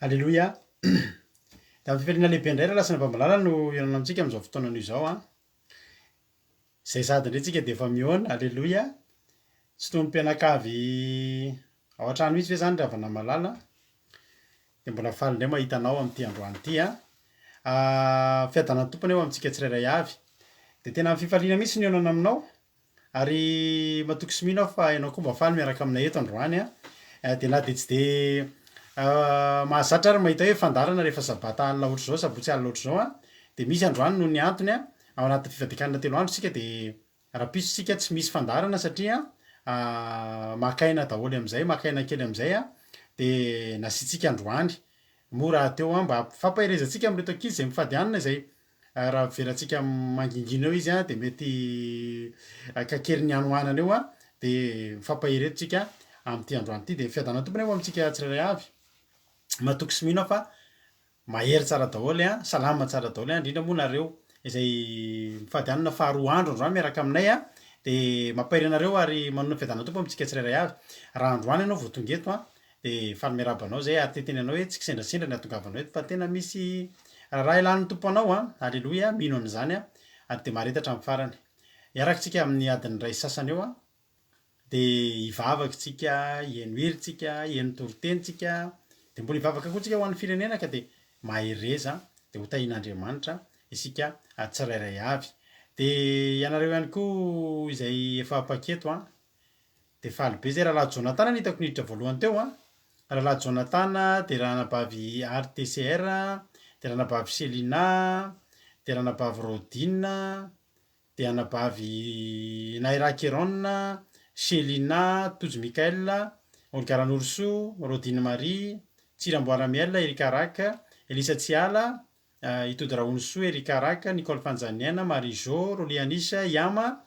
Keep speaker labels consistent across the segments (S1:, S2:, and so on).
S1: Aleloia! Dia amin'ny fifaliana lehibe indray rahalahy sy anabavy malala no hihaonana amintsika amin'izao fotoana anio izao an. Izay sady indray tsika dia efa mihaona, aleloia! Tsy toy ny mpianakavy ao an-trano mihitsy ve izany ry havana malala? Dia mbola faly indray mahita anao amin'ity androany ity an. Fiadanan'ny Tompo anie ho amintsika tsirairay avy. Dia tena amin'ny fifaliana mihitsy ny hihaonana aminao. Ary matoky sy mino aho fa ianao koa mba faly miaraka aminay eto androany an. Dia na dia tsy dia mahazatra ary mahita hoe fandaharana rehefa sabata alina ohatr'izao, sabotsy alina ohatr'izao an, dia misy androany noho ny antony an, ao anatin'ny fivadikanana telo andro isika dia rahampitso isika tsy misy fandaharana satria maka aina daholo amin'izay, maka aina kely amin'izay an, dia nasiantsika androany. Moa rahateo an, mba fampaherezantsika amin'ireto ankizy izay mifady hanina izay Raha avelantsika mangingina eo izy dia mety kakerin'ny hanoanana eo dia mifampahery eto tsika amin'ity androany ity. Dia fiadanan'ny Tompo anie ho amintsika tsirairay avy. Matoky sy mino aho fa mahery tsara daholo, salama tsara daholo, indrindra moa nareo izay mifady hanina faharoa andro androany miaraka aminay dia mampahery anareo ary manonona fiadanan'ny Tompo amintsika tsirairay avy. Raha androany ianao vao tonga eto Dia faly miarahaba anao izay ary te hiteny anao hoe tsy kisendrasendra ny hahatongavanao eto fa tena misy raharaha ilan'ny Tompo anao an! Aleloia, mino an'izany aho ary dia mahareta hatramin'ny farany. Hiaraka isika amin'ny adiny iray sy sasany eo an! Dia hivavaka isika, hihaino hira isika, hihaino toriteny isika, dia mbola hivavaka koa isika ho an'ny firenena ka dia mahereza dia ho tahian'Andriamanitra isika tsirairay avy. Dia ianareo ihany koa izay efa mpaketo an! Dia faly be zay rahalahy Jonathan no hitako niditra voalohany teo an! Rahalahy Jonathan, dia ranabavy RTCR, dia ranabavy Selina, dia ranabavy Rodine, dia anabavy Naira Keron, Shelina, Tojo Michael, Olga Ranorosoa, Rodine Marie, Tsiramboara Miel, Erika Rack, Elisa Tsiala, Itody Rahonisoa, Erika Raka, Nicole Fanjaniaina, Marie Jo, Rolly Anisha, Yama,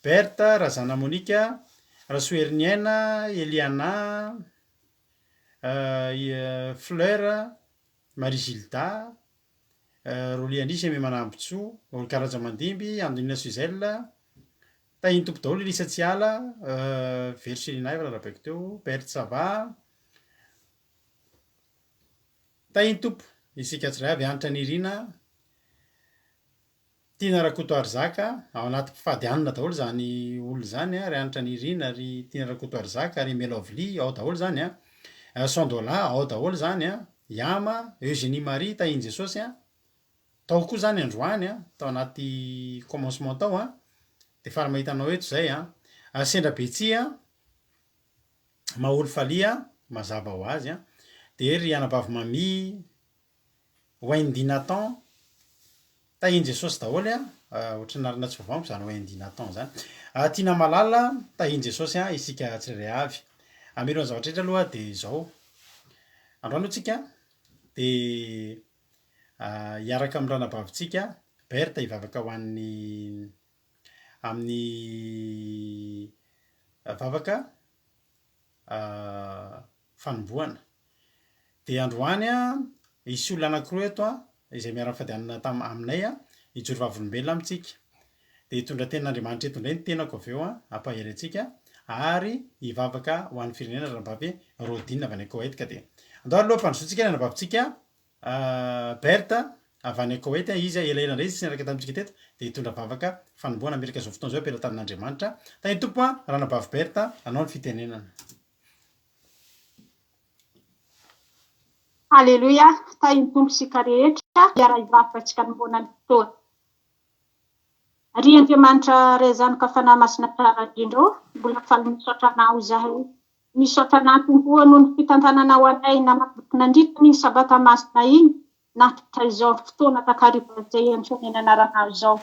S1: Berthe, Razana Monica, Rasoheriniaina, Eliana, Fleur, Marie Gilda, Rolly Anisha, Aimé Manambotsoa, Olga Rajamandimby, Andonina Suzelle, Tahin'ny Tompo daholo, Elisa Tsiala, Vero Selina efa narabaiko teo, Berthe ça va? Tahin'ny Tompo isika tsiray avy Hanitra Nirina, Tiana Rakotoarizaka, ao anaty mpifady hanina daholo izany olona izany an, ry Hanitra Nirina, ry Tiana Rakotoarizaka, ry Melovly, ao daholo izany an, Sandola, ao daholo izany an, Yama, Eugénie Marie, Tahin'i Jesosy an, tao koa izany androany an, tao anaty commencement tao an, dia faly mahita anao eto izay an, Sendra Betsia, Maholy Falia, mazava ho azy an, dia ry anabavy Mamie, Wendy Nathan, tahin'i Jesosy daholo an, ohatran'ny anarana tsy vaovao amiko izany Wendy Nathan izany, Tiana Malala, tahin'i Jesosy an, isika tsirairay avy. Amilohan'ny zavatra rehetra aloha dia izao, androany aloha tsika dia hiaraka amin'ny ranabavintsika Berthe hivavaka ho an'ny amin'ny vavaka fanombohana. Dia androany hisy olona anankiroa eto izay miara-mifady hanina tam- aminay hijoro vavolombelona amintsika. Dia hitondra tenin'Andriamanitra eto indray ny tenako avy eo hampahery antsika ary hivavaka ho an'ny firenena ranabavy Rodine avy any Koweït ka dia andao aloha ampandrosoantsika ny anabavintsika Berthe, avy any Koweït izy, elaela indray izy tsy niaraka tamintsika teto, dia hitondra vavaka fanombohana hametraka izao fotoana izao am-pelatanan'Andriamanitra. Tahin'ny Tompo an, Ranabavy Berthe, anao ny fitenenana.
S2: Haleloia, tahin'ny Tompo isika rehetra, hiara-hivavaka isika hanombohana ny fotoana. Ry Andriamanitra Ray Zanaka Fanahy Masina tsara indrindra ô, mbola faly misaotra Anao izahay Misaotra anà Tompo o noho ny fitantananao anay namakivaky nandritra an'iny Sabata masina iny nahatratra izao fotoana takariva izay iantsoanay ny anaranao izao.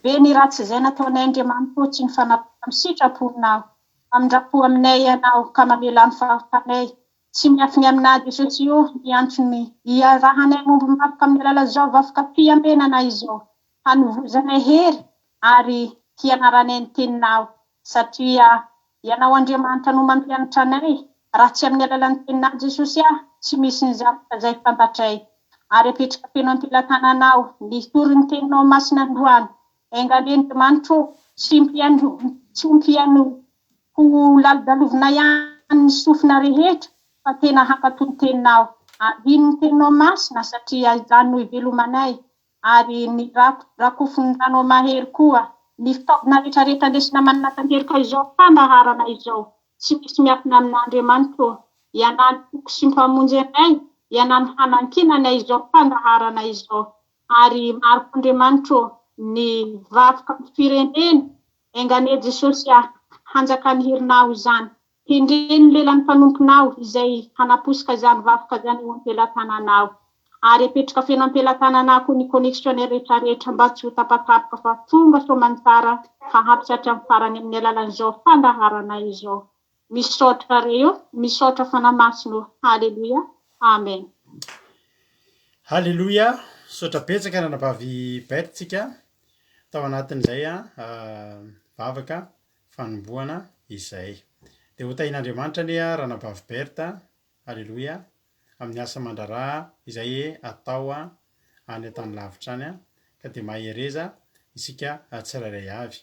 S2: Be ny ratsy izay nataonay Andriamanitra o tsy nifanaraka tamin'ny sitraponao. Mamindra-po aminay Ianao ka mamelà ny fahotanay. Tsy miafiny aminà Jesosy o ny antony iarahanay miombom-bavaka amin'ny alalan'izao vavaka fiambenana izao. Hanovozanay hery ary hianaranay ny teninao satria Ianao Andriamanitra no mampianatra anay, raha tsy amin'ny alalan'ny teninao Jesosy ah, tsy misy ny zavatra izay fantatray. Ary apetraka feno am-pelatananao ny hitory ny teninao masina androany. Enga anie Andriamanitra ô, tsy mpihaino tsy ho mpihaino ho lalodalovina ihany ny sofina rehetra fa tena hankatò ny teninao. Ary hino ny Teninao Masina satria izany no ivelomanay ary ny rakofon'ny ranao mahery koa ny fitaovana rehetra rehetra ndesina manatanteraka izao fandaharana izao. Tsy misy miafina amin'Andriamanitra ô. Ianao no Tompo sy Mpamonjy anay, Ianao no hanankinanay izao fandaharana izao. Ary mariko Andriamanitra ô, ny vavaka amin'ny firenena, enga anie Jesosy ah, hanjakan'ny herinao izany. Tendreny ny lelan'ny mpanomponao izay hanaposka izany vakoka izany eo am-pelatananao. Ary apetraka feno am-pelatananao koa ny connexion-nay rehetrarehetra mba tsy ho tapatapaka fa tonga soamantsara haharitra hatramin'ny farany amin'ny alalan'izao fandaharanay izao. Misaotra Ray ô, misaotra Fanahy Masina ô. Haleloia. Amen.
S1: Haleloia! Misaotra betsaka ranabavy Beth tsika tao anatin'izay vavaka fanombohana izay. Dia ho tahian'Andriamanitra anie Ranabavy Berthe, Aleloia, amin'ny asa aman-draharaha izay atao any an-tany lavitra any, ka dia mahereza isika tsirairay avy.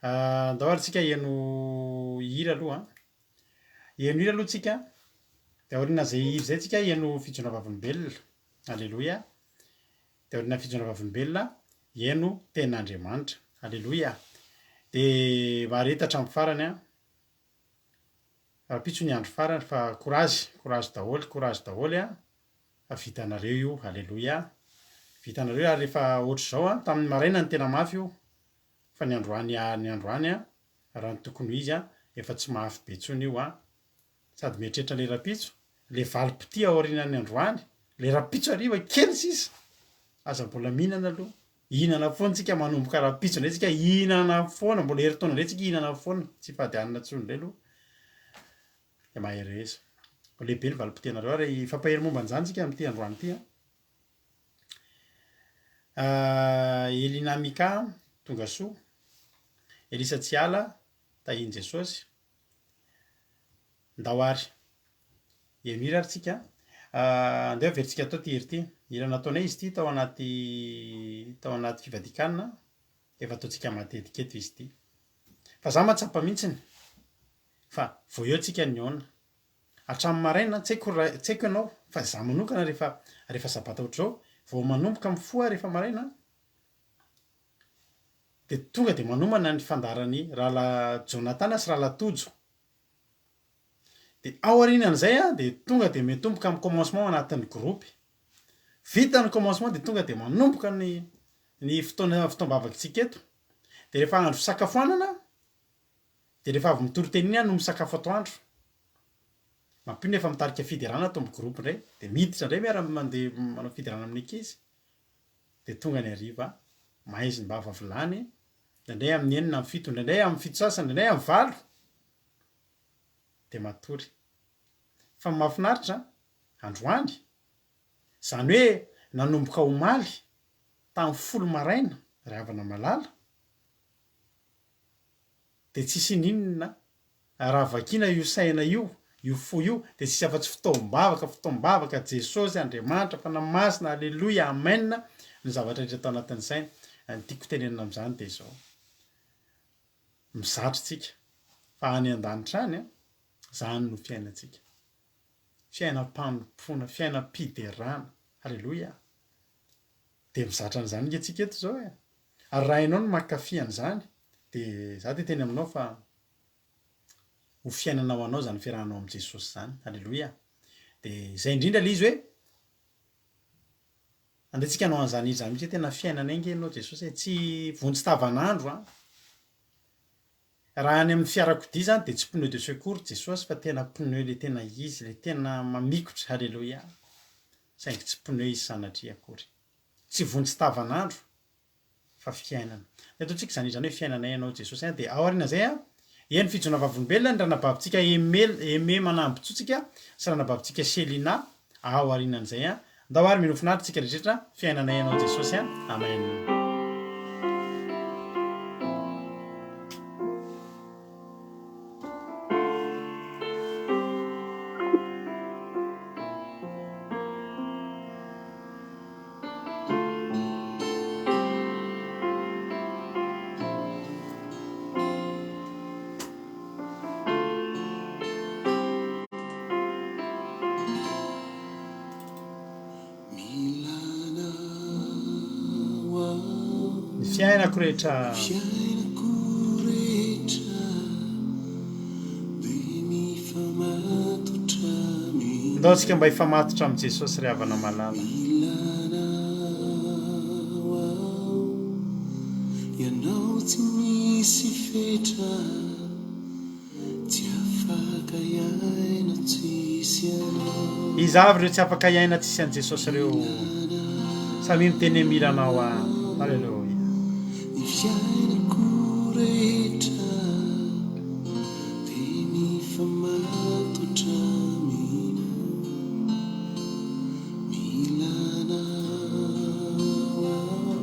S1: Andao ary tsika heno hira aloha. Heno hira aloha tsika, dia aorian'izay hira izay tsika heno fijoroana vavolombelona. Aleloia. Dia aorian'ny fijoroana vavolombelona, heno tenin'Andriamanitra. Aleloia! Dia mahareta hatramin'ny farany an. Rahampitso ny andro farany fa courage, courage daholo, courage daholo an. Fa vitanareo io. Aleloia! Vitanareo ary rehefa ohatr'izao an, tamin'ny maraina no tena mafy io, fa ny androany ny androany an, raha ny tokony ho izy an, efa tsy mafy be intsony io an. Sady mieritreritra le rapitso, le valim-pitia aorianan'ny androany, le rapitso hariva kely sisa, aza mbola mihinana aloha, hihinana foana tsika manomboka rapitso indray tsika hihinana foana, mbola herintaona indray tsika hihinana foana, tsy hifady hanina intsony indray aloha, de mahereza. Ho lehibe ny valim-pitianareo ary hifampahery momba an'izany tsika amin'ity androany ity an. Elina Mika, tonga soa. Elisa Tsiala, tahian'i Jesosy. Ndao ary. Heno hira ary tsika. Andeha averintsika atao ity hira ity. Hira nataonay izy ity tao anaty tao anaty fivadikanina. Efa ataontsika matetika eto izy ity. Fa za mahatsapa mihitsiny fa vao eo tsika nihaona. Hatramin'ny maraina, tsy haiko raha tsy haiko ianao fa za manokana rehefa rehefa sabata ohatr'izao, vao manomboka mifoha rehefa maraina Dia tonga dia manomana ny fandaharan'i Rahalahy Jonathan sy Rahalahy Tojo. Dia ao aorianan'izay dia tonga dia mitomboka amin'ny commencement ao anatin'ny groupe. Vita ny commencement dia tonga dia manomboka ny ny fotoana fotoam-bavakitsika eto. Dia rehefa andro fisakafoanana dia rehefa avy mitory teny iny aho no misakafo atoandro. Mampino efa mitarika fiderana ato amin'ny groupe indray. Dia miditra indray miara mandeha manao fiderana amin'ny ankizy. Dia tonga ny hariva, maizim-bava vilany, indraindray amin'ny enina, amin'ny fito, indraindray amin'ny fito sasany, indraindray amin'ny valo, dia matory. Fa ny mahafinaritra, androany, izany hoe nanomboka omaly tamin'ny folo maraina ry havana malala, dia tsisy ininona Raha vakiana io saina io, io fo io, dia tsisy afa-tsy fotoam-bavaka, fotoam-bavaka, Jesosy, Andriamanitra, Fanahy Masina, Aleloia, Amen, ny zavatra rehetra tao anatin'ny saina. Ny tiako tenenina amin'izany dia izao, mizatra isika fa any an-danitra any, izany no fiainantsika. Fiainam-panompoana, fiainam-piderana. Aleloia. Dia mizatra an'izany ange tsika eto izao e. Ary raha hainao ny mankafy an'izany, dia za te hiteny aminao fa ho fiainana ho anao izany fiarahanao amin'i Jesosy izany. Aleloia. Dia izay indrindra ilay izy hoe, andeha tsika hanao an'izany izany mihitsy hoe tena fiainanay ange ianao Jesosy e. Tsy vonjy tavan'andro an. Raha any amin'ny fiarakodia izany dia tsy pneu de secours Jesosy fa tena pneu ilay tena izy, ilay tena mamikotra, Aleloia. Saingy tsy pneu izy sanatria akory. Tsy vonjy tavan'andro fa fiainana. Dia ataontsika izany izany hoe fiainanay ianao Jesosy an, dia aorian'izay an, eny fijoana vavolombelona ny ranabavintsika Aimé Aimé Manambotsotsika sy ranabavintsika Célina aorianan'izay an. Ndao ary mino finaritra tsika rehetra fiainanay ianao Jesosy an. Amen. Fiainako rehetra.
S3: Fiainako rehetra dia mifamatotra aminao.
S1: Ndao tsika mba hifamatotra amin'i Jesosy ry havana malala.
S3: Ilana aho, Ianao tsy misy fetra. Tsy afaka hiaina tsisy anao.
S1: Iza avy ireo tsy afaka hiaina tsisy an'i Jesosy ireo? Samia miteny hoe mila anao aho. Haleloia.
S3: Ny fiainako rehetra dia mifamatotra aminao. Mila anao aho.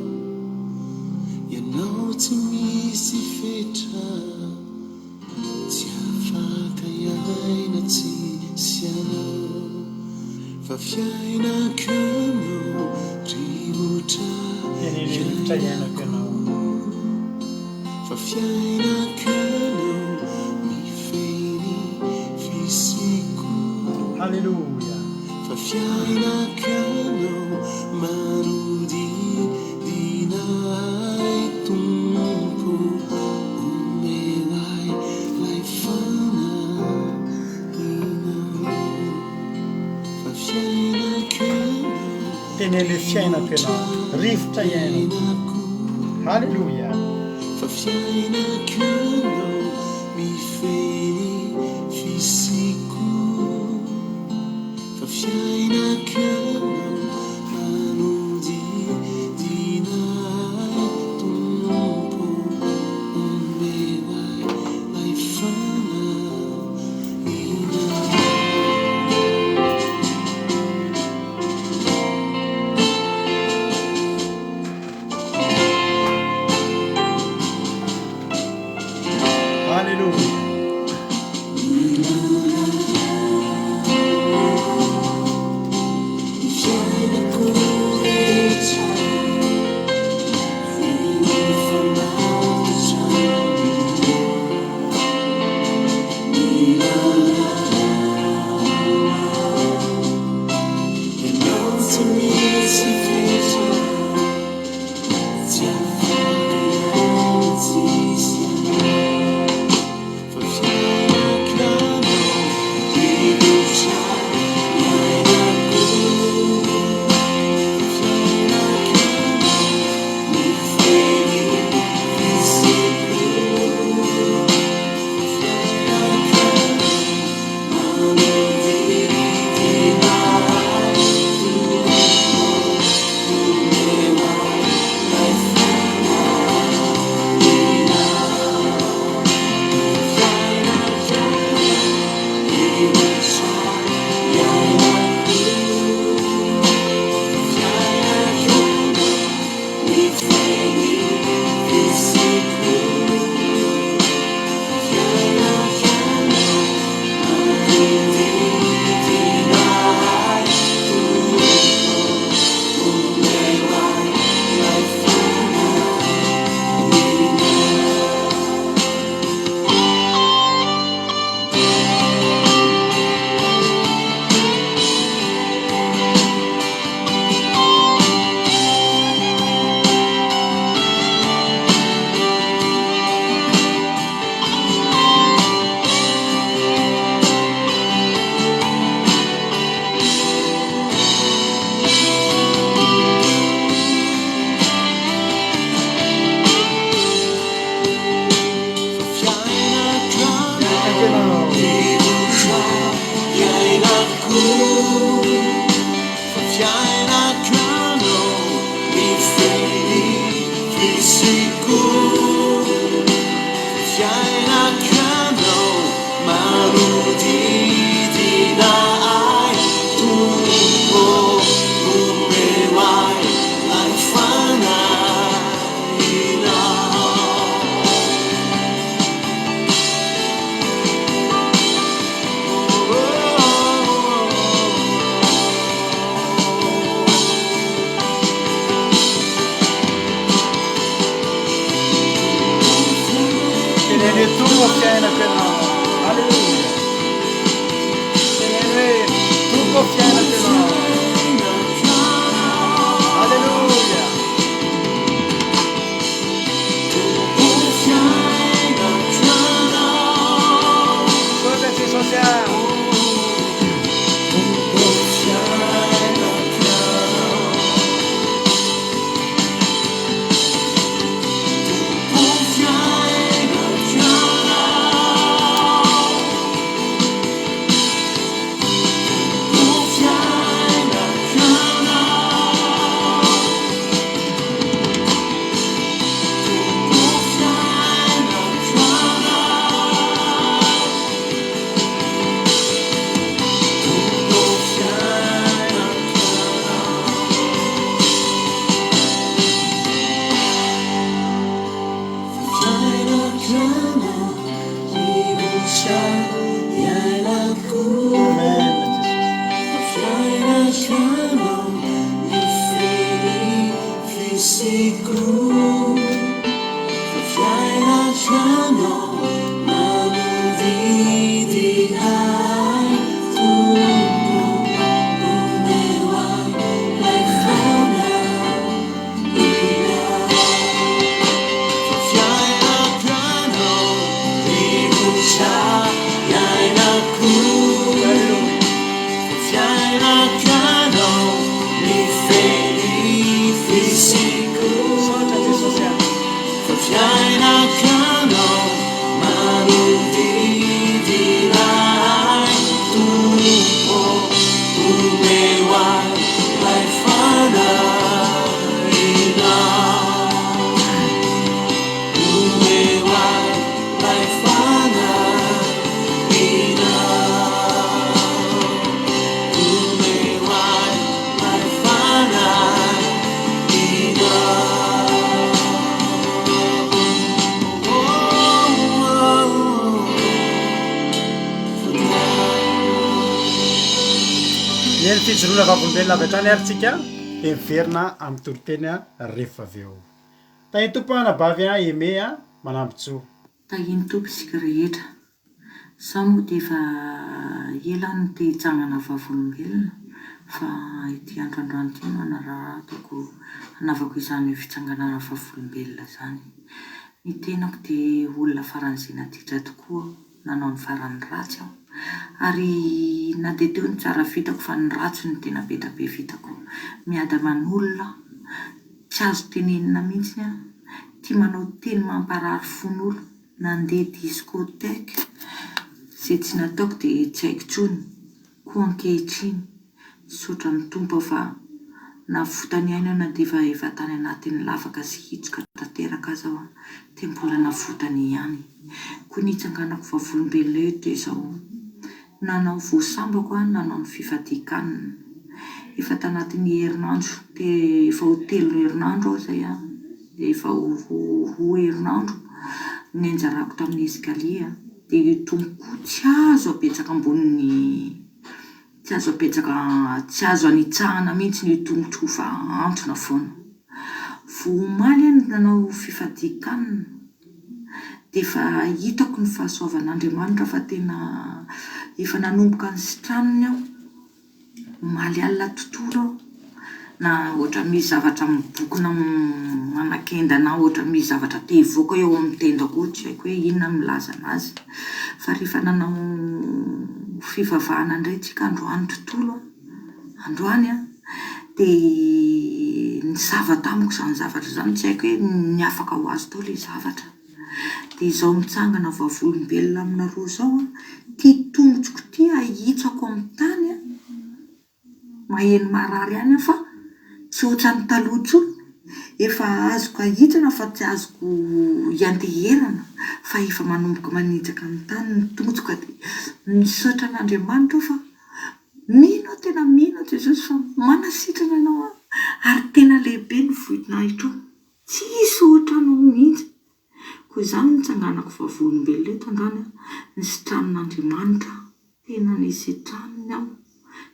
S3: Ianao tsy misy fetra. Tsy afaka hiaina tsisy anao Fa fiainako no rivotra
S1: Teneno hoe rivotra iainako ianao.
S3: Fa fiainako no mifehy ny fisiako
S1: Haleloia.
S3: Fa fiainako no manodidina ahy Tompo omeo ahy lay fanahinao Fa fiainako no
S1: Teneno hoe fiainako ianao, rivotra iainako. Haleloia.
S3: Fa fiainako no mifehy ny fisiako Fa fiainako no manodidina ahy Tompo omeo ahy lay fanahinao.
S1: Haleloia. Teneno hoe Tompo ô fiainako ianao. Aleloia. Teneno hoe Tompo ô fiainako ianao. Aleloia.
S3: fiainako ianao mifehy ny fisiako Fa fiainako ianao manodidy ahy Tompo omeo ahy ilay fanahinao Fa fiainako ianao rivotra iainako Fa fiainako ianao mifehy fisiako
S1: Misaotra Jesosy a.
S3: Fa fiainako ianao manodidina ahy Tompo omeo ahy ilay fanahinao Omeo ahy ilay fanahinao Omeo ahy ilay fanahinao Oh, oh,
S1: Mihaino fijoroana vavolombelona avy hatrany ary tsika dia miverina amin'ny toriteny rehefa avy eo. Tahin'ny Tompo anabavy Aimé Manambintsoa.
S4: Tahin'ny Tompo isika rehetra. Izaho moa dia efa ela aho no te hitsangana vavolombelona fa ity andro androany ity no hanararatako hanavako izany fitsanganana vavolombelona izany. Ny tenako dia olona faran'izay naditra tokoa aho, nanao ny faran'ny ratsy aho ary na dia teo ny tsara vitako fa ny ratsy no tena be da be vitako. Miady aman'olona aho, tsy azo tenenina mihitsy aho, tia manao teny mamparary fon'olona. Nandeha discothèque, izay tsy nataoko dia tsy haiko intsony, koa ankehitriny, misaotra ny Tompo aho fa navotany aina aho na dia efa efa tany anatin'ny lavaka sy hitsoka tanteraka aza aho dia mbola navotany ihany. Koa ny hitsanganako vavolombelona eo dia izao, Nanao vao sambako aho nanao ny fifadian-kanina. Efa tanatin'ny herinandro, dia efa ho telo herinandro aho izay an, efa ho roa herinandro nianjarako tamin'ny escalier dia io tongoko io tsy azo apetsaka ambonin'ny, tsy azo apetsaka, tsy azo anitsahana mihitsy io tongotro io fa ahantona foana. Vao omaly aho no nanao fifadian-kanina. Dia efa hitako ny fahasoavan'Andriamanitra fa tena efa nanomboka nisitraniny aho. Omaly alina tontolo aho, na ohatran'ny misy zavatra mibokona manakenda anah, ohatran'ny misy zavatra te hivoaka eo amin'ny tendako eo, tsy haiko hoe inona no milaza an'azy. Fa rehefa nanao fivavahana indray tsika androany tontolo an, androany an, dia nisava tamiko izany zavatra izany, tsy haiko hoe niafaka ho azy tao ilay zavatra. Dia izao mitsangana vavolombelona aminareo izao an, ity tongotroko ity ahitsako amin'ny tany an, maheno marary ihany aho fa tsy ohatran'ny taloha intsony, efa azoko ahitsana fa tsy azoko ianteherana fa efa manomboka manitsaka amin'ny tany ny tongotro ka dia misaotra an'Andriamanitra aho fa Mino aho tena mino aho Jesosy fa manasitrana anao aho ary tena lehibe ny voninahitrao tsisy ohatranao mihitsy koa izany no tsanganako vavolombelona eto androany aho nisitranin'Andriamanitra aho tena nisitraniny aho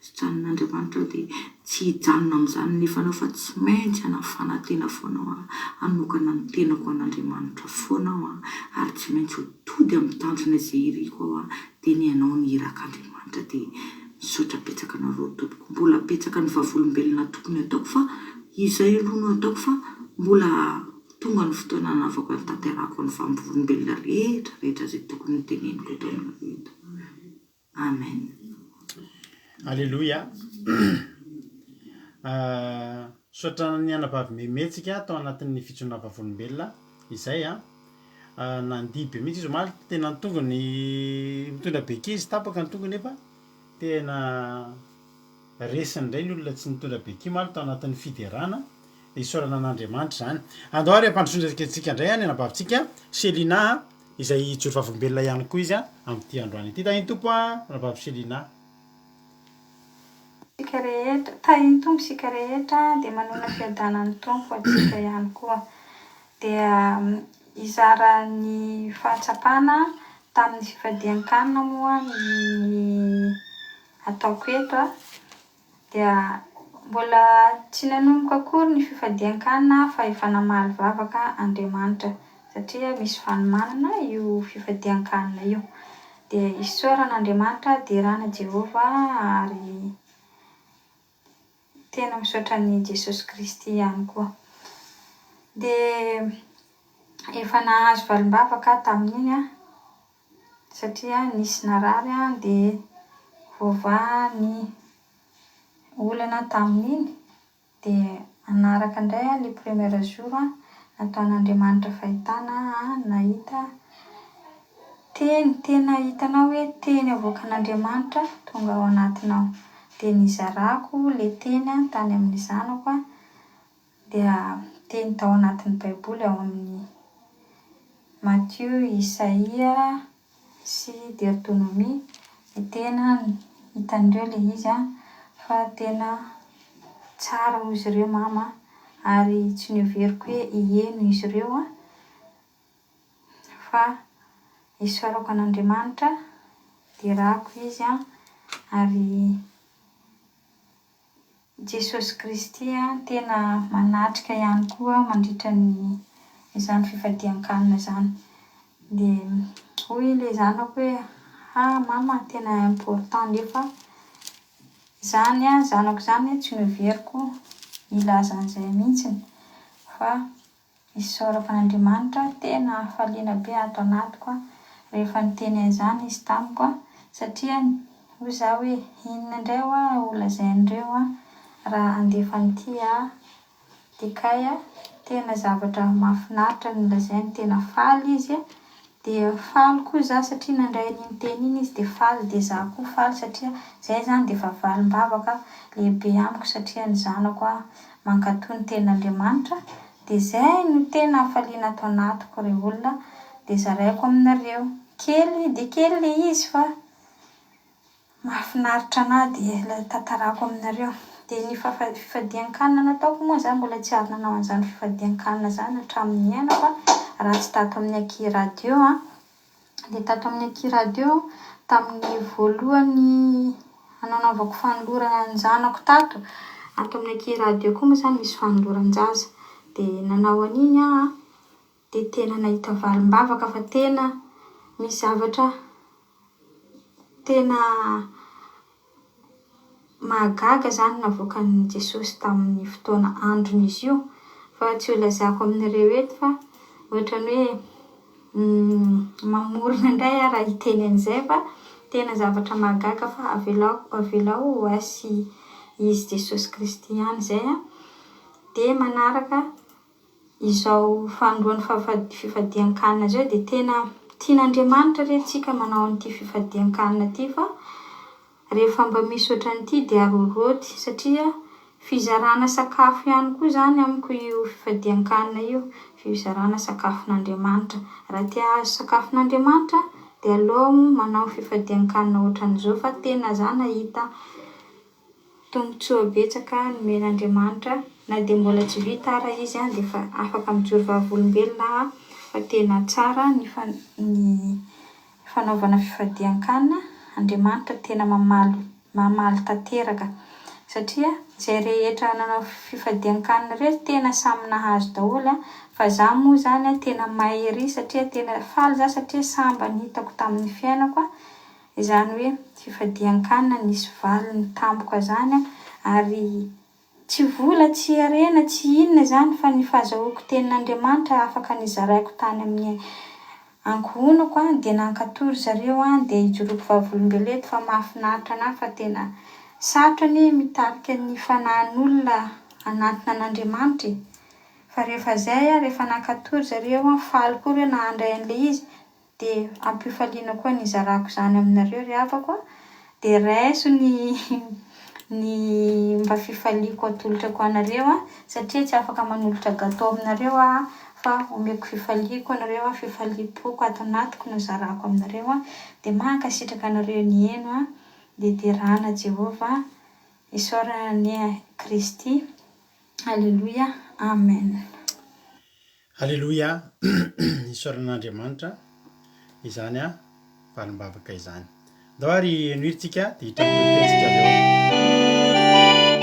S4: sitranin'Andriamanitra aho dia tsy hijanona amin'izany nefa anao fa tsy maintsy hanafana tena foana aho hanokana ny tenako ho an'Andriamanitra foana aho ary tsy maintsy ho tody amin'ny tanjona izay iriko aho dia ny anao ny irak'Andriamanitra dia misaotra betsaka anareo tompoko mbola betsaka ny vavolombelona tokony ataoko fa izay aloha no ataoko fa mbola tonga ny fotoana hanavako hanatanterahako ny vavolombelona rehetra rehetra izay tokony ho teneniko eto aminareo eto Amen.
S1: Aleloia. Misaotra ny anabavy Meme tsika tao anatin'ny fijoroana vavolombelona izay an. Nandihy be mihitsy izy omaly, tena ny tongony mitondra béquille izy tapaka ny tongony nefa tena resiny indray ny olona tsy nitondra béquille omaly tao anatin'ny fiderana, dia isaorana an'Andriamanitra izany. Andao ary hampandrosoana antsika indray ny anabavintsika Selina izay hijoro vavolombelona ihany koa izy amin'ity androany ity. Tahin'ny Tompo anabavy Selina.
S5: Isika rehetra, tahin'ny Tompo isika rehetra dia manona fiadanan'ny Tompo antsika ihany koa. Dia hizara ny fahatsapana tamin'ny fifadian-kanina moa ny ataoko eto. Dia mbola tsy nanomboka akory ny fifadian-kanina fa efa namaly vavaka Andriamanitra satria misy fanomanana io fifadian-kanina io. Dia isaorana Andriamanitra, derana Jehovah ary tena misaotra an'i Jesosy Kristy ihany koa. Dia efa nahazo valim-bavaka aho tamin'iny an. Satria nisy narary dia voavaha ny olana tamin'iny dia hanaraka indray aho le premier jour nataon'Andriamanitra fahitana aho nahita teny tena hitanao hoe teny avoakan'Andriamanitra tonga ao anatinao dia nizarako le teny tany amin'ny zanako dia teny tao anatin'ny baiboly ao amin'ny Matio, Isaia sy Dertonomia dia tena hitan'ireo ilay izy an, fa tena tsara hoy izy ireo mama ary tsy noheveriko hoe hiheno izy ireo an, fa isaorako an'Andriamanitra, derako Izy an, ary Jesosy Kristy tena manatrika ihany koa mandritra ny izany fifadian-kanina izany. Dia hoy ilay zanako hoe, ha mama tena important nefa izany zanako izany tsy noheveriko hilaza an'izay mihitsiny fa Isaorako an'Andriamanitra, tena hafaliana be ato anatiko rehefa niteny an'izany izy tamiko satria hoy za hoe inona indray hoa ho lazain'ireo raha handefa an'ity aho dia kay tena zavatra mahafinaritra no nolazainy, tena faly izy dia faly koa za satria nandray an'iny teny iny izy dia faly dia za koa faly satria zay zany dia efa valim-bavaka lehibe amiko satria ny zanako mankatò ny tenin'Andriamanitra Dia izay no tena hafaliana ato anatiko ry olona dia zaraiko aminareo. Kely dia kely ilay izy fa mahafinaritra anah dia ilay tantarako aminareo. Dia ny fifadian-kanina nataoko moa za mbola tsy ary nanao an'izany fifadian-kanina izany hatramin'ny niainako raha tsy tato amin'ny aky radio an. Dia tato amin'ny Aky Radio, tamin'ny voalohany nanaovako fanolorana ny zanako tato, ato amin'ny Aky Radio koa moa izany misy fanoloran-jaza. Dia nanao an'iny aho an, dia tena nahita valim-bavaka fa tena misy zavatra tena Mahagaga izany navoakan'i Jesosy tamin'ny fotoana andron'izy io fa tsy ho lazaiko aminareo eto fa ohatran'ny hoe mamorona indray aho raha hiteny an'izay fa tena zavatra mahagaga fa avelao avelao ho ahy sy izy Jesosy Kristy ihany izay an! Dia manaraka izao fanondroan'ny fifadian-kanina izao dia tena tian'Andriamanitra re tsika manao an'ity fifadian-kanina ity fa Rehefa mba misy ohatran'ity dia aroroty satria fizarana sakafo ihany koa izany amiko io fifadian-kanina io, fizarana sakafon'Andriamanitra. Raha te hahazo sakafon'Andriamanitra dia aleo manao fifadian-kanina ohatran'izao fa tena za nahita tombotsoa betsaka nomen'Andriamanitra na dia mbola tsy vita ara izy dia efa afaka mijoro vavolombelona aho fa tena tsara ny ny fanaovana fifadian-kanina, Andriamanitra tena mamaly mamaly tanteraka satria izay rehetra nanao fifadian-kanina ireo tena samy nahazo daholo an, fa za moa izany an tena may ery satria tena faly za satria sambany hitako tamin'ny fiainako an izany hoe fifadian-kanina nisy valiny tampoka izany an ary Tsy vola, tsy harena, tsy inona izany fa ny fahazahoako tenin'Andriamanitra afaka nizaraiko tany amin'ny ankohonako an, dia nankatoa ry zareo an, dia ijoroako vavolombelo eto fa mahafinaritra anah fa tena sarotra anie mitarika ny fanahin'olona hanatona an'Andriamanitra e! Fa rehefa zay an, rehefa nankatoa ry zareo an, faly koa ireo nahandray an'ilay izy, Dia ampifaliana koa ny hizarako izany aminareo ry havako a! Dia raiso ny ny mba fifaliako atolotrako anareo a! Satria tsy afaka manolotra gâteau aminareo aho fa omeko fifaliako anareo a! Fifaliam-poko ato anatiko no zarako aminareo a! Dia mankasitraka anareo niheno a! Dia derana Jehovah, isaorana anie Kristy. Aleloia Amen.
S1: Aleloia isaorana an'Andriamanitra izany valim-bavaka izany. Ndao ary henoy tsika dia hiditra amin'ny toriteny tsika avy eo.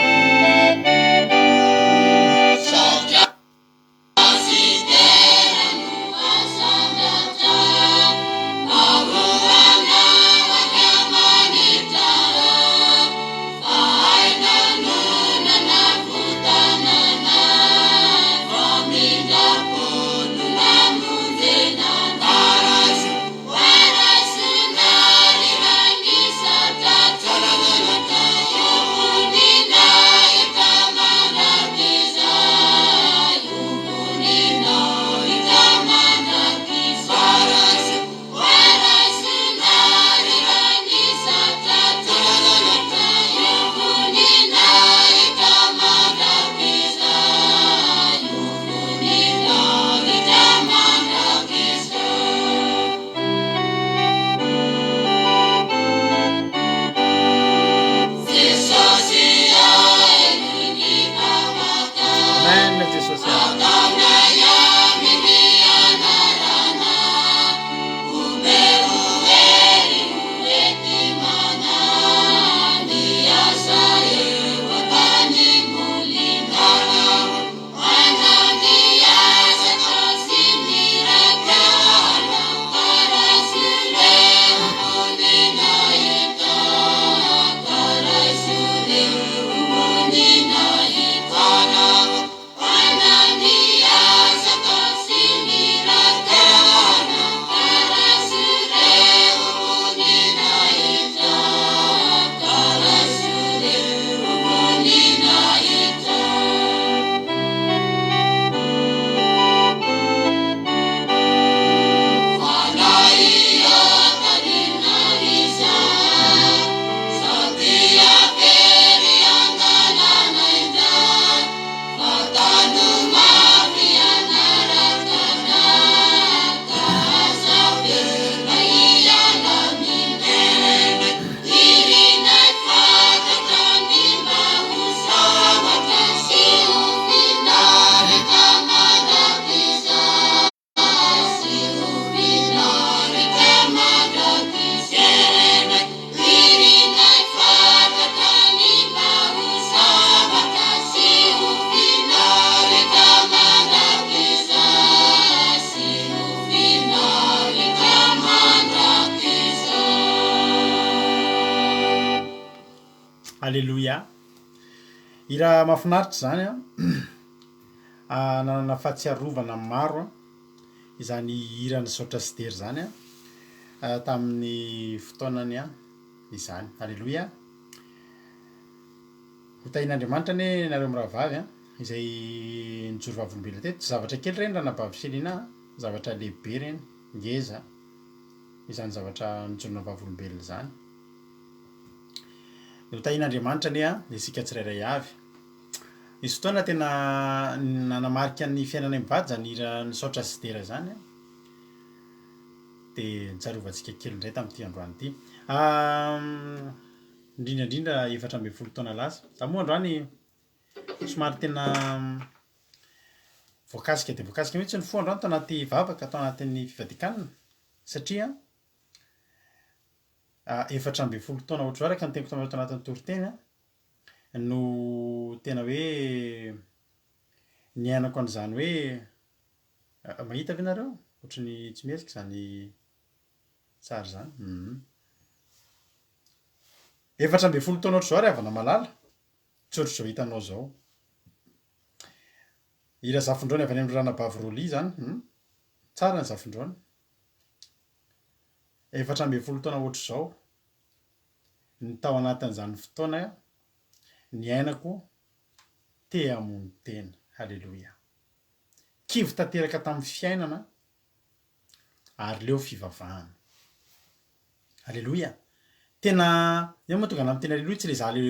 S1: Aleloia. Hira mahafinaritra izany an. Nanana fahatsiarovana maro an, izany hira nisaotra sy dera izany an, tamin'ny fotoanany an izany. Aleloia. Ho tahian'Andriamanitra anie nareo mirahavavy an, izay nijoro vavolombelona teto. Tsy zavatra kely ireny ranabavy Selina an, zavatra lehibe ireny, ngeza izany zavatra nijoroana vavolombelona izany. Notahian'Andriamanitra anie isika tsirairay avy. Nisy fotoana tena nanamarika ny fiainanay mivady izany hira Nisaotra sy Dera izany. Dia nitsarovantsika kely indray tamin'ity androany ity. Indrindra indrindra 14 taona lasa. Za moa androany somary tena voakasika dia voakasika mihitsy ny fo androany tao anaty vavaka, tao anatin'ny fivadikanina satria 14 taona ohatr'izao araka ny teniko taminareo tao anatin'ny toriteny no tena hoe niainako an'izany hoe mahita ve nareo? Ohatry ny tsy mihetsika izany sary izany. Hum. 14 taona ohatr'izao ry havana malala, tsy ohatr'izao hitanao izao. Hira zafindraony avy any amin'ny ranabavy Rolly izany. Hum. Tsara ny zafindraony. 14 taona ohatr'izao ny tao anatin'izany fotoana niainako te hamono tena. Haleloia. Kivy tanteraka tamin'ny fiainana ary leo fivavahana. Haleloia. Tena, eo mahatonga anah miteny haleloia, tsy le za le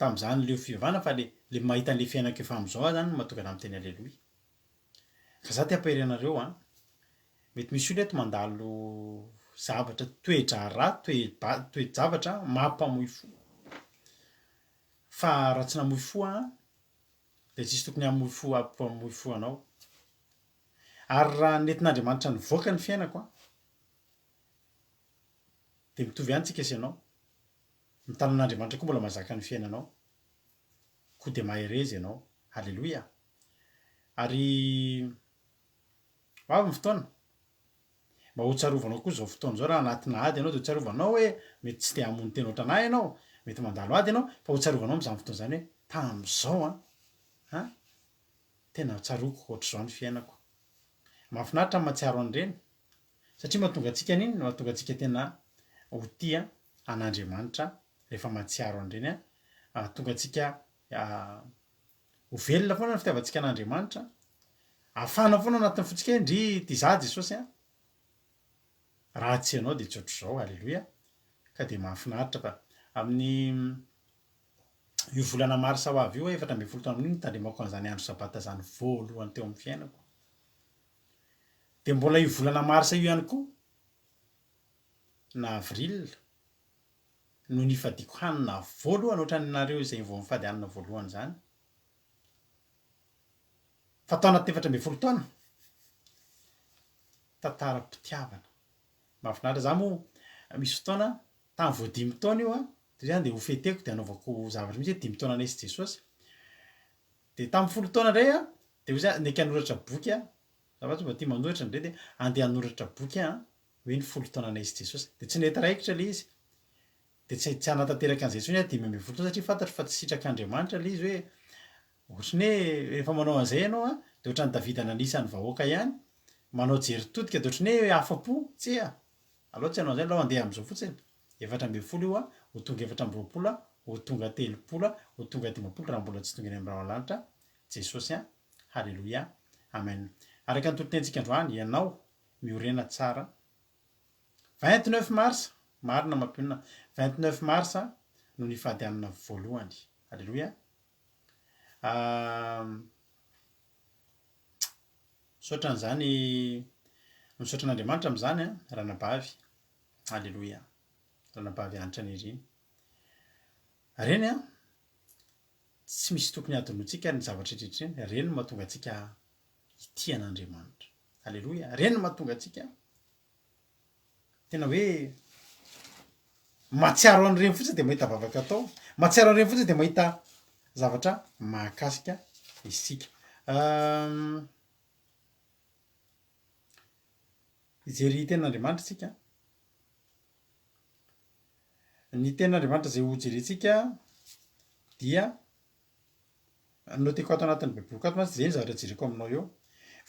S1: tamin'izany leo fivavahana fa le le mahita an'le fiainako efa amin'izao aho zany no mahatonga anah miteny haleloia. Ka za te hampahery anareo an, mety misy olona eto mandalo zavatra toe-draharaha, toe-ba- toe-javatra mampamoy fo. Fa raha tsy namoy fo aho dia tsisy tokony hamoy fo hampamoy fo anao. Ary raha nentin'Andriamanitra nivoaka ny fiainako an, dia mitovy ihany tsika sy ianao. Ny tanan'Andriamanitra koa mbola mahazaka ny fiainanao. Koa dia mahereza ianao. Haleloia! Ary ho avy ny fotoana, mba ho tsarovanao koa izao fotoana izao, raha anatina ady ianao dia ho tsarovanao hoe mety tsy te hamono tena ohatran'ahy ianao, mety mandalo ady ianao, fa ho tsarovanao amin'izany fotoana izany hoe tamin'izao an, an, tena tsaroako ohatr'izao ny fiainako. Mahafinaritra ny mahatsiaro an'ireny, satria mahatonga antsika an'inona? Mahatonga antsika tena ho tia an'Andriamanitra rehefa mahatsiaro an'ireny an, mahatonga antsika ho velona foana ny fitiavantsika an'Andriamanitra, hafana foana anatin'ny fontsika hoe ndry ity za Jesosy an, raha tsy ianao dia tsy ohatr'izao, aleloia, ka dia mahafinaritra fa amin'ny io volana marsa ho avy io, 14 taona amin'io nitandremako an'izany andro sabata izany voalohany teo amin'ny fiainako, dia mbola io volana marsa io ihany koa na avril no nifadiako hanina voalohany ohatran'ny nareo izay vao nifady hanina voalohany izany fa tao anatin'ny 14 taona tantaram-pitiavana mahafinaritra za moa misy fotoana tamin'ny vao dimy taona io a de zany de ho feteko de hanaovako zavatra mihitsy hoe dimy taona anay sy Jesosy de tamin'ny folo taona indray a de hoy za neka hanoratra boky aho za mantsy mba tia manoratra indray de andeha hanoratra boky aho hoe ny folo taonanay sy Jesosy. Dia tsy nety raikitra ilay izy. Dia tsy tsy hanatanteraka an'izay intsony aho 15 taona satria fantatro fa tsy sitrak'Andriamanitra ilay izy hoe ohatran'ny hoe rehefa manao an'izay ianao an, dia ohatran'i Davida nanisa ny vahoaka ihany, manao jery todika dia ohatran'ny hoe afa-po, tsia, aleo tsy hanao an'izay, aleo handeha amin'izao fotsiny. 14 io an, ho tonga 24 an, ho tonga 30 an, ho tonga 50 raha mbola tsy tonga eny amin'ny rahona lanitra Jesosy an. Haleloia. Amen. Araka ny toritentsika androany, ianao miorena tsara. 29 mars, marina mampionona, 29 mars no nifady hanina voalohany. Aleloia. Misaotra an'izany, misaotra an'Andriamanitra amin'izany an, ranabavy. Aleloia. Ranabavy Hanitra Nirina. Reny an, tsy misy tokony hadinoantsika ny zavatra rehetra ireny. Reny no mahatonga antsika hitia an'Andriamanitra. Aleloia. Ireny no mahatonga antsika tena hoe mahatsiaro an'ireny fotsiny dia mahita vavaka atao. Mahatsiaro an'ireny fotsiny dia mahita zavatra mahakasika isika. Hijery tenin'Andriamanitra isika. Ny tenin'Andriamanitra izay hojerentsika. Dia noteko ato anatin'ny baiboliko ato mantsy, zay ny zavatra jereko aminao eo.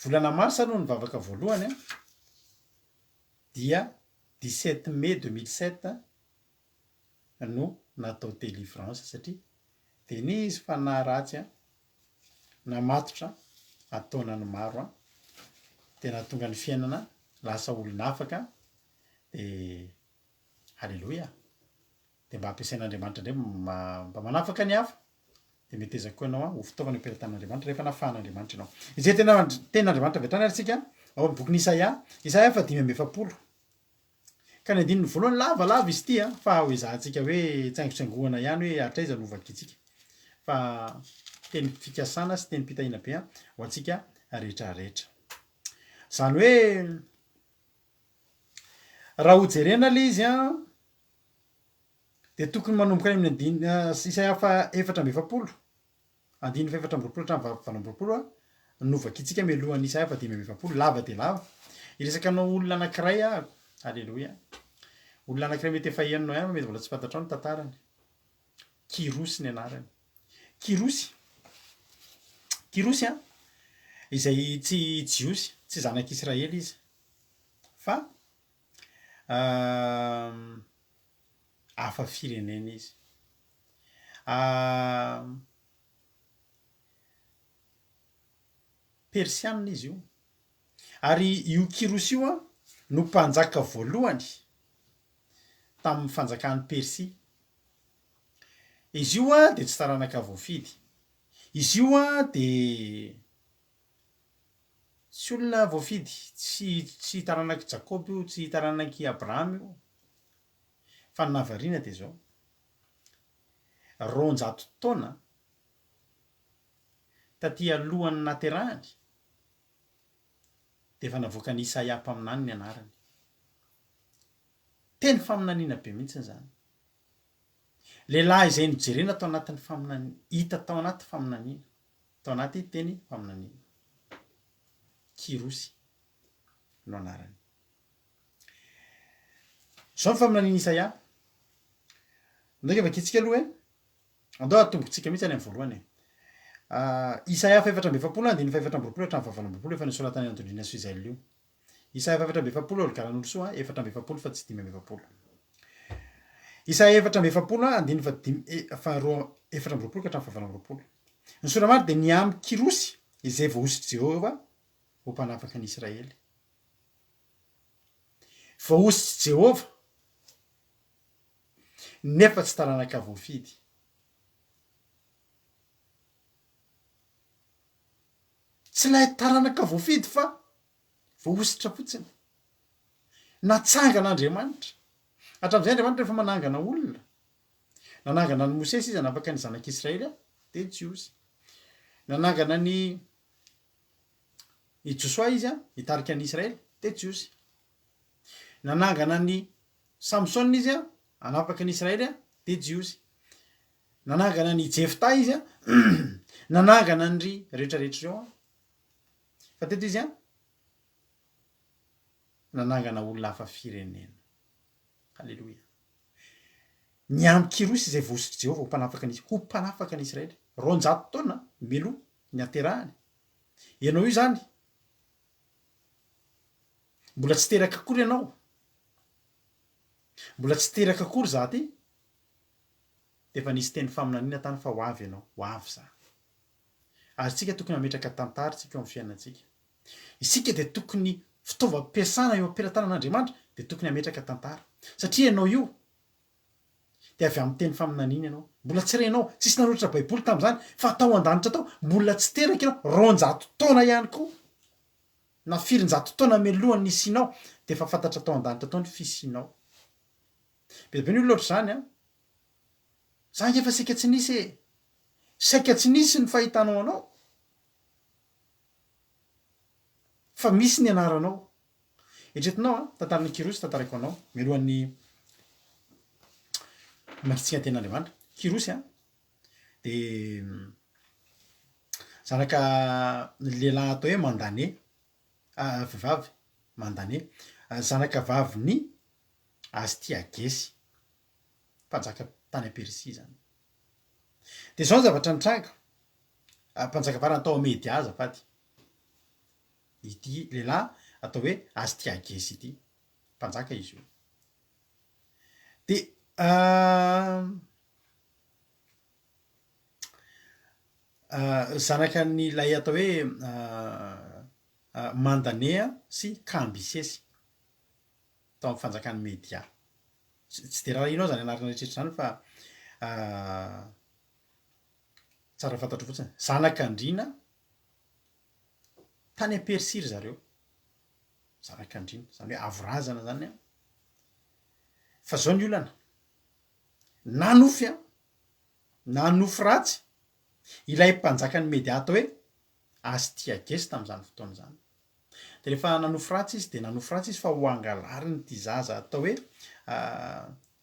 S1: Volana marsa aloha ny vavaka voalohany an, dia 17 mai 2007 no natao délivrance satria dia nisy fanahy ratsy an, namatotra an-taonany maro an, dia nahatonga ny fiainana lasa olona afaka dia Aleloia! Dia mba ampiasain'Andriamanitra indray mba manafaka ny hafa, dia meteza koa ianao ho fitaovana eo am-pelatanan'Andriamanitra rehefa nafahan'Andriamanitra ianao. Izay tena tenin'Andriamanitra avy hatrany ary isika ao amin'ny bokin'i Isaia, Isaia fahadimy amby efapolo. Ka ny andininy voalohany lavalava izy ity an, fa ho ezahantsika hoe tsaingotsaingohana ihany hoe hatraiza no hovakintsika. Fa teny fikasana sy tenim-pitahiana be ho antsika rehetrarehetra. Izany hoe raha hojerena ilay izy an, dia tokony manomboka any amin'ny andininy Isaia faha 44, andininy faha 24 hatramin'ny 28 no vakintsika mialohan'ny Isaia faha 45, lava dia lava. Hiresaka anao olona anankiray aho, aleloia. Olona anankiray mety efa henonao ihany fa mety mbola tsy fantatrao ny tantarany. Kyrosy ny anarany. Kyrosy, Kyrosy an, izay tsy Jiosy, tsy zanak'Israely izy, fa hafa firenena izy. Persiana izy io. Ary io Kyrosy io no mpanjaka voalohany tamin'ny fanjakan'i Persia. Izy io dia tsy taranaka voafidy. Izy io dia Tsy olona voafidy, tsy tsy taranak'i Jakoba io, tsy taranak'i Abrahama io. Fa ny nahavariana dia izao, 200 taona taty alohan'ny nahaterahany dia efa navoakan'i Isaia mpaminany ny anarany. Teny faminaniana be mihitsy izany. Lehilahy izay nojerena tao anatin'ny faminaniana, hita tao anaty faminaniana. Tao anaty teny faminaniana. Kyrosy no anarany. Izao ny faminanian'i Isaia. Andao ange vakintsika aloha e. Andao atombokintsika mihitsy any amin'ny voalohany e. Isaia faha-44 andininy faha-24 hatramin'ny faha-28 efa nosoratan'i Andolina Suzel io. Isaia 44 Olga Ranorosoa 44 fa tsy 45. Isaia 44 andininy fahadimy faharoa 24 ka hatramin'ny faha-28. Ny sora-mary dia ny amin'i Kyrosy izay voahositr'i Jehovah ho mpanapaka ny Israely. Voahositr'i Jehovah nefa tsy taranaka voafidy. Tsy ilay taranaka voafidy fa voahosotra fotsiny. Natsangan'Andriamanitra. Hatramin'izay Andriamanitra rehefa manangana olona, nanangana an'i Mosesy izy hanapaka ny zanak'Israely dia Jiosy. Nanangana an'i i Josoa izy hitarika an'i Israely dia Jiosy. Nanangana an'i Samsona izy hanapaka an'i Israely dia Jiosy. Nanangana an'i Jefta izy an, nanangana an'ry rehetra rehetra ireo an. Fa teto izy an, nanangana olona hafa firenena. Aleloia. Ny amin'i Kyrosy izay voahosotr'i Jehovah ho mpanafaka ny ho mpanafaka ny Israely. 200 taona mialoha ny haterahany. Ianao io izany, mbola tsy teraka akory ianao. Mbola tsy teraka akory za ty. Dia efa nisy teny faminaniana tany fa ho avy ianao, ho avy za. Ary isika tokony hametraka tantara isika eo amin'ny fiainantsika. Isika dia tokony fitaovam-piasana eo am-pelatanan'Andriamanitra dia tokony hametraka tantara. Satria ianao io dia avy amin'ny teny faminaniana ianao. Mbola tsy renao, tsisy nanoratra baiboly tamin'izany fa tao an-danitra tao mbola tsy teraka ianao, 200 taona ihany koa na firinjato taona mialohan'ny nisianao dia efa fantatra tao an-danitra tao ny fisianao. Be dia be ny olona ohatr'izany an! Za ange efa saika tsy nisy e! Saika tsy nisy ny fahitanao anao fa misy ny anaranao. Eritreretinao an, tantaran'i Kyrosy tantaraiko anao mialohan'ny hamakiantsika ny tenin'Andriamanitra. Kyrosy an, dia zanaka lehilahy atao hoe Mandane, vehivavy Mandane, zanaka vavin'i Astiagesy. Mpanjaka tany Persia izany. Dia izao ny zavatra nitranga, mpanjaka farany tao Media azafady, ity lehilahy atao hoe Astiagesy ity, mpanjaka izy io. Dia zanakan'ilay atao hoe Mandanea sy Kambisesy tao amin'ny fanjakan'i Media. Tsy dia raharahianao izany anarana rehetra izany fa tsara fantatro fotsiny. Zanak'andriana tany Persia ry zareo. Zanak'andriana, izany hoe avo razana izany an. Fa izao ny olana, na nofy an, na nofy ratsy, ilay mpanjakan'i Media atao hoe Astiagesy tamin'izany fotoana izany. Dia rehefa nanofy ratsy izy dia nanofy ratsy izy fa ho angalariny ity zaza atao hoe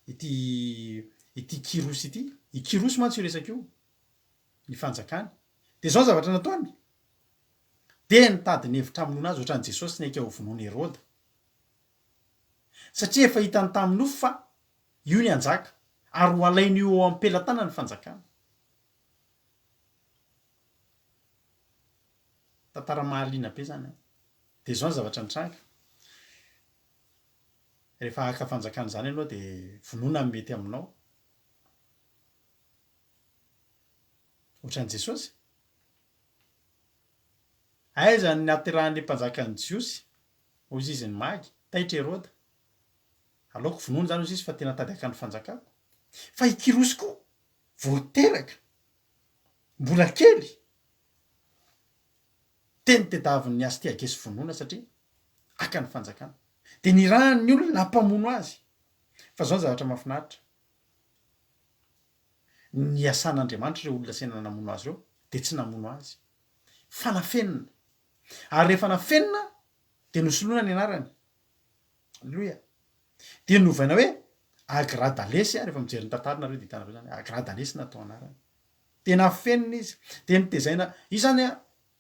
S1: ity ity Kyrosy ity. I Kyrosy mantsy io resaka io, ny fanjakany. Dia izao ny zavatra nataony, dia nitady ny hevitra hamonoana azy ohatran'i Jesosy niaika ho vonoin'i Heroda. Satria efa hitany tamin'ny nofy fa io ny hanjaka ary ho alain'io eo am-pelatanany ny fanjakana. Tantara mahaliana be zany an! Dia izao ny zavatra nitranga, rehefa haka fanjakana izany ianao dia vonoina ny mety aminao. Ohatran'i Jesosy. Aiza ny nahaterahan'ilay mpanjakan'ny Jiosy? Hoy izy ny magy, taitra Heroda. Aleoko vonoina izany hoy izy fa tena tady haka ny fanjakako. Fa i Kyrosy koa vao teraka, mbola kely, dia notediavin'ny Astiagesy vonoina satria haka ny fanjakana. Dia nirahany ny olona hampamono azy. Fa izao ny zavatra mahafinaritra, niasan'Andriamanitra ireo olona saina namono azy ireo, dia tsy namono azy, fa nafenina. Ary rehefa nafenina dia nosoloina ny anarany. Aleloia. Dia novaina hoe Agradalesy, rehefa mijery ny tantara nareo dia hitanareo izany, Agradalesy natao anarany. Dia nafenina izy, dia notezaina, izy izany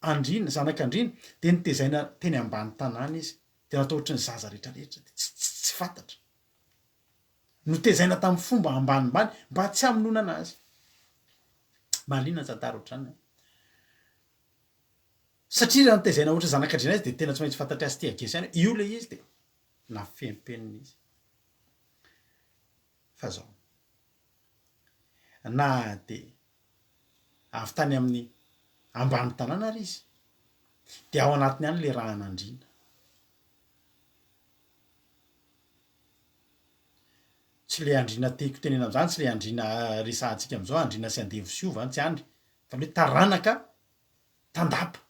S1: andriana, zanak'andriana, dia notezaina teny ambany tanàna izy, dia natao ohatry ny zaza rehetra rehetra, dia tsy tsy tsy fantatra. Notezaina tamin'ny fomba ambanimbany mba tsy hamononana azy. Mahaliana ny tantara ohatr'izany an. Satria raha notezaina ohatry ny zanak'andriana izy dia tena tsy maintsy fantatr'i Astiagesy ihany hoe io ilay izy dia nafempenina izy. Fa zao, na dia avy tany amin'ny ambany tanàna ary izy, dia ao anatiny ihany ilay ràn'andriana. Tsy ilay andriana tiako tenena amin'izany, tsy ilay andriana resahantsika amin'izao, andriana sy andevo sy hova, tsy any, fa ny hoe taranaka tandapa.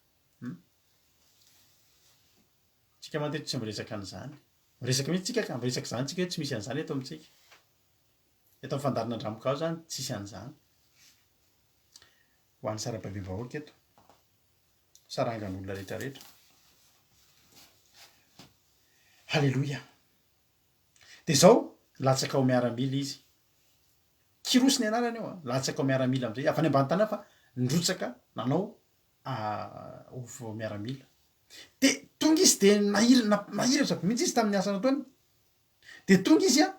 S1: Tsika mantsy eto tsy miresaka an'izany. Miresaka mihitsy tsika ka, miresaka izany tsika hoe tsy misy an'izany eto amintsika. Eto amin'ny fandaharana Andramokao izany tsisy an'izany. Ho an'ny sarababem-bahoaka eto. Sarangan'olona rehetra rehetra. Haleloia. Dia izao, latsaka ho miaramila izy. Kyrosy ny anarany io an, latsaka ho miaramila amin'izay, avy any ambany tanàna fa nirotsaka nanao ho miaramila. Dia tonga izy dia nahirana, nahiratra be mihitsy izy tamin'ny asa nataony. Dia tonga izy an,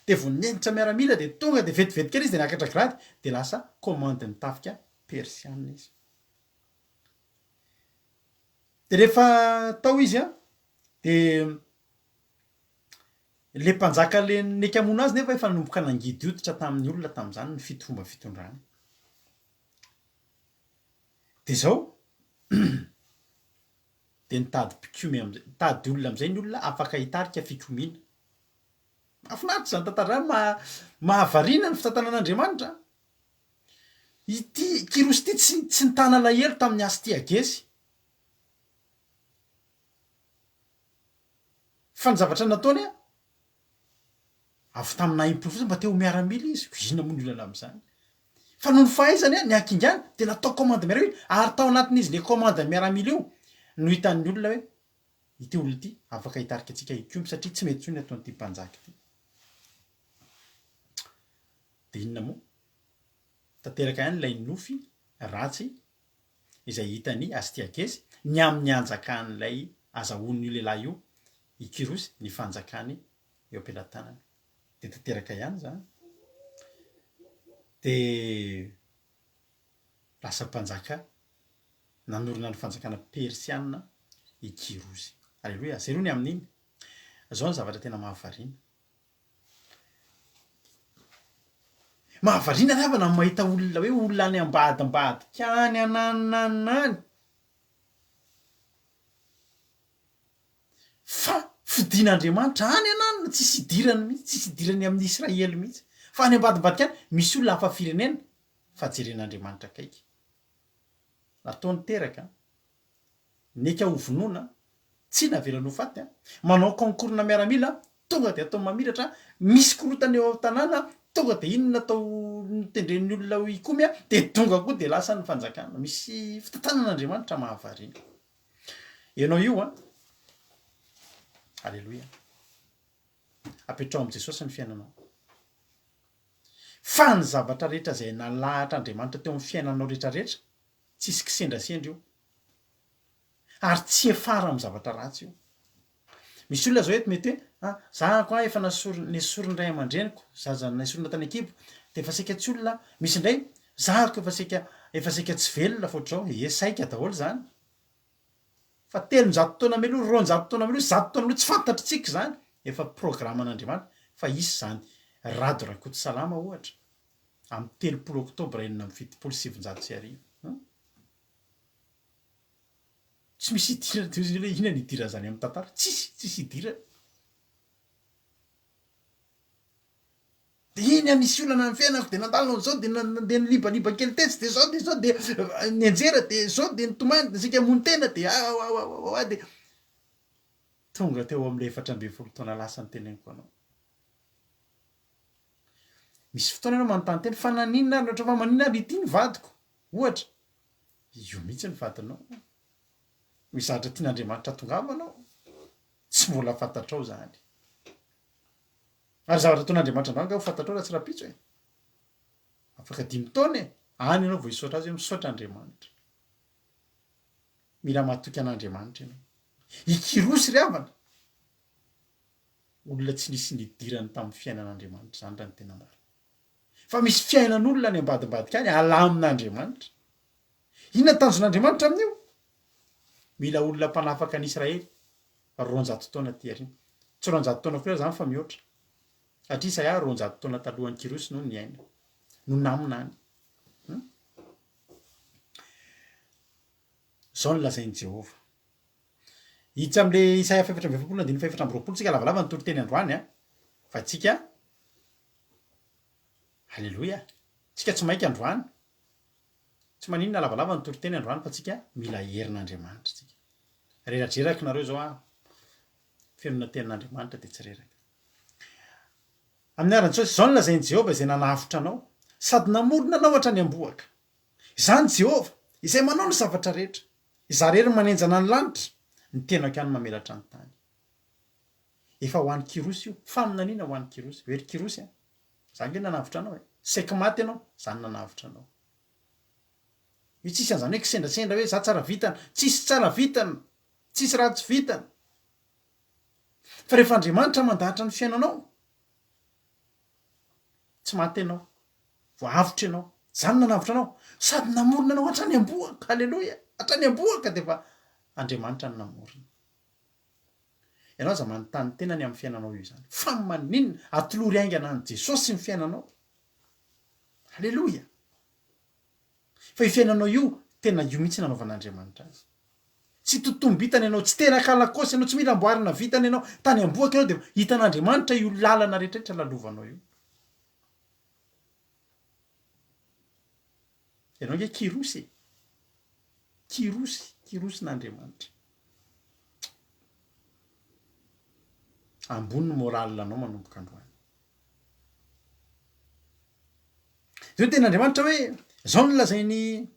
S1: dia vao niditra miaramila dia tonga dia vetivety kely izy dia niakatra grady, dia lasa commande-n'ny tafika persiana izy. Dia rehefa tao izy an, dia le mpanjaka le neky hamono azy nefa efa nanomboka nangidy hoditra tamin'ny olona tamin'izany ny fito fomba fitondrany. Dia izao, dia nitady mpikomy amin'izay, nitady olona amin'izay ny olona afaka hitarika fikomiana. Mahafinaritra izany tantara izany, maha, mahavariana ny fitantanan'Andriamanitra. Ity Kyrosy ity tsy, tsy nitana alahelo tamin'ny Astiagesy. Fa ny zavatra nataony, Avy tamin'ny nahim-po fotsiny mba te ho miaramila izy, inona moa ny olana amin'izany? Fa noho ny fahaizany, ny hakingany, dia natao commande miaramila, ary tao anatin'izy ilay commande miaramila io no hitan'ny olona hoe ity olona ity afaka hitarika antsika hikomy satria tsy mety intsony ny ataon'ity mpanjaka ity. Dia inona moa? Tanteraka ihany ilay nofy ratsy izay hitan'i Astiagesy ny amin'ny hanjakan'ilay azahoan'io lehilahy io, i Kyrosy, ny fanjakany eo am-pelatanany. Dia tanteraka ihany izany. Dia. Lasa mpanjaka nanorina ny fanjakana persiana i Kyrosy. Aleloia! Zay aloha ny amin'iny. Zao ny zavatra tena mahavariana. Mahavariana ry havana ny mahita olona hoe olona any ambadimbadika any ananona any. Fa fidin'Andriamanitra any ananona, tsisy idirany mihitsy, tsisy idirany amin'ny Israely mihitsy. Fa any ambadimbadika any misy olona hafa firenena fa jeren'Andriamanitra akaiky. Nataony teraka, neka ho vonoina, tsy navelany ho faty, manao concours-na miaramila, tonga dia atao mamiratra, misy korontana eo an-tanàna, tonga dia inona atao notendren'ny olona ho hikomy, dia tonga koa dia lasa ny fanjakana. Misy fitantanan'Andriamanitra mahavariana. Ianao io an! Aleloia. Apetraho amin'i Jesosy ny fiainanao. Fa ny zavatra rehetra izay nalahatr'Andriamanitra teo amin'ny fiainanao rehetra rehetra, tsisy kisendrasendra io. Ary tsy hiafara amin'ny zavatra ratsy io. Misy olona zao eto mety hoe, ah, za ko ah efa nasorin- nesorin'ny ray aman-dreniko, zaza nesorina tany an-kibo, dia efa saika tsy olona aho. Misy indray, za ko efa saika efa saika tsy velona fa ohatr'izao. Ie, saika daholo izany. Fa 300 taona mialoha, 200 taona mialoha, 100 taona mialoha, tsy fantatritsika izany. Efa programan'Andriamanitra fa hisy izany. Rado Rakotosalama ohatra, amin'ny 30 oktobra 1976. Hum. Tsy misy idirana, de ozy hoe inona ny idiran'izany amin'ny tantara? Tsisy, tsisy idirany. De iny aho nisy olana ny fiainako de nandalo an'izao de nandeha nilibaliba kely tetsy de zao de zao de nianjera de zao de nitomany de saika hamono tena de aoaoaoa de tonga teo amin'ilay 14 taona lasa ny teneniko anao. Misy fotoana ianao manontany tena fa naninona ary ohatra fa maninona ary ity ny vadiko ohatra. Io mihitsy ny vadinao. Misy zavatra tian'Andriamanitra hatongavana ao, tsy mbola fantatrao izany. Ary zavatra ataon'Andriamanitra androany angaha ho fantatrao raha tsy rahampitso e? Afaka dimy taona e! Any ianao vao hisaotra azy hoe misaotra Andriamanitra. Mila matoky an'Andriamanitra ianao. I Kyrosy ry havana, olona tsy nisy nidirany tamin'ny fiainan'Andriamanitra izany raha ny tena marina. Fa misy fiainan'olona any ambadimbadika any alamin'Andriamanitra. Inona ny tanjon'Andriamanitra amin'io? Mila olona mpanafaka an'i Israely 200 taona aty aoriana. Tsy 200 taona akory aza izany fa mihoatra. Satria Isaia 200 taona talohan'i Kyrosy no niaina, no naminany. Hmm? Izao no lazain'i Jehovah. Hiditra amin'ilay Isaia 44 andininy faha-24 tsika lavalava ny toriteny androany a. Fa tsika Aleloia! Tsika tsy maika androany. Tsy maninona lavalava ny toriteny androany fa tsika mila herin'Andriamanitra tsika. Reradreraka nareo zao an. Fenona tenin'Andriamanitra dia tsy reraka. Amin'ny anaran'i Jesosy, izao no lazain'i Jehovah izay nanavotra anao sady namorona anao hatrany am-bohoka. Izaho Jehovah, izay manao ny zavatra rehetra. Izaho irery no manenjana ny lanitra, ny tenako ihany no mamelatra ny tany. Efa ho an'i Kyrosy io. Faminaniana ho an'i Kyrosy. Hoe ry Kyrosy a! Za ange nanavotra anao e! Saiky maty ianao, za no nanavotra anao. Io tsisy an'izany hoe kisendrasendra hoe za tsara vintana. Tsisy tsara vintana! Tsisy ratsy vintana! Fa rehefa Andriamanitra mandahatra ny fiainanao, tsy maty ianao. Voaavotra ianao. Za no nanavotra anao. Sady namorona anao hatrany am-bohoka. Aleloia! Hatrany am-bohoka dia efa Andriamanitra no namorona. Ianao aza manontany tena ny amin'ny fiainanao io izany. Fa maninona? Atolory haingana an'i Jesosy ny fiainanao. Aleloia! Fa io fiainanao io, tena io mihitsy nanaovan'Andriamanitra azy. Tsy totombitana ianao, tsy teraka lakôsy ianao, tsy mila amboarina vintana ianao. Tany am-bohoka ianao dia hitan'Andriamanitra io lalana rehetrarehetra lalovanao io. Ianao ange Kyrosy e! Kyrosy, Kyrosin'Andriamanitra. Ambony ny moral anao manomboka androany. Izao ny tenin'Andriamanitra hoe, izao no lazainy,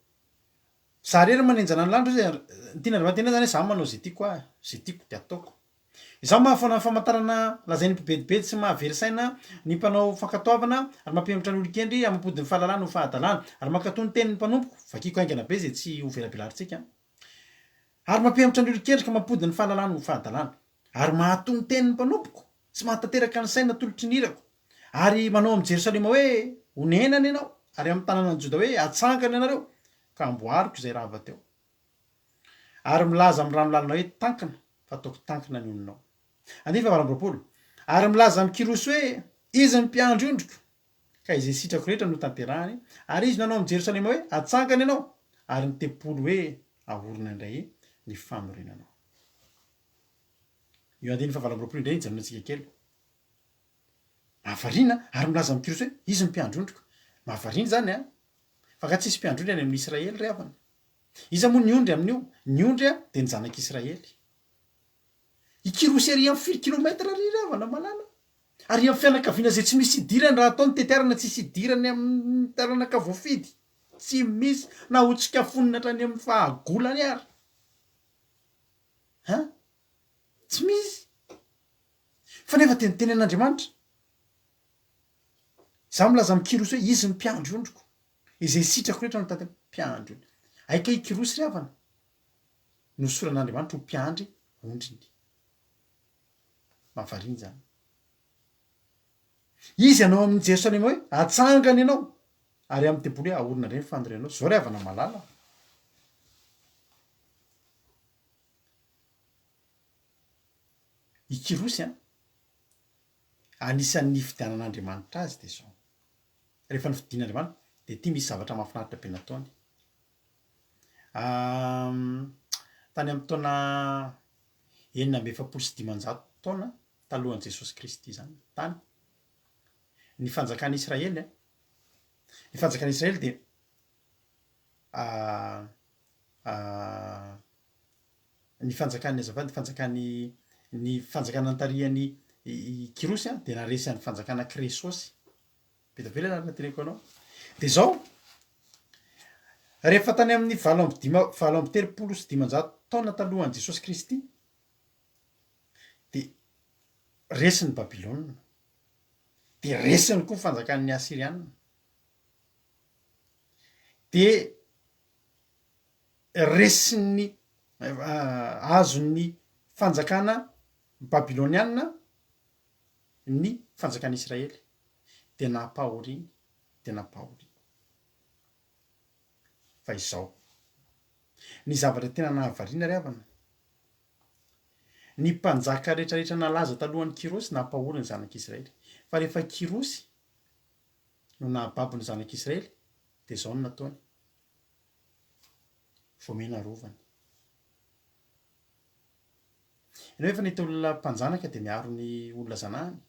S1: za irery manenjana ny lanitra, ny tian'Andriamanitra tenenina zany hoe za manao izay tiako aho, izay tiako dia ataoko. Izaho mahafoana ny famantarana lazain'ny mpibedibedy sy mahavery saina ny mpanao fankatoavana ary mampihemotra ny olon-kendry ary mampody ny fahalalana ho fahadalana ary mankatò ny tenin'ny mpanompoko, vakiko haingana be izay tsy ho velabelarintsika, ary mampihemotra ny olon-kendry ka mampody ny fahalalana ho fahadalana ary mahatò ny tenin'ny mpanompoko sy mahatanteraka ny saina atolotry ny irako ary manao amin'i Jerosalema hoe, Honenana ianao, ary amin'ny tanànan'i Joda hoe, Hatsangana ianareo. Ka amboariko izay rava teo. Ary milaza amin'ny rano lalina hoe, Tankina, fa ataoko tankina ny oninao. Andininy fahavalo amby 20. Ary milaza amin'i Kyrosy hoe, Izy no mpiandry ondriko, ka izay sitrako rehetra no tanterahany, ary izy no hanao amin'i Jerosalema hoe, Atsangana ianao, ary ny tempoly hoe, Ahorina indray ny fanorenanao. Io andininy fahavalo amby 20 indray hijanonantsika kely. Mahavariana, ary milaza amin'i Kyrosy hoe, Izy no mpiandry ondriko. Mahavariana izany an! Fa angaha tsisy mpiandry ondry any amin'ny Israely ry havana? Iza moa ny ondry amin'io? Ny ondry dia ny zanak'Israely. I Kyrosy ery amin'ny firy kilomètre ery ry havana malala? Ary amin'ny fianakaviana izay tsy misy idirany raha atao ny tetiarana tsisy idirany amin'ny taranaka voafidy. Tsy misy na ho tsikafonina hatrany amin'ny fahagolany ary. Hein? Tsy misy. Fa nefa dia niteny an'Andriamanitra. Izaho milaza amin'i Kyrosy hoe izy no mpiandry ondriko. Izay sitrako rehetra no tanterahiko. Mpiandry ondry. Hay kay i Kyrosy ry havana. Nosoran'Andriamanitra ho mpiandry ondriny. Mahavariana izany. Izy hanao amin'i Jerosalema hoe, Atsangana ianao, ary amin'ny tempoly hoe, Ahorina indray ny fanorenanao. Izao ry havana malala. I Kyrosy an, anisan'ny nifidianan'Andriamanitra azy dia izao. Rehefa nofidin'Andriamanitra, dia ity misy zavatra mahafinaritra be nataony. Tany amin'ny taona 546 taona talohan'i Jesosy Kristy izany, tany, ny fanjakan'i Israely, ny fanjakan'i Israely dia ny fanjakan'ny azafady, ny fanjakan'ny ny fanjakana notarihan'i i Kyrosy dia naharesy an'ny fanjakana Kresosy. Be dia be ilay anarana teneniko anao. Dia izao, rehefa tany amin'ny valo amby dima, 538 taona talohan'i Jesosy Kristy, dia resin'i Babylona. Dia resiny koa ny fanjakan'ny Asyriana. Dia resin'ny, azon'ny fanjakana babyloniana ny fanjakan'i Israely, dia nampahoriany, dia nampahoriany. Fa izao, ny zavatra tena nahavariana ry havana, ny mpanjaka rehetrarehetra nalaza talohan'i Kyrosy nampahory ny zanak'Israely, fa rehefa Kyrosy no nahababo ny zanak'Israely, dia izao no nataony, voamena arovany. Ianao efa nahita olona mpanjanaka dia miaro ny olona zanahany?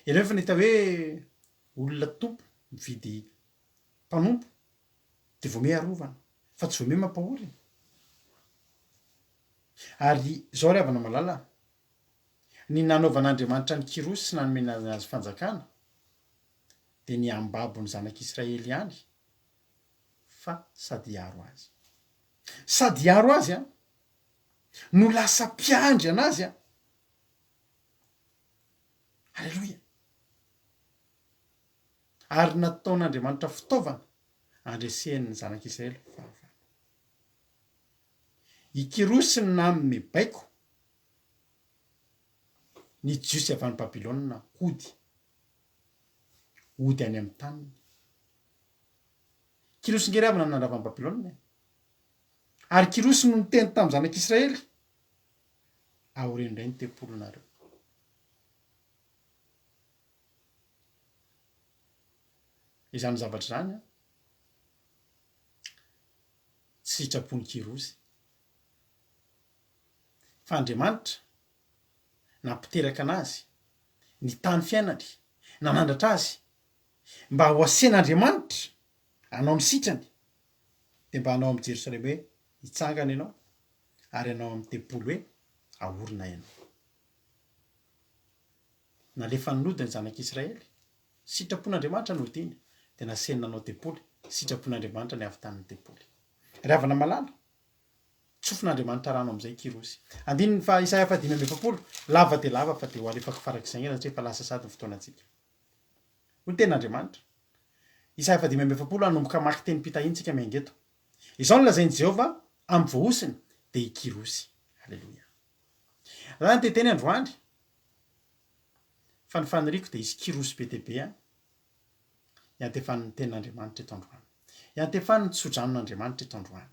S1: Ianao efa nahita hoe olona tompo mividy mpanompo dia voamehy arovana fa tsy voamehy mampahory? Ary izao ry havana malala, ny nanaovan'Andriamanitra an'i Kyrosy sy nanomena azy fanjakana dia ny hambabo ny zanak'Israely ihany fa sady hiaro azy. Sady hiaro azy an, no lasa mpiandry anazy an. Aleloia. Ary nataon'Andriamanitra fitaovana andreseny ny zanak'Israely fahavalo. I Kyrosy no nanome baiko ny Jiosy avy any Babylona hody, hody any amin'ny taniny. Kyrosy nge ry havana no nandrava an'i Babylona e. Ary Kyrosy no niteny tamin'ny zanak'Israely, Aoreno indray ny tempolinareo. Izany zavatra izany an, tsy sitrapon'i Kyrosy. Fa Andriamanitra nampiteraka anazy, nitaha ny fiainany, nanandratra azy, Mba ho asian'Andriamanitra anao ny sitrany, dia mba hanao amin'i Jerosalema hoe, Hitsangana ianao, ary hanao amin'ny tempoly hoe, Haorina ianao. Nalefany nody ny zanak'Israely, sitrapon'Andriamanitra ny hodiany, dia nasehony nanao tempoly, sitrapon'Andriamanitra ny havitan'ny tempoly. Ry havana malala, tsofin'Andriamanitra rano amin'izay Kyrosy. Andininy faha Isaia faha 45, lava dia lava fa dia ho alefako farak'izay haingana satria efa lasa sahady ny fotoanantsika. Hoy ny tenin'Andriamanitra. Isaia faha-45, Hanomboka hamaky tenim-pitahiana isika miainga eto. Izao no lazain'i Jehovah amin'ny voahosony, dia i Kyrosy. Aleloia. Raha ny te-hiteny androany, fa ny faniriako dia hisy Kyrosy be dia be any. Iantefan'ny tenin'Andriamanitra eto androany. Iantefan'ny tsodranon'Andriamanitra eto androany.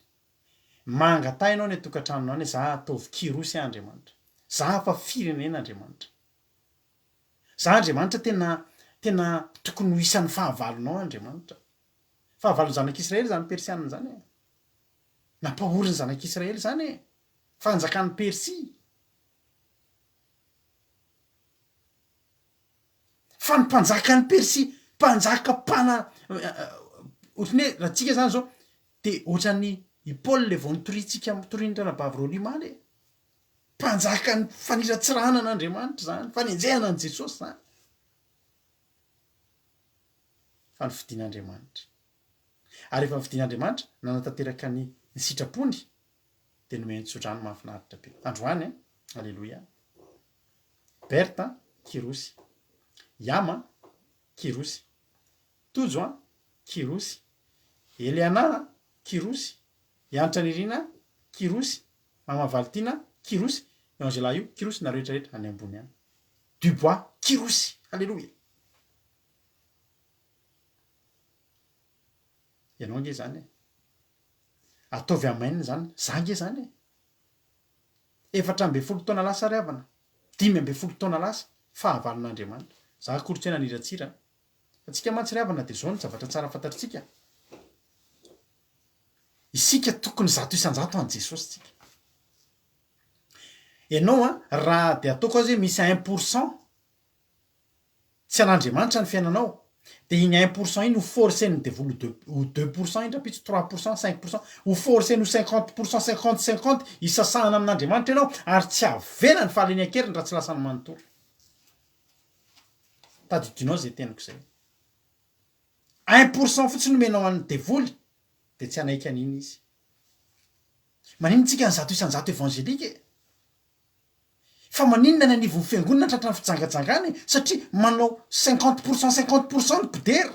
S1: Mangataha ianao any an-tokantranonao any, za ataovy Kyrosy aho Andriamanitra. Za fa firenena Andriamanitra. Za Andriamanitra tena tena tokony ho isan'ny fahavalonao Andriamanitra. Fahavalon'ny zanak'Israely izany Persianina izany e. Nampahory ny zanak'Israely izany e. Fanjakan'i Persia. Fa ny mpanjakan'i Persia, mpanjaka mpana ohatran'ny hoe raha tsika zany zao de ohatran'ny i Paul le vao nitoriantsika nitorian'ny ranabavy Rolly omaly e. Mpanjakan'ny faniratsirana an'Andriamanitra izany, fanenjehana an'i Jesosy izany. Fa nofidin'Andriamanitra. Ary rehefa nofidin'Andriamanitra, nanatanteraka ny ny sitrapony, dia nomeny tsodrano mahafinaritra be. Androany an, Aleloia. Berthe an, Kirosy. Yama an, Kirosy. Tojo an, Kirosy. Eliana an, Kirosy. Iantra Nirina, Kirosy. Mama Valtiana, Kirosy. Io Angela io, Kirosy, nareo rehetra rehetra any ambony any. Dubois, Kirosy. Aleloia. Ianao ange izany e. Ataovy amen izany. Za ange izany e. 14 taona lasa ry havana, 15 taona lasa, fahavalon'Andriamanitra. Za akory tsy hoe naniratsira an. Fa tsika mantsy ry havana dia izao ny zavatra tsara fantatritsika. Isika tokony 100% an'i Jesosy tsika. Ianao an, raha dia ataoko aza hoe misy un pour cent Tsy an'Andriamanitra ny fiainanao, dia iny un pour cent iny ho forcer-n'ny devoly ho deux ho deux pour cent iny rahampitso, trois pour cent, cinq pour cent, ho forcer-ny ho cinquante pour cent, cinquante cinquante, hisasahana amin'Andriamanitra ianao ary tsy havelany fa alainy an-keriny raha tsy lasany manontolo. Tadidinao izay teniko izay. Un pour cent fotsiny omenao an'ny devoly dia tsy hanaiky an'iny izy. Maninona tsika ny 100% évangélique e? Fa maninona ny anivon'ny fiangonana tratran'ny fijangajangana e? Satria manao cinquante pour cent cinquante pour cent ny mpidera.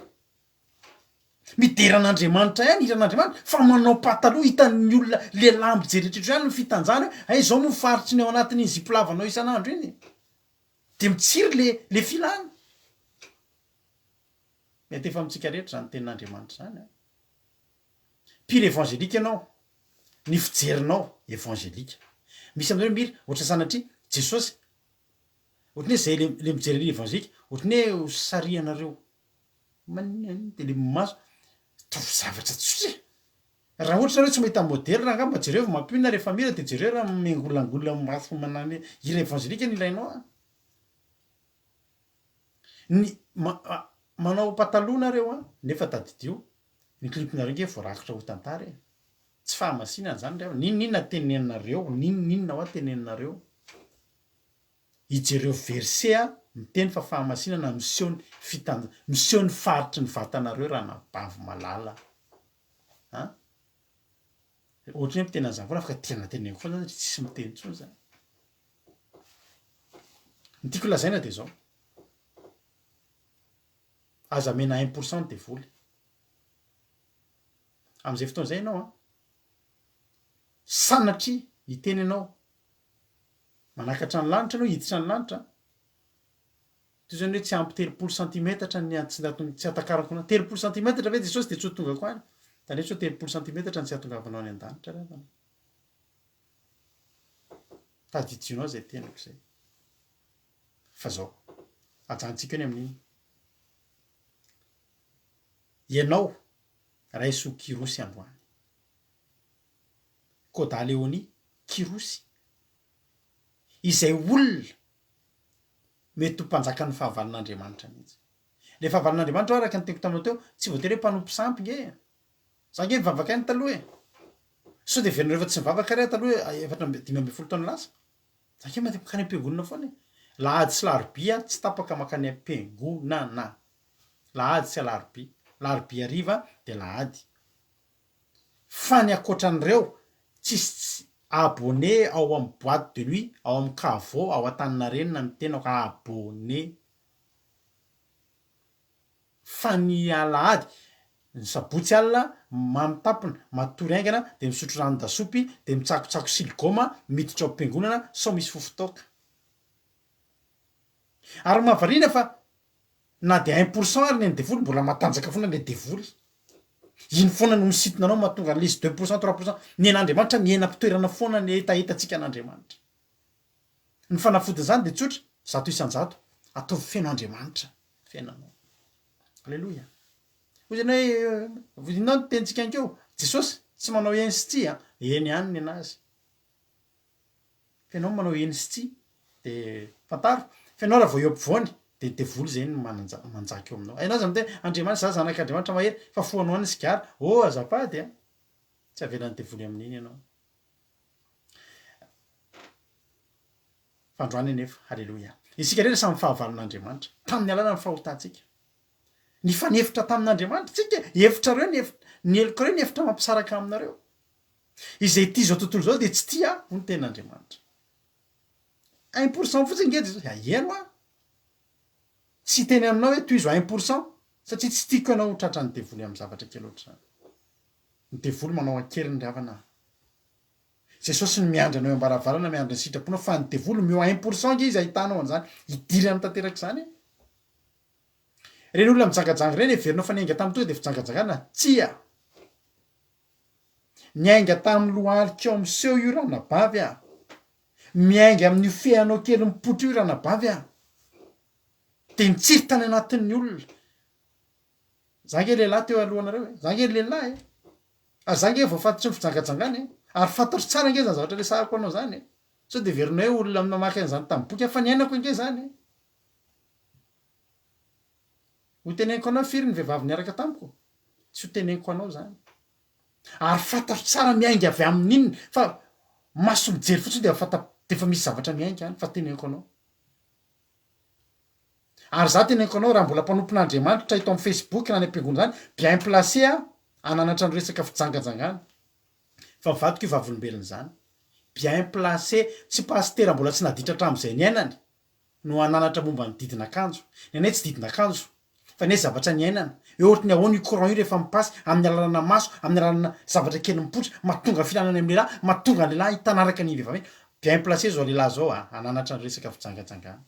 S1: Midera an'Andriamanitra ihany, hira an'Andriamanitra, fa manao pataloha hitan'ny olona lehilahy mijery hatrehitra ihany ny fitanjahany hoe hay izao moa faritry ny ao anatin'iny zipo lavanao isan'andro iny e. Dia mitsiry le le filana. Miantefa amintsika rehetra izany tenin'Andriamanitra izany an. Mpihira évangélique ianao, ny fijerinao évangélique. Misy aminareo mihira ohatra sanatria Jesosy, ohatran'ny hoe zay le le mijery an'iny évangélique, ohatran'ny hoe ho sarihanareo maninona de le maso, ataovy zavatra tsotra e! Raha ohatra nareo tsy mahita modely rangah mba jereo vao mampionona rehefa mihira de jereo raha miangolangola maso manano hoe hira évangélique no ilainao an! Ny ma manao pataloha nareo an, nefa tadidio, ny clip-nareo nge voarakitra ho tantara e! Tsy fahamasinana zany ry havana, n'inon'inona teneninareo, n'inon'inona hoa teneninareo, ijereo verset a miteny fa fahamasinana miseho ny fitan- miseho ny faritry ny vatanareo ranabavy malala a! Ohatry ny hoe miteny an'izany foana fa tena teneniko foana zany satria tsisy miteny intsony zany. Ny tiako lazaina dia izao, aza amena un pour cent ny devoly. Amin'izay fotoana izay ianao an, sanatria hiteny ianao, manakatra ny lanitra ianao, hiditra ny lanitra, toy izany hoe tsy ampy 30 santimetatra ny tsy hatakarako anao, 30 santimetatra ve Jesosy dia tsy ho tongako any? Tandremo sao 30 santimetatra ny tsy hahatongavanao any an-danitra ry havana. Tadidionao izay teniko izay. Fa zao, ajanontsika eo ny amin'iny. Ianao, raiso Kirosy androany. Koda Leonie, Kirosy. Izay olona mety ho mpanjakan'ny fahavalon'Andriamanitra mihitsy. Ilay fahavalon'Andriamanitra araka ny teniko taminao teo, tsy voatery hoe mpanompo sampy nge e. Za ange nivavaka ihany taloha e. Sao dia heverinareo fa tsy nivavaka ary aho taloha efatra amby 15 taona lasa. Za ange mandeha mankany am-piangonana foana e. Lahady sy larobia tsy tapaka mankany am-piangonana. Lahady sy alarobia. Larobia hariva dia lahady. Fa ny ankoatran'ireo, tsisy tsy abonné ao amin'ny boite de nuit, ao amin'ny caveau ao Antaninarenina ny tenako, abonné. Fa ny alahady, ny sabotsy alina, mamo tampona, matory haingana, dia misotro ranon-dasopy, dia mitsakotsako siligoma, miditra ao am-piangonana sao misy fofon-toaka. Ary mahavariana fa. Na dia 1% ary ny an'ny devoly mbola matanjaka foana le devoly. Iny foana no misintona anao mahatonga an'ilay izy 2% 3%. Ny an'Andriamanitra mihena am-pitoerana foana ny hetahetantsika an'Andriamanitra. Ny fanafodin'izany dia tsotra, 100%, ataovy feno Andriamanitra ny fiainanao. Aleloia. Hoy ianao hoe, inona no tenintsika ankeo? Jesosy tsy manao eny sy tsia, eny ihany ny an'azy. Fa ianao manao eny sy tsia dia fantaro fa ianao raha vao eo ampovoany dia ny devoly izay no mananja manjaka eo aminao. Ianao aza miteny Andriamanitra za zanak'Andriamanitra mahery fa fohanao any ny sigara. Oh azafady a! Tsy avelan'ny devoly amin'iny ianao. Fa androany anefa, haleloia, isika rehetra samy fahavalon'Andriamanitra tamin'ny alalan'ny fahotantsika. Nifanefitra tamin'Andriamanitra tsika, hevitrareo ny hevitra, ny helokareo ny hevitra mampisaraka aminareo. Izay tia izao tontolo izao dia tsy tia ahy, hoy ny tenin'Andriamanitra. 1% fotsiny nge Jesosy, aheno aho. Tsy hiteny aminao hoe tohizo 1% satria tsy tiako ianao ho tratran'ny devoly amin'ny zavatra kely ohatr'izany. Ny devoly manao an-keriny ry havana a. Jesosy no miandry anao eo am-baravarana miandry ny sitraponao fa ny devoly omeo 1% nge izy ahitanao an'izany, hidirany tanteraka izany e. Ireny olona mijangajanga ireny heverinao fa niainga tamin'ny tonga dia fijangajangana? Tsia! Niainga tamin'ny lohalikao miseho io ranabavy a! Miainga amin'io feanao kely mipoitra io ranabavy a! Dia nitsiry tany anatin'ny olona. Za nge lehilahy teo alohanareo e! Za nge lehilahy e! Ary za nge voafatotry ny fijangajangana e! Ary fantatro tsara nge zany zavatra resahako anao zany e! Sao dia heverinao hoe olona namaky an'izany tamin'ny boky aho fa niainako ange zany e! Ho teneniko anao firy ny vehivavy niaraka tamiko? Tsy ho teneniko anao zany. Ary fantatro tsara miainga avy amin'inona fa maso mijery fotsiny dia fanta dia efa misy zavatra miainga any fa teneniko anao. Ary za teneniko anao raha mbola mpanompon'Andriamanitra eto amin'ny Facebook na any am-piangonana zany bien placé aho hananatra ny resaka fijangajangana. Fa mivadika io vavolombelona zany. Bien placé, tsy pasitera mbola tsy naditra hatramin'izay niainany no hananatra momba ny didin'akanjo. Ny anay tsy didin'akanjo fa ny anay zavatra niainana. Hoe ohatry ny ahoana io courant io rehefa mipasy amin'ny alalana maso, amin'ny alalana zavatra kely mipoitra, mahatonga filana any amin'ny lehilahy, mahatonga ny lehilahy hitanaraka ny vehivavy. Bien placé zao lehilahy zao a, hananatra ny resaka fijangajangana.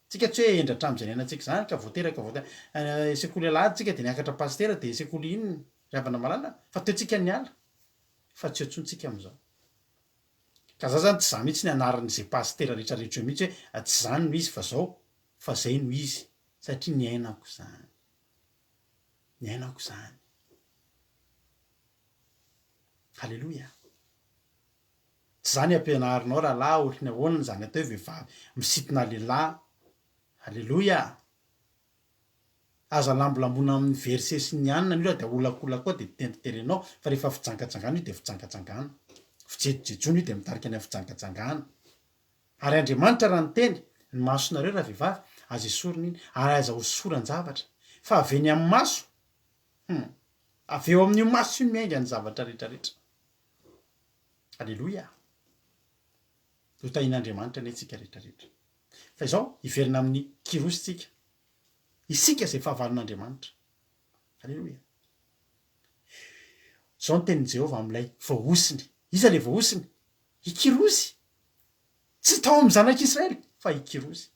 S1: Tsika tsy hoe hendry hatramin'izay niainantsika izany ka vao teraka vao sekoly alahady tsika dia niakatra pasitera dia sekoly inona ry havana malala fa teo tsika niala fa tsy eo intsony tsika amin'izao. Ka za zany tsy za mihitsy ny anaran'izay pasitera rehetra rehetra eo mihitsy hoe tsy zany no izy fa zao fa zay no izy satria niainako zany. Niainako zany. Haleloia. Tsy zany ampianarinao rahalahy ohatry ny ahoana izany atao hoe vehivavy misintona lehilahy. Haleloia. Aza lambolamboina amin'ny verset sy ny anona ny olona dia aholakolaka ao dia tendriterenao fa rehefa fijangajangana io dia fijangajangana. Fijejojejoana io dia mitarika any amin'ny fijangajangana. Ary Andriamanitra raha niteny, ny masonareo ravehivavy, aza esorina iny, ary aza hosoran-javatra. Fa avy eny amin'ny maso, hum, avy eo amin'io maso io no miainga ny zavatra rehetrarehetra. Aleloia! Ho tahian'Andriamanitra anie tsika rehetrarehetra. Fa izao, hiverina amin'ny Kyrosy tsika. Isika izay fahavalon'Andriamanitra. Aleloia! Izao ny tenin'i Jehovah amin'ilay voahosony. Iza ilay voahosony? I Kyrosy. Tsy tao amin'ny zanak'Israely, fa i Kyrosy.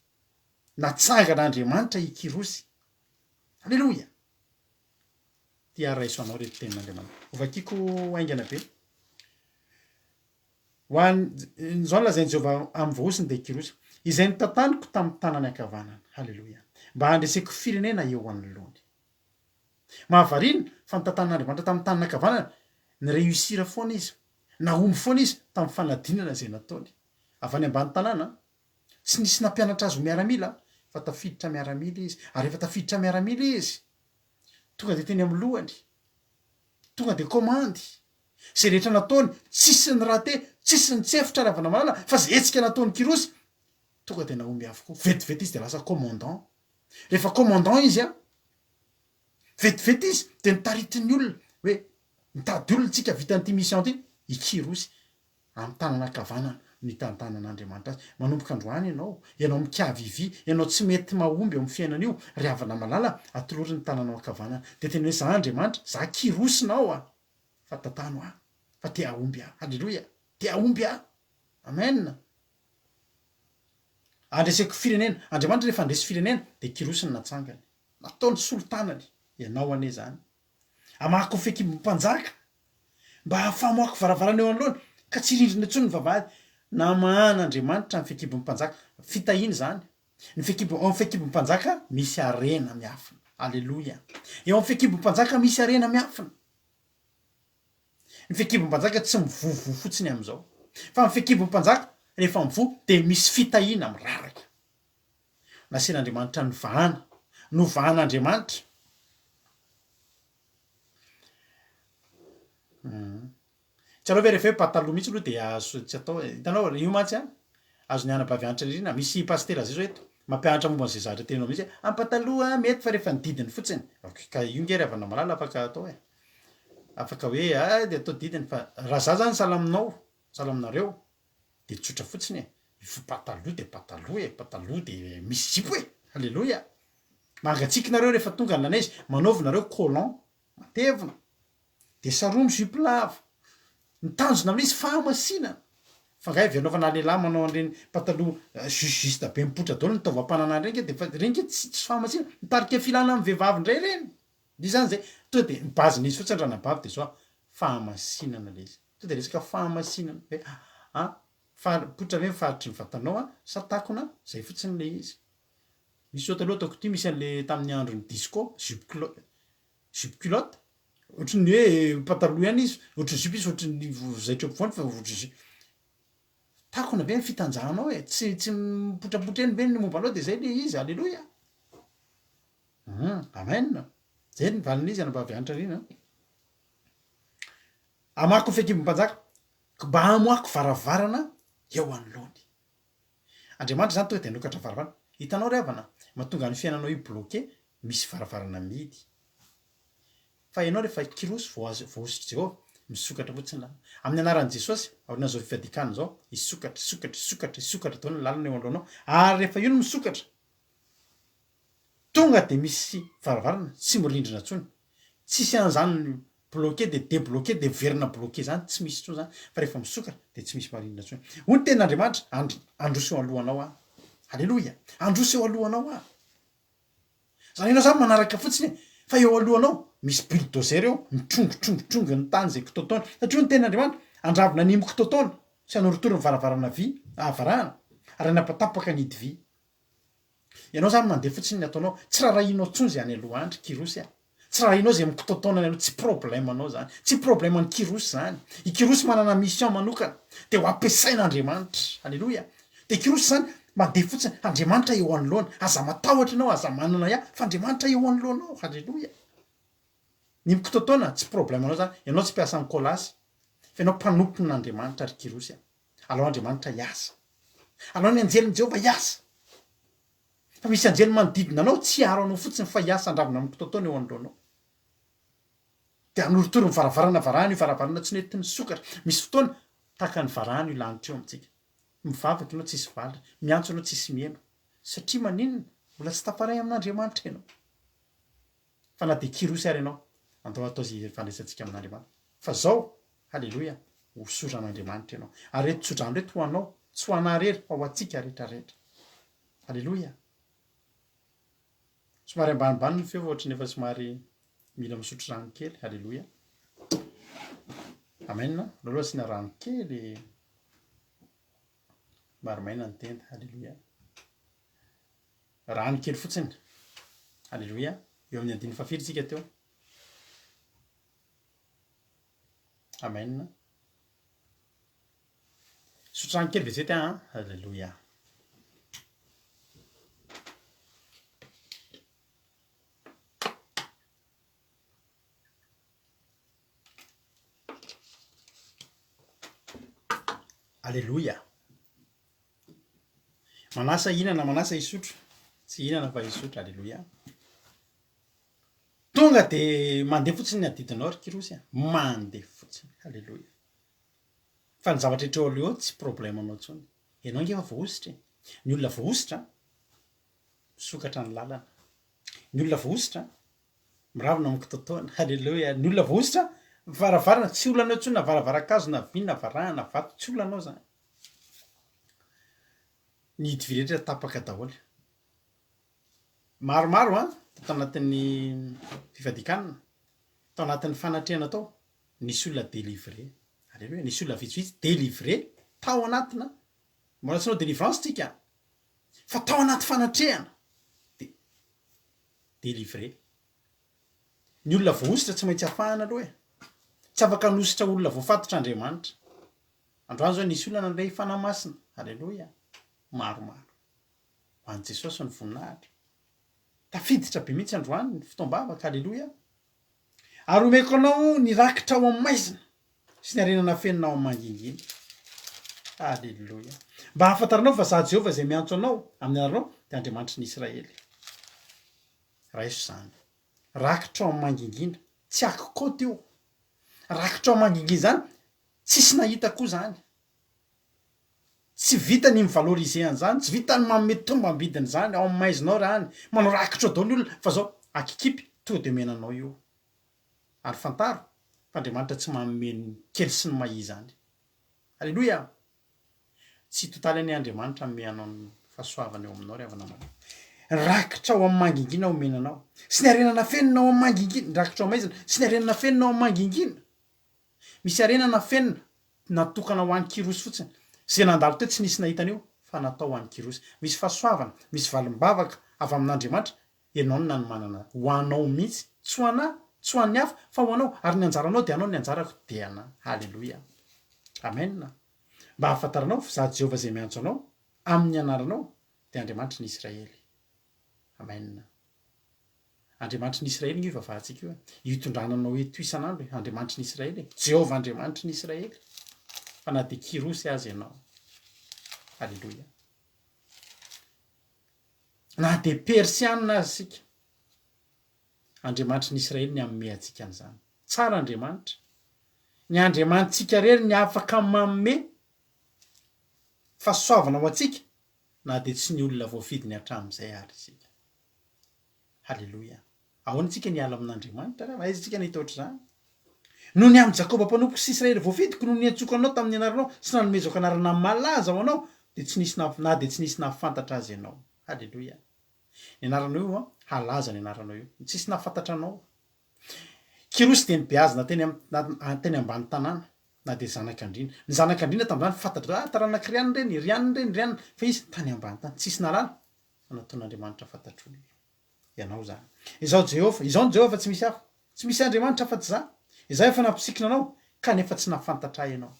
S1: Natsangan'Andriamanitra i Kyrosy. Aleloia! Ty ary raiso anao reto tenin'Andriamanitra. Hovakiko haingana be. Ho an, izao no lazain'i Jehovah amin'ny voahosony dia i Kyrosy, izay notantaniko tamin'ny tanany ankavanana. Haleloia! Mba handreseko firenena eo anoloany. Mahavariana fa notantanin'Andriamanitra tamin'ny tanana ankavanana, ni-réussir foana izy. Nahomby foana izy tamin'ny fanadinana izay nataony. Avy any ambany tanàna, tsy nisy nampianatra azy ho miaramila, fa tafiditra miaramila izy. Ary rehefa tafiditra miaramila izy, tonga dia teny amin'ny lohany, tonga dia komandy. Izay rehetra nataony, tsisy ny rate, tsisy ny tsefotra ry havana malala, fa izay hetsika nataon'i Kyrosy, tonga dia nahomby avokoa. Vetivety izy dia lasa commandant. Rehefa commandant izy an, vetivety izy dia notaritin'ny olona hoe mitady olona tsika vita an'ity mission ity, i Kyrosy amin'ny tanana ankavanana no hitantanan'Andriamanitra azy. Manomboka androany ianao, ianao mikavivy, ianao tsy mety mahomby eo amin'ny fiainana io, ry havana malala, atolory ny tananao ankavanana. Dia teneno hoe za Andriamanitra, za Kyrosinao a! Fa tantano aho, fa te hahomby aho. Haleloia! Te hahomby aho. Amen! Andreseko firenena. Andriamanitra rehefa handresy firenena dia Kyrosy no natsangany. Nataony solon-tanany. Ianao anie izany. Hamahako ny fekibon'ny mpanjaka, mba hahafamoako varavarana eo anoloany, ka tsy hirindrina intsony ny vavahady. Namahan'Andriamanitra ny fekibon'ny mpanjaka. Fitahiana izany. Ny fekibo, ao amin'ny fekibon'ny mpanjaka misy harena miafina. Aleloia. Eo amin'ny fekibon'ny mpanjaka misy harena miafina. Ny fekibon'ny mpanjaka tsy mivovoa fotsiny amin'izao. Fa ny fekibon'ny mpanjaka, rehefa mivoa, dia misy fitahiana miraraka. Nasian'Andriamanitra nivahana. Novahan'Andriamanitra. Tsy aleo ve rehefa hoe pataloha mihitsy aloha dia azo tsy atao e. Hitanao, io mantsy an, azon'ny anabavy Hanitra Nirina, misy pasitera zay zao eto, mampianatra momba an'izay zavatra teneninao mihitsy hoe, amin'ny pataloha mety fa rehefa ny didiny fotsiny. Ok, ka io nge ry havana malala afaka atao e. Afaka hoe ah dia atao didiny fa raha za zany sahala aminao, sahala aminareo, dia tsotra fotsiny e, il faut pataloha dia pataloha e, pataloha dia misy zipo e! Aleloia! Mangatsiaka nareo rehefa tonga ny la neige, manaovy nareo collant matevina, dia saromy jupe lava, ny tanjona amin'izy fahamasinana, fa nga heverina fa na lehilahy manao an'ireny pataloha juste juste be mipoitra daholo ny taovam-pananahana ireny nge dia efa ireny nge tsy tsy fahamasinana, mitarika filana amin'ny vehivavy indray ireny, dia izany zay, tonga dia ny base-n'izy fotsiny ranabavy dia zao a, fahamasinana ilay izy. Tonga dia resaka fahamasinana hoe a fa mipoitra ve ny faritry ny vatanao a sa takona, zay fotsiny le izy. Misy zao taloha ataoko ity misy an'le tamin'ny andron'ny disco jupe clo- jupe culotte, ohatry ny hoe pataloha ihany izy, ohatry ny jupe izy fa ohatry ny zaitra eo ampovoany fa ohatry ny jupe. Takona ve ny fitanjahanao e? Tsy tsy mipotrapotra eny ve ny momba anao de zay le izy, aleloia! Hum, amen! Zay ny valin'izy anabavy Hanitra Rina a. Hamako ny fehikibo mpanjaka, mba hamoako varavarana eo anoloany. Andriamanitra izany tonga dia hanokatra varavarana. Hitanao ry havana, mahatonga ny fiainanao io bloqué, misy varavarana mihidy. Fa ianao rehefa kirosy voahosotr'i Jehovah, misokatra fotsiny ny lalana. Amin'ny anaran'i Jesosy, aorian'izao fifadian-kanina izao, hisokatra, hisokatra, hisokatra, hisokatra daholo ny lalana eo anoloanao. Ary rehefa io no misokatra, Tonga dia misy varavarana tsy mirindrina intsony. Tsisy an'izany bloqué dia debloqué dia miverina bloqué zany, tsy misy intsony zany fa rehefa misokatra dia tsy misy marindrina intsony. Hoy ny tenin'Andriamanitra, And- handroso eo alohanao aho. Aleloia! Handroso eo alohanao aho. Zany ianao zany manaraka fotsiny e, fa eo alohanao misy bulldozer eo mitrongitrongitrongy ny tany izay kitoatoana. Satria hoy ny tenin'Andriamanitra, handravona ny mikitoatoana sy hanorotoro ny varavarana vy, varahana, ary hanapatapaka ny hidy vy. Ianao zany mandeha fotsiny ny ataonao, tsy rarahianao tsony zay any aloha any ry kirosy a! Tsy rarahianao zay mikitaotaona any aloha, tsy problème anao zany, tsy problème an'i kirosy zany, i kirosy manana mission manokana, de ho ampiasain'Andriamanitra, aleloia, de kirosy zany mandeha fotsiny, Andriamanitra eo anoloana, aza matahotra ianao, aza manana ahiahy fa Andriamanitra eo anoloanao, aleloia. Ny mikitaotaona tsy problème anao zany, ianao tsy mpiasan'i Colas, fa ianao mpanompon'Andriamanitra ry kirosy a! Alao Andriamanitra hiasa. Alao ny anjelin'i Jehovah hiasa. Fa misy anjely manodidina anao tsy hiaro anao fotsiny fa hiasa handravona amin'ny kitoatoana eo anoloanao. Dia hanorotoro ny varavarana varahana io varavarana tsy nety nisokatra. Misy fotoana tahaka ny varahana io lanitra io amintsika. Mivavaka ianao tsisy valiny, miantso ianao tsisy miheno. Satria maninona? Mbola tsy tafaray amin'Andriamanitra ianao. Fa na dia kirosy ary ianao, andao atao izay hifandraisantsika amin'Andriamanitra. Fa zao, haleloia, hosoran'Andriamanitra ianao. Ary ireto tsodrano ireto ho anao, tsy ho anà irery, fa ho antsika rehetra rehetra. Haleloia. Somary ambanimbany ny feo fa ohatran'ny efa somary mila misotro rano kely. Haleloia. Amen. Aleo aloha asiana rano kely. Somary maina ny tenda. Haleloia. Rano kely fotsiny. Aleloia. Eo amin'ny andininy fahafiry tsika teo? Amen. Sotro rano kely vetivety aho an. Aleloia. Aleloia. Manasa hihinana, manasa hisotro. Tsy hihinana fa hisotro, aleloia. Tonga de mandeha fotsiny ny adidinao ry kirosy a, mandeha fotsiny, aleloia. Fa ny zavatra rehetra eo aloha eo tsy problème anao intsony. Ianao ange efa voahosotra e. Ny olona voahosotra, misokatra ny lalana. Ny olona voahosotra, miravona amin'ny kitoatoana, aleloia. Ny olona voahosotra, varavarana, tsy olana eo intsony na varavaran-kazo na vy na varahana na vato, tsy olana ao zany. Ny hidy vy rehetra tapaka daholo. Maromaro an! Tato anatin'ny fifadian-kanina, tao anatin'ny fanatrehana tao, nisy olona délivré. Aleloia, nisy olona vitsivitsy délivré tao anatina, mbola tsy nanao délivrance tsika, fa tao anaty fanatrehana de délivré. Ny olona voahosotra tsy maintsy afahana aloha e. Tsy afaka hanosotra olona voafatotra Andriamanitra. Androany izao nisy olona nandray Fanahy Masina. Aleloia. Maromaro. Ho an'i Jesosy ny voninahitra. Tafiditra be mihitsy androany ny fotoam-bavaka. Aleloia. Ary omeko anao ny rakitra ao amin'ny maizina sy ny harena nafenina ao amin'ny mangingina. Aleloia. Mba hahafantaranao fa Izaho Jehovah izay miantso anao amin'ny anaranao dia Andriamanitry ny Israely. Raiso izany. Rakitra ao amin'ny mangingina. Tsy akikaoty io. Rakitra ao amin'ny mangingina izany, tsisy nahita koa izany. Tsy vita ny mi-valoriser an'izany, tsy vita ny manome tombam-bidiny izany, ao amin'ny maizina ao rany, manao rakitra ao daholo ny olona, fa zao akikipy, tonga dia omena anao io. Ary fantaro fa Andriamanitra tsy manome ny kely sy ny mahia izany. Aleloia! Tsy totaly anie Andriamanitra hanome anao ny fahasoavana eo aminao ry havana malala. Rakitra ao amin'ny mangingina omena anao, sy ny harena nafenina ao amin'ny mangingina, ny rakitra ao maizina, sy ny harena nafenina ao amin'ny mangingina. Misy harena nafenina, natokana ho an'i Kyrosy fotsiny. Izay nandalo teo tsy nisy nahita an'io, fa natao ho an'i Kyrosy. Misy fahasoavana, misy valim-bavaka avy amin'Andriamanitra, ianao no nanomanana azy. Ho anao mihitsy. Tsy ho anà, tsy ho an'ny hafa, fa ho anao. Ary ny anjaranao dia anao, ny anjarako dia anà. Haleloia. Amen. Mba hahafantaranao fa Izaho Jehovah izay miantso anao amin'ny anaranao dia Andriamanitry ny Israely. Amen. Andriamanitry ny Israely io ivavahantsika io e. Io itondrana anao eto isan'andro e. Andriamanitry ny Israely e. Jehovah Andriamanitry ny Israely. Fa na dia Kyrosy aza ianao. Aleloia. Na dia Persianina aza isika. Andriamanitry ny Israely ny hanome antsika an'izany. Tsara Andriamanitra. Ny Andriamanitsika irery ny afaka manome fahasoavana ho antsika na dia tsy ny olona voafidiny hatramin'izay ary isika. Haleloia. Ahoana isika ny hiala amin'Andriamanitra raha aiza isika nahita ohatr'izany? Noho ny amin'i Jakoba mpanompoko sy Israely voafidiko no niantsoako anao tamin'ny anaranao sy nanomezako anarana malaza ho anao, dia tsy nisy na na dia tsy nisy nahafantatra azy ianao. Haleloia. Ny anaranao io an, halaza ny anaranao io. Tsisy nahafantatra anao. Kyrosy dia nibeazina teny am, teny ambany tanàna, na dia zanak'andriana. Ny zanak'andriana tamin'izany fantatra, ah, taranak'i Rianina ireny, Rianina ireny, Rianina, fa izy tany ambany tany, tsisy nahalala. Fa nataon'Andriamanitra fantatr'olona. Ianao izany. Izaho Jehovah, Izaho no Jehovah fa tsy misy hafa. Tsy misy Andriamanitra afa-tsy Izaho. Izaho efa nampisikina anao, kanefa tsy nahafantatra Ahy ianao.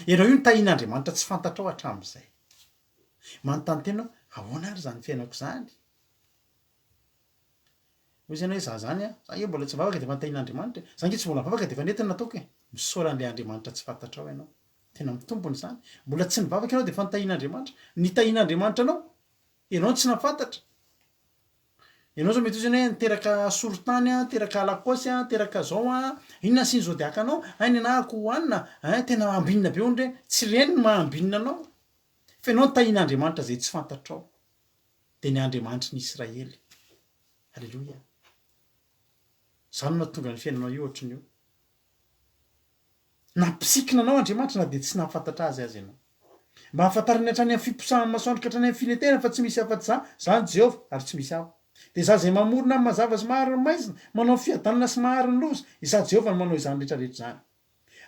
S1: Ianao io notahian'Andriamanitra tsy fantatrao hatramin'izay. Manontany tena aho, ahoana ary izany fiainako izany? Hoy izy hoe, za zany an, za ange mbola tsy nivavaka dia efa notahian'Andriamanitra e. Za ange tsy mbola nivavaka dia efa nety ny nataoko e. Misaora an'ilay Andriamanitra tsy fantatrao ianao. Tena mitombina izany. Mbola tsy nivavaka ianao dia efa notahian'Andriamanitra. Nitahian'Andriamanitra anao, ianao no tsy nahafantatra. Ianao izao mety ho izany hoe niteraka sorontany aho, niteraka alakaosy aho, niteraka zao aho, inona asian'ny zodiac anao, hay ny anahako hohanina, hein, tena ambinina be hono ireny. Tsy ireny no maha ambinina anao. Fa ianao notahian'Andriamanitra izay tsy fantatrao. Dia ny Andriamanitry ny Israely. Aleloia. Izany no nahatonga ny fiainanao io ohatran'io. Nampisikina anao Andriamanitra na dia tsy nahafantatra Azy aza ianao. Mba hahafantarany hatrany amin'ny fiposahan'ny masoandro ka hatrany amin'ny filenterany fa tsy misy afa-tsy Izaho, Izaho no Jehovah, ary tsy misy hafa. Dia Izaho izay mamorona ny mazava sy mahary ny maizina, manao ny fiadanana sy mahary ny loza. Izaho Jehovah no manao izany rehetra rehetra izany.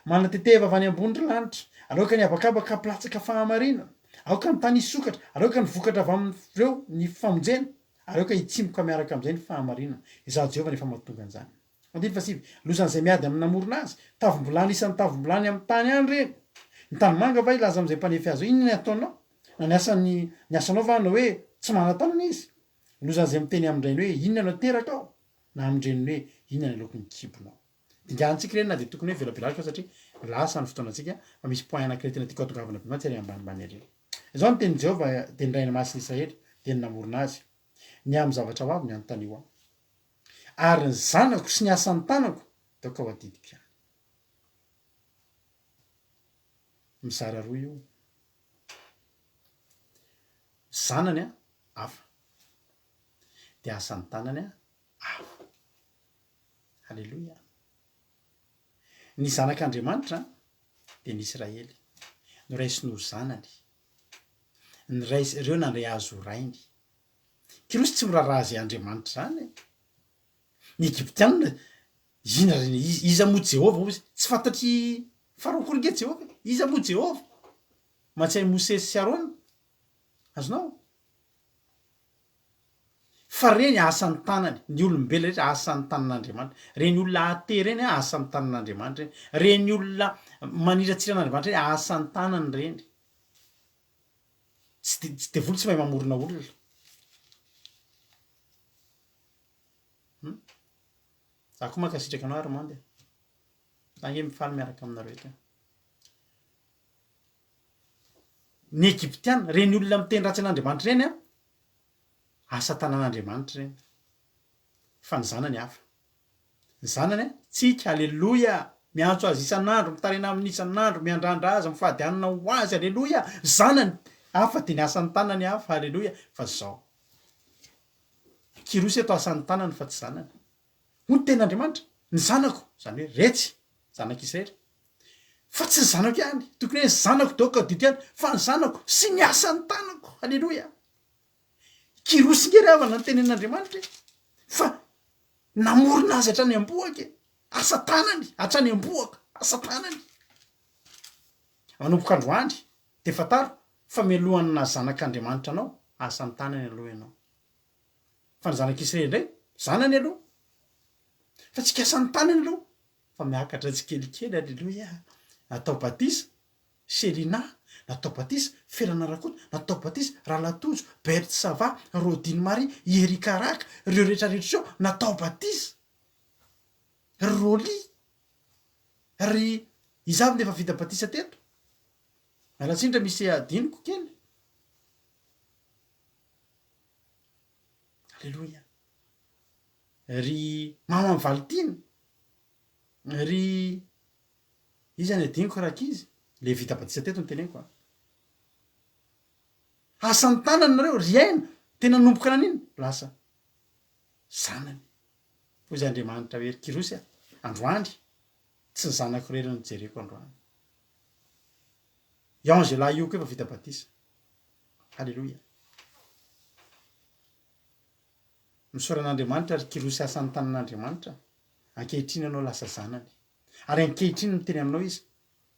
S1: Manateteva avy any ambony ry lanitra, ary aoka ny habakabaka hampilatsaka fahamarinana. Aoka ny tany hisokatra, ary aoka ny vokatra avy amin'ireo ny famonjena, ary aoka hitsimoka miaraka amin'izay ny fahamarinana. Izaho Jehovah no efa mahatonga an'izany. Andininy fahasivy, Lozan'izay miady amin'ny namorona azy, tavim-bilany isan'ny tavim-bilany amin'ny tany any ireny. Ny tanimanga va hilaza amin'izay mpanefy azy hoe, Inona ny ataonao? Na ny asan'ny ny asanao va hanao hoe, Tsy manan-tanana izy? Lozan'izay miteny amin-drainy hoe, Inona no aterakao? Na amin-dreniny hoe, Inona ny aloky ny kibonao? Dinganintsika ireny na dia tokony hoe velabelariko aza satria lasa ny fotoanantsika, fa misy point anankiray tena tiako hatongavana be mantsy ary ambanimbany ery. Izao no tenin'i Jehovah, dia ny Rainy Masin'ny Israely, dia ny namorona azy, Ny amin'ny zavatra ho avy ny anontanio ahy. Ary ny zanako sy ny asan'ny tanako dia aoka ho adidiko ihany. Mizara roa io. Zanany hafa. Dia asan'ny tanany hafa. Haleloia. Ny zanak'Andriamanitra dia ny Israely. Noraisiny ho zanany. Ny ray, ireo nandray azy ho rainy. Kyrosy tsy miraharaha izay Andriamanitra izany e. Ny Egyptiana, inona re, iza moa Jehovah hozy? Tsy fantatr'i Farao akory ange Jehovah e. Iza moa Jehovah? Mahatsiahy Mosesy sy Arona? Azonao? Fa reny asan'ny tanany, ny olombelona rehetra asan'ny tanan'Andriamanitra. Reny olona athée reny asan'ny tanan'Andriamanitra reny. Reny olona maniratsira an'Andriamanitra reny asan'ny tanany reny. Tsy de, tsy devoly tsy mahay mamorona olona. Hum. Za koa mankasitraka anao Armand e. Za ange mifaly miaraka aminareo eto e. Ny Egyptiana, ireny olona miteny ratsy an'Andriamanitra ireny an, asa tanan'Andriamanitra ireny. Fa ny zanany hafa. Ny zanany an, tsika, aleloia, miantso azy isan'andro, mitaraina aminy isan'andro, miandrandra azy, mifady hanina ho azy, aleloia, zanany hafa dia ny asan'ny tanany hafa, aleloia, fa zao. Kyrosy eto asan'ny tanany fa tsy zanany. Hoy ny tenin'Andriamanitra, Ny zanako, izany hoe retsy, zanak'Israely, fa tsy ny zanako ihany, tokony hoe ny zanako donc adito ihany, fa ny zanako sy ny asan'ny tanako, aleloia. Kyrosy nge ry havana ny tenenin'Andriamanitra e, fa namorona azy hatrany am-bohoka e, asa tanany hatrany am-bohoka, asa tanany. Manomboka androany dia fantaro fa mialohan'ny naha zanak'Andriamanitra anao, asan'ny tanany aloha ianao. Fa ny zanak'Israely indray, zanany aloha. Fa tsy ikasan'ny tanany aloha, fa miakatra tsikelikely, aleloia. Natao batisa, Selina, natao batisa, Felana Rakoto, natao batisa, Ralatojo, Berthe Sava, Rodine Marie, i Eric Araka, ireo rehetra rehetra ireo, natao batisa. Ry Rolly, ry iza avy no efa vita batisa teto? Miala tsiny raha misy adinoko kely. Aleloia. Ry mama Valentiana, ry iza ny adinoko rankizy, le vita batisa teto no teneniko a. Asan'ny tanany nareo, ry aina, tena nanomboka nanino? Lasa zanany. Hoy izy Andriamanitra hoe ry Kyrosy a, androany tsy ny zanako irery no jereko androany. I Angela io koa efa vita batisa. Aleloia. Misaora an'Andriamanitra ry Kyrosy asan'ny tanan'Andriamanitra. Ankehitriny ianao lasa zanany. Ary ankehitriny miteny aminao izy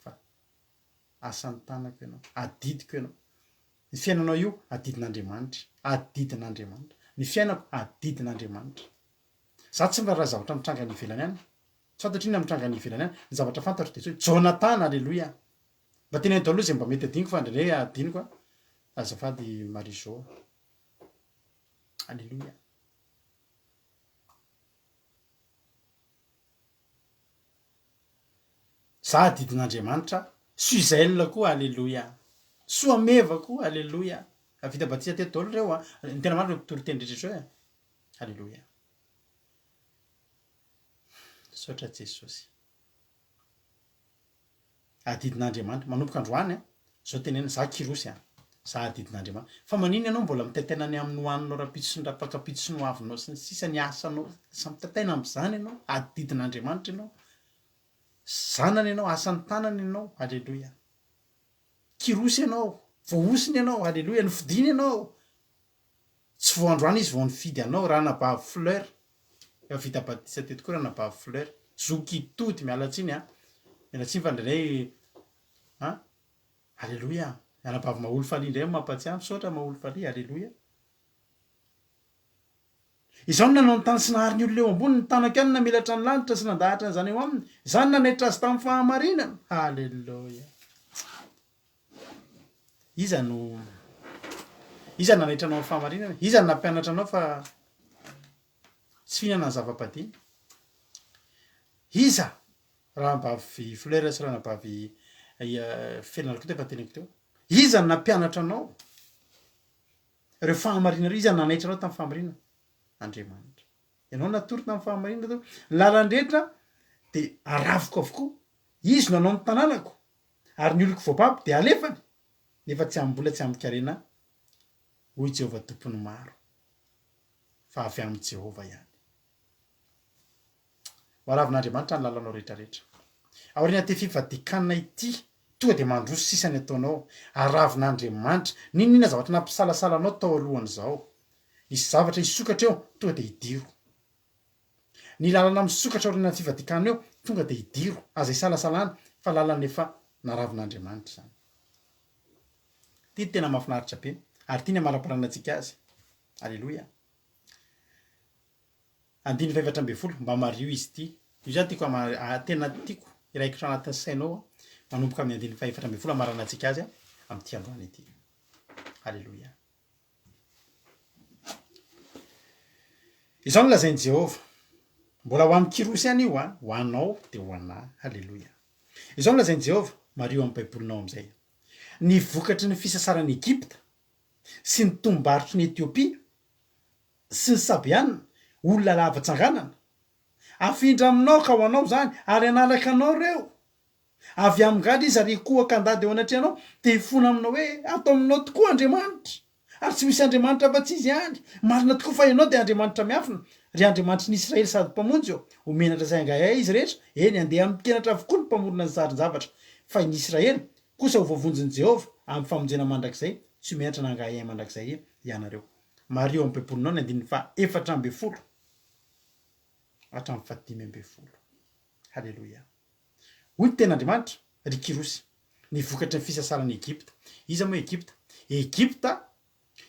S1: fa asan'ny tanako ianao, adidiko ianao. Ny fiainanao io adidin'Andriamanitra, adidin'Andriamanitra. Ny fiainako adidin'Andriamanitra. Za tsy miraharaha zavatra mitranga any ivelany any. Tsy fantatro inona mitranga any ivelany any. Ny zavatra fantatro dia hoe Jonatana, aleloia. Mba teneno daholo izay mba mety adinoko fa indraindray adinoko a. Azafady Marie Jo. Aleloia. Za adidin'Andriamanitra. Suzelle koa aleloia. Soameva koa aleloia. Vita batisa teto daholo ireo a. Ny tena marina ireo mpitory teny rehetra ireo e. Aleloia. Misaotra Jesosy. Adidin'Andriamanitra. Manomboka androany an, zao tenenina, za Kyrosy an, za adidin'Andriamanitra. Fa maninona ianao mbola mitaitaina ny amin'ny hohaninao rahampitso sy ny rapakampitso sy ny hoavinao sy ny sisa, ny asanao, lasa mitaitaina amin'izany ianao, adidin'Andriamanitra ianao, zanany ianao, asan'ny tanany ianao, aleloia. Kyrosy ianao, voahosony ianao, aleloia, nofidiny ianao, Tsy vao androany izy vao nifidy anao ranabavy Fleur. Efa vita batisa teto koa ranabavy Fleur. Zoky tody, miala tsiny an. Miala tsiny fa indraindray an. Aleloia. Anabavy Maholy Falia indray no mampatsiahy. Misaotra Maholy Falia. Aleloia. Izaho no nanao ny tany sy nahary ny olona eo amboniny, ny tanako ihany no namelatra ny lanitra sy nandahatra an'izany eo aminy. Izaho no nanaitra azy tamin'ny fahamarinana. Aleloia. Iza no Iza no nanaitra anao amin'ny fahamarinana? Iza no nampianatra anao fa tsy fihinana ny zava-padina? Iza? Ranabavy Fleur sy ranabavy Felana Rakoto efa teneniko teo. Iza no nampianatra anao ireo fahamarinana ireo? Iza no nanaitra anao tamin'ny fahamarinana? Andriamanitra. Ianao natory tamin'ny fahamarinana teo. Ny lalan-drehetra dia aravoko avokoa. Izy no nanao ny tanànako. Ary ny oloko voababo dia alefany, nefa tsy amim-bola tsy amin-karena, hoy Jehovah Tompon'ny maro, fa avy amin'i Jehovah ihany. Ho aravin'Andriamanitra ny lalanao rehetrarehetra. Aorian'ity fivadikanina ity, tonga dia mandroso sisa ny ataonao. Aravin'Andriamanitra. N'inon'inona zavatra nampisalasala anao tao alohan'izao. Hisy zavatra hisokatra eo, tonga dia idiro. Ny lalana misokatra aorianan'ny fivadikana eo, tonga dia idiro. Aza isalasalana fa lalana efa naravin'Andriamanitra izany. Ity no tena mahafinaritra be, ary ity ny amaraparanantsika azy. Aleloia. Andininy faha-14, mba mariho izy ity. Io izany tiako hama-, tena tiako hiraikitra anatin'ny sainao manomboka amin'ny andininy faha-14 hamaranantsika azy amin'ity androany ity. Aleloia. Izao no lazain'i Jehovah, mbola ho amin'i Kyrosy ihany io an, ho anao dia ho anà. Haleloia. Izao no lazain'i Jehovah, mariho amin'ny Baibolinao amin'izay, Ny vokatry ny fisasaran'i Egypta sy ny tombom-barotry ny Etiopia sy ny Sabeana, olona lava tsanganana, hafindra aminao ka ho anao izany, ary hanaraka anao ireo. Avy amin'ny gadra izy ary hikohaka handady eo anatrehanao, dia hifona aminao hoe, Ato aminao tokoa Andriamanitra, ary tsy misy Andriamanitra afa-tsy Izy ihany. Marina tokoa fa Ianao dia Andriamanitra miafina, ry Andriamanitry ny Israely sady Mpamonjy ô! Ho menatra sy hangahiahy izy rehetra, eny, handeha amin-kenatra avokoa ny mpamorona ny sarin-javatra. Fa ny Israely kosa ho voavonjin'i Jehovah amin'ny famonjena mandrakizay, tsy ho menatra na hangahiahy mandrakizay ianareo. Mariho amin'ny Baibolinao ny andininy faha-14 hatramin'ny faha-15. Haleloia! Hoy ny tenin'Andriamanitra, Ry Kyrosy, ny vokatry ny fisasaran'i Egypta. Iza moa Egypta? Egypta,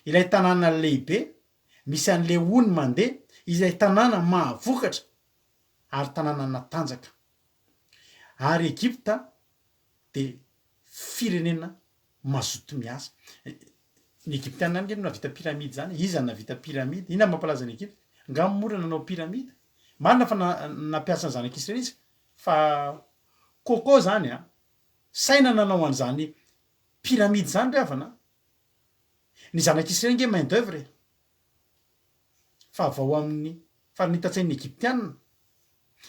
S1: ilay tanàna lehibe, misy an'ilay ony mandeha, izay tanàna mahavokatra ary tanàna natanjaka. Ary Egypta dia firenena mazoto miasa. Ny Egyptiana ihany ange no nahavita pyramide izany e. Iza no nahavita pyramide? Inona no mampalaza an'i Egypta? Angaha mora nanao pyramide? Marina fa nampiasa ny zanak'Israely izy fa Coco zany a, saina nanao an'izany pyramide zany ry havana a. Ny zanak'Israely ange main d'oeuvre e. Fa avy ao amin'ny farinitantsain'ny Egyptiana,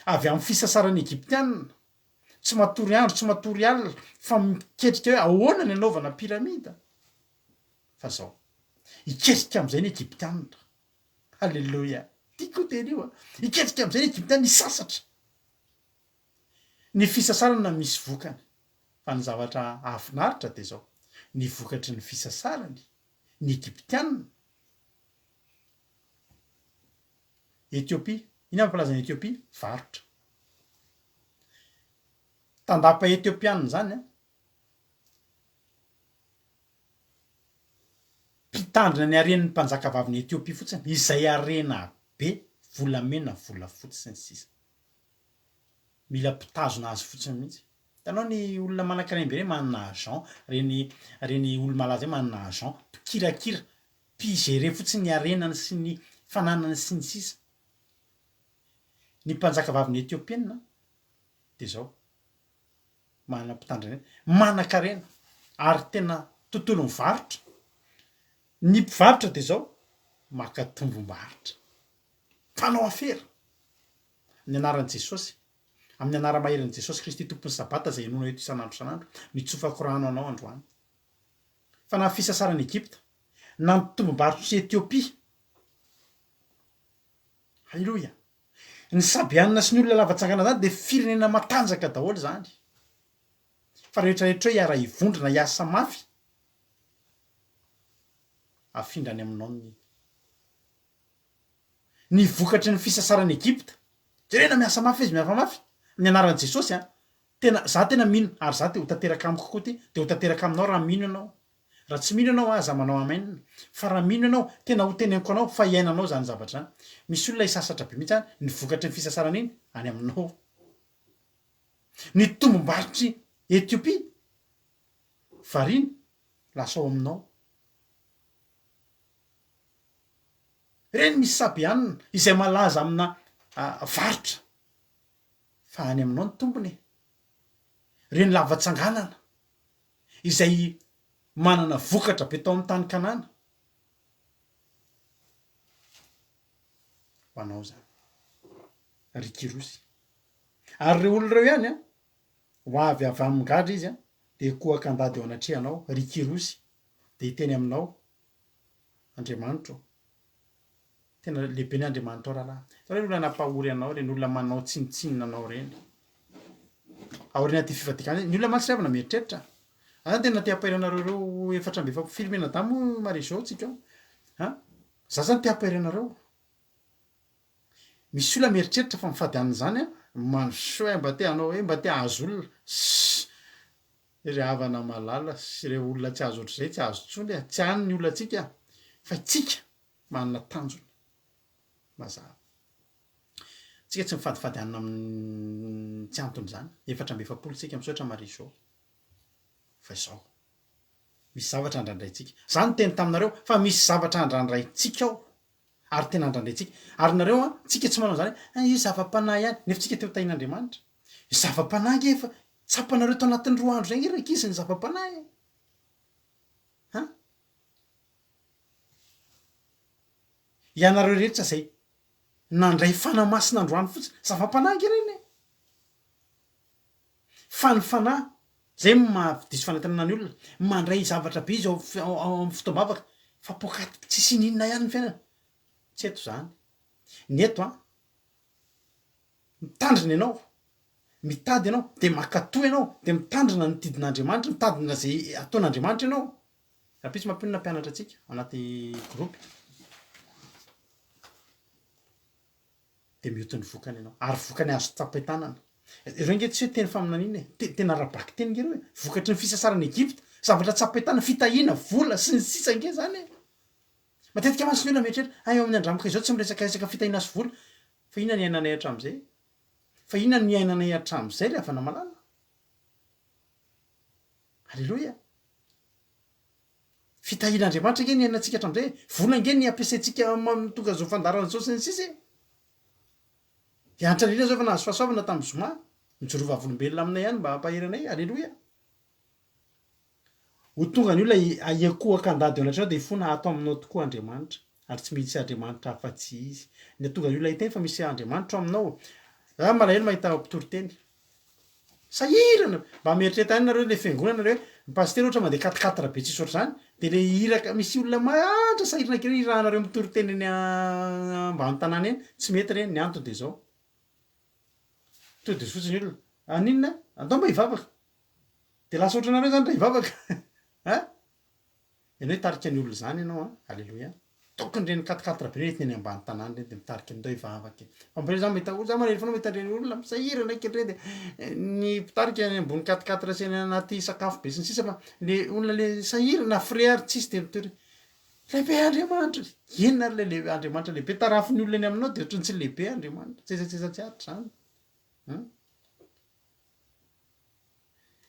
S1: avy amin'ny fisasaran'ny Egyptiana, tsy matory andro, tsy matory alina, fa miketrika hoe ahoana ny anaovana pyramide. Fa zao, hiketrika amin'izay ny Egyptiana. Aleloia! Tiako io teny io a! Hiketrika amin'izay ny Egyptiana hisasatra. Ny fisasarana misy vokany, fa ny zavatra hahafinaritra dia izao, ny vokatry ny fisasarany, ny Egyptiana, Etiopia, inona mampalaza an'i Etiopia? Varotra. Tandapa Etiopiana izany an! Mpitandrina ny haren'ny mpanjakavavin'i Etiopia fotsiny, izay harena be, volamena, volafotsy, sy ny sisa. Mila mpitazona azy fotsiny mihitsy. Hitanao ny olona manankarena be ireny manana agent, ireny ireny olo-malaza ireny manana agent, mpikirakira, mpi-gerer fotsiny ny harenany sy ny fananany sy ny sisa. Ny mpanjakavavin'i Etiopiana dia izao. Manana mpitandrina manan-karena ary tena tontolon'ny varotra. Ny mpivarotra dia izao, maka tombom-barotra. Mpanao afera. Amin'ny anaran'i Jesosy, amin'ny anara-maherin'i Jesosy Kristy Tompon'ny Sabata izay inoanao eto isan'andro isan'andro, nitsofako rano anao androany. Fa na ny fisasaran'i Egypta, na ny tombom-barotr'i Etiopia, Haleloia! Ny Sabeanina sy ny olona lava tsangana zany dia firenena matanjaka daholo zany. Fa rehetra rehetra hoe hiara hivondrona hiasa mafy, afindra any aminao ny ny vokatry ny fisasaran'i Egypta. Jerena miasa mafy izy, miasa mafy. Amin'ny anaran'i Jesosy an. Tena, za tena mino, ary za te ho tanteraka amiko koa ty, dia ho tanteraka aminao raha mino ianao. Raha tsy mino ianao aza manao amen fa raha mino ianao tena ho teneniko anao fa hiainanao izany zavatra izany. Misy olona hisasatra be mihitsy any, ny vokatry ny fisasarana iny any aminao. Ny tombom-barotr'i Ethiopie variana lasa ao aminao. Ireny misy Sabeanina izay malaza amina varotra fa any aminao ny tombony e. Ireny lava tsanganana izay manana vokatra be tao amin'ny tany Kanana. Ho anao izany, ry Kyrosy. Ary ireo olona ireo ihany, ho avy avy amin'ny gadra izy, dia hikohaka handady eo anatrehanao, ry Kyrosy, dia hiteny aminao, Andriamanitro ô. Tena lehibe ny Andriamanitrao rahalahy. Hitanao ireny olona nampahory anao ireny, olona manao tsinontsinona anao ireny. Aorian'ity fivadikana ity, ny olona mantsy ry havana mieritreritra. Aza tena te hampahery anareo ireo 44, firy mianadahy moa Marie Jo tsika ao? An? Za zany te hampahery anareo. Misy olona mieritreritra fa mifady hanina izany an, mandrosoa eh, mba te hanao hoe mba te hahazo olona. Ssss. Ry havana malala sy ireo olona tsy azo ohatr'izay tsy azo intsony e, tsy any ny olantsika fa itsika manana tanjona mazava. Tsika tsy mifadifady hanina amin'ny tsy antony izany. 44 tsika, misaotra Marie Jo. Fa izao. Misy zavatra andrandraintsika. Za niteny taminareo fa misy zavatra andrandraintsika ao. Ary tena andrandraintsika. Ary nareo an, tsika tsy manao an'izany hoe, io zava-panahy ihany. Nefa tsika te ho tahian'Andriamanitra. Io zava-panahy ange efa tsapanareo tao anatin'ny roa andro izay ange rankizy ny zava-panahy e. Han? Ianareo rehetra izay nandray fanahy masina androany fotsiny, zava-panahy ange ireny e. Fa ny fanahy, zay no maha diso fanantenana ny olona, mandray zavatra be izy ao ao amin'ny fotoam-bavaka, fa poakaty tsisy ininona ihany ny fiainana. Tsy eto izany. Ny eto an, mitandrina ianao, mitady ianao, dia mankatò ianao, dia mitandrina ny didin'Andriamanitra, mitandrina izay ataon'Andriamanitra ianao. Rahampitso mampionona mpianatra antsika ao anaty groupe. Dia mioty ny vokany ianao. Ary vokany azo tsapain-tanana. Ireo ange tsy hoe teny faminaniana e. Te- tena ara-bakiteny ange ireo e. Vokatry ny fisasaran'i Egypta. Zavatra tsapain-tanana, fitahiana, vola, sy ny sisa ange izany e. Matetika mantsy ny olona mieritreritra, hay eo amin'ny andramoka izao tsy miresaka resaka fitahiana sy vola. Fa inona ny iainanay hatramin'izay? Fa inona no iainanay hatramin'izay ry havana malala? Aleloia! Fitahian'Andriamanitra ange ny iainantsika hatramin'izay e! Vola ange ny ampiasaintsika tonga izao fandaharana izao sy ny sisa e! Dia Hanitra Nirina izao efa nahazo fahasoavana tamin'ny zoma, mijoroa vavolombelona aminay ihany mba hampahery anay, Aleloia! Ho tonga ny olona hiankohoka handady eo anatrehanao dia hifona ato aminao tokoa Andriamanitra, ary tsy misy Andriamanitra afa-tsy Izy. Ny hahatonga ny olona hiteny fa misy Andriamanitra ao aminao. Za malahelo mahita mpitoriteny Sahirana! Mba mieritrereta ihany nareo le fiangonana nareo hoe ny pasitera ohatra mandeha quatre quatre be tsisy ohatr'izany de le iraka misy olona mahantra sahirana kely irahanareo mitory teny eny ambany tanàna eny, tsy mety ireny, ny antony de zao, tody fotsiny ny olona, haninona? Andao mba hivavaka, de lasa ohatranareo zany raha hivavaka an! Ianao hitarika ny olona izany ianao an! Aleloia! Tokony ireny quatre quatre be ireny entina eny ambany tanàna ireny dia mitarika ny ndao hivavaka e! Fa mba za mahita za malahelo foana mahita ireny olona misahirana eky ireny dia ny mpitarika any ambony quatre quatre sy any anaty sakafo be sy ny sisa fa le olona le sahirana na frais ary tsisy dia mitory lehibe Andriamanitra! Inona ary le lehibe Andriamanitra lehibe? Tarafin'ny olona eny aminao dia ohatran'ny tsy lehibe Andriamanitra, tsetsatsetsa tsy aritra izany. Hum?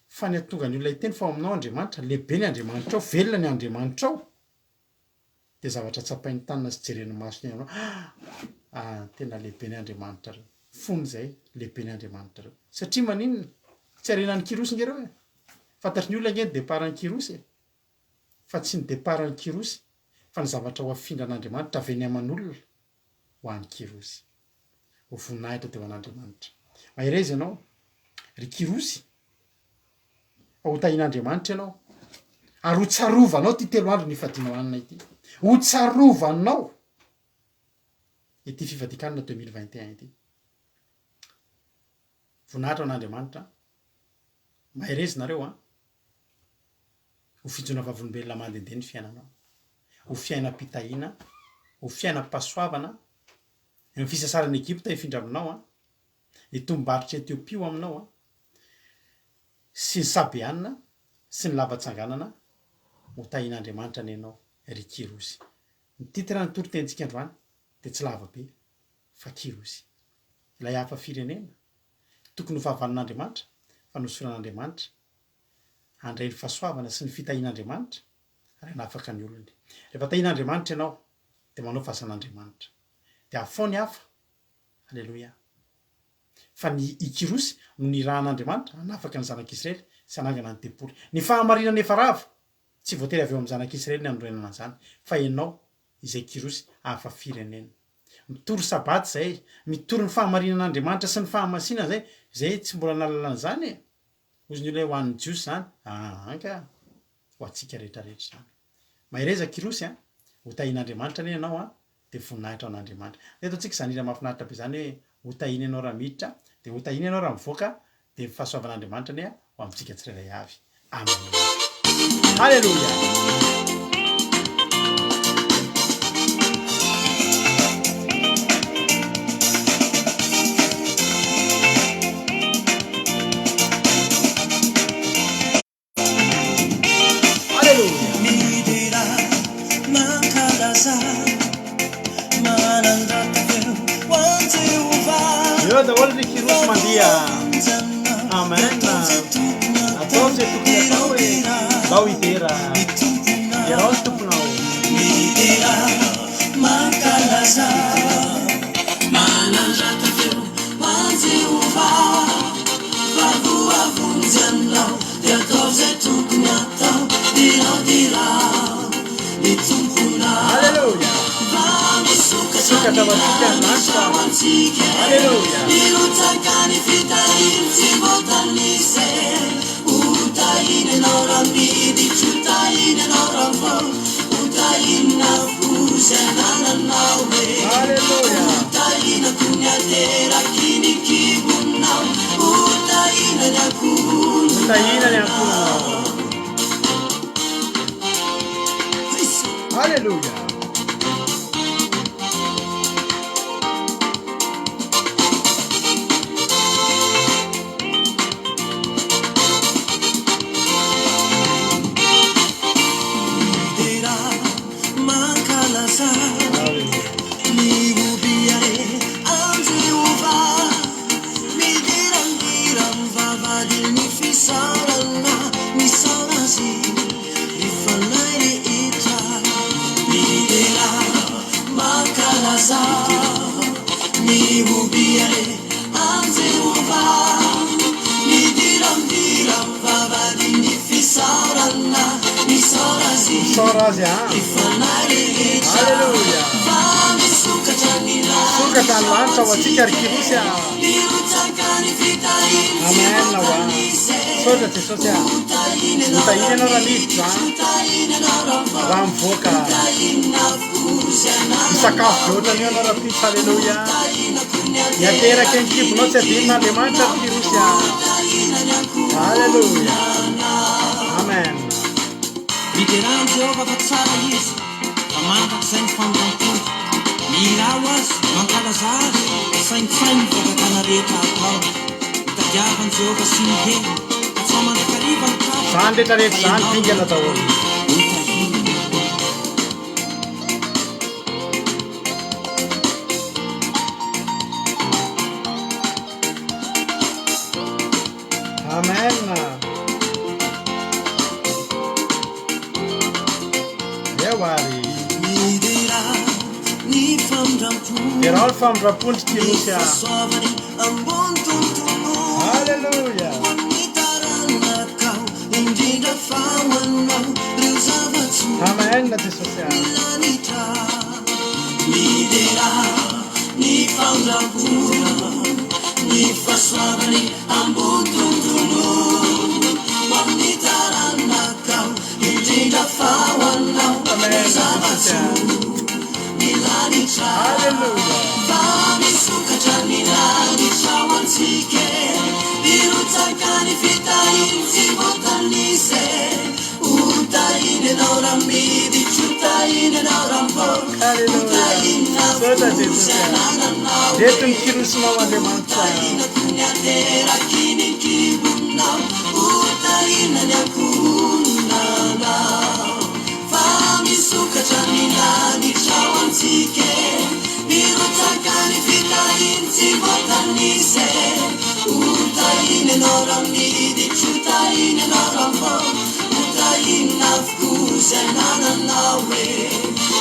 S1: Fa ny hahatonga ny olona hiteny fa ao aminao Andriamanitra, lehibe ny Andriamanitrao, velona ny Andriamanitrao, dia zavatra tsapain'ny tanana sy jeren'ny maso ny anao, ah, tena lehibe ny Andriamanitrareo. Fony izay, lehibe ny Andriamanitrareo. Satria maninona? Tsy harenan'i Kyrosy nge ireo e. Fantatry ny olona nge ny départ-n'i Kyrosy e. Fa tsy ny départ-n'i Kyrosy, fa ny zavatra ho afindran'Andriamanitra avy eny aman'olona ho an'i Kyrosy. Ho voninahitra dia ho an'Andriamanitra. Mahereza ianao, ry Kyrosy, fa ho tahian'Andriamanitra ianao, ary ho tsarovanao ity telo andro nifadianao hanina ity. Ho tsarovanao ity fifadian-kanina 2021 ity. Voninahitra ho an'Andriamanitra. Mahereza nareo an. Ho fijona vavolombelona mandehandeha ny fiainanao. Ho fiainam-pitahiana, ho fiainam-pahasoavana, ny fisasaran'i Egypta hifindra aminao an, ny tombom-barotr'i Etiopia ho aminao an, sy ny Sabeana sy ny lava-tsanganana, ho tahian'Andriamanitra anie ianao, ry Kyrosy. Ny titre ny toritenintsika androany dia tsy lava be fa Kyrosy. Ilay hafa firenena, tokony ho fahavalon'Andriamanitra fa nosoran'Andriamanitra handray ny fahasoavana sy ny fitahian'Andriamanitra ary hanafaka ny olony. Rehefa tahian'Andriamanitra ianao dia manao fasan'Andriamanitra. Dia afaho ny hafa. Aleloia. Fa ny i Kyrosy no nirahan'Andriamanitra hanafaka ny zanak'Israely sy hanangana ny tempoly. Ny fahamarinana efa rava, tsy voatery avy eo amin'ny zanak'Israely ny hanorenana an'izany, fa ianao izay Kyrosy hafa firenena. Mitory sabata izay, mitory ny fahamarinan'Andriamanitra sy ny fahamasinana izay, izay tsy mbola nahalala an'izany e! Hozy ny olona hoe ho an'ny Jiosy izany, aa ka, ho antsika rehetra rehetra izany. Mahereza Kyrosy a! Ho tahian'Andriamanitra anie ianao a! Dia voninahitra ho an'Andriamanitra. Eto antsika izany hira mahafinaritra be izany hoe ho tahiana ianao raha miditra, dia ho tahiana ianao raha mivoaka, dia ny fahasoavan'Andriamanitra anie ho amintsika tsirairay avy. Amen. Haleloia! Ndao hidera. Derao ny Tomponao.
S3: Midera, mankalaza, manandratra feo ho an'i Jehovah. Fa voavonjy ianao, dia ataovy izay tokony hatao. Derao, derao ny Tomponao.
S1: Aleloia.
S3: Fa misokatra
S1: Misokatra
S3: ny
S1: ho antsika ny
S3: lanitra
S1: lanitra.
S3: ho antsika.
S1: Aleloia.
S3: Mirotsaka ny fitahiany tsy voatanisa. Ho tahiana ianao raha miditra, ho tahiana ianao raha mivoaka, ho tahiana avokoa izay anananao e.
S1: Aleloia.
S3: Ho tahiana toy ny ateraky ny kibonao, ho tahiana ny
S1: Ho tahiana ny
S3: ankohonanao.
S1: ankohonanao. Aleloia.
S3: Midera, mankalaza,
S1: Aleloia.
S3: mihobia re an'i Jehovah. Midera mihira mivavadin'ny fisaorana, misaora Azy ry fanahy rehetra. Midera, mankalaza, mihobia re an'i Jehovah. Midira, midira mivavadin'ny fisaorana, misaora Azy
S1: Misaora Azy an.
S3: ry fanahy rehetra.
S1: Aleloia.
S3: Fa misokatra ny
S1: Misokatra
S3: lanitra
S1: ny
S3: ho
S1: lanitra ho antsika
S3: antsika
S1: ry Kirosy a.
S3: Mirotsaka ny fitahiany tsy
S1: Amen hoa.
S3: voatanisa.
S1: Misaotra Jesosy a.
S3: Ho tahiana
S1: Ho
S3: ianao
S1: tahiana
S3: raha
S1: ianao raha
S3: miditra,
S1: miditra
S3: ho tahiana ianao raha mivoaka,
S1: raha
S3: ho
S1: mivoaka.
S3: tahiana avokoa izay
S1: Hisakafo
S3: anananao
S1: be ohatran'io ianao
S3: e.
S1: rahampitso.
S3: Ho
S1: Aleloia.
S3: tahiana toy ny
S1: Ny ateraky ny
S3: ateraky
S1: kibonao
S3: ny
S1: tsy adinon'Andriamanitra ry
S3: kibonao,
S1: Kirosy a.
S3: ho tahiana ny
S1: Aleloia.
S3: ankohonanao.
S1: Amen.
S3: Miderà an'i Jehovah fa tsara izy, fa mandrakizay ny famindram-pony. Mihirà ho azy, mankalazà azy, saintsaino ny fahagagana rehetra ataony. Mitadiava an'i Jehovah sy ny heriny, katsaho mandrakariva ny tavany,
S1: Izany rehetra
S3: fa
S1: rehetra izany
S3: ianao
S1: dingana
S3: no
S1: daholo.
S3: hotahiny.
S1: Amen. Eo ary.
S3: Miderà ny famindram-pony,
S1: Derao ny famindram-pony ry
S3: ny
S1: Kirosy a.
S3: fahasoavany ambony tontolo.
S1: Aleloia.
S3: Ho an'ny taranakao, indrindra fa ho anao, ireo zava-tsoa
S1: Amen Jesosy a.
S3: ny lanitra. Miderà ny famindram-pony, ny fahasoavany ambony tontolo. Ho an'ny taranakao, indrindra fa ho anao, ireo
S1: Amen Jesosy a.
S3: zava-tsoa ny lanitra.
S1: Aleloia.
S3: Fa misokatra ny lanitra ho antsika, hirotsaka ny fitahiany tsy voatanisa. Ho tahiana ianao raha miditra, ho tahiana ianao raha mivoaka, ho
S1: Aleloia.
S3: tahiana
S1: Misaotra
S3: avokoa
S1: Jesosy
S3: izay
S1: a.
S3: anananao
S1: Reto
S3: e.
S1: ny kirosinao
S3: Ho
S1: Andriamanitra.
S3: tahiana toy ny ateraky ny kibonao, ho tahiana ny ankohonanao. Fa misokatra ny lanitra ho antsika, mirotsaka ny fitahiany tsy voatanisa. Ho tahiana ianao raha miditra, ho tahiana ianao raha mivoaka, ho tahiana avokoa izay anananao e.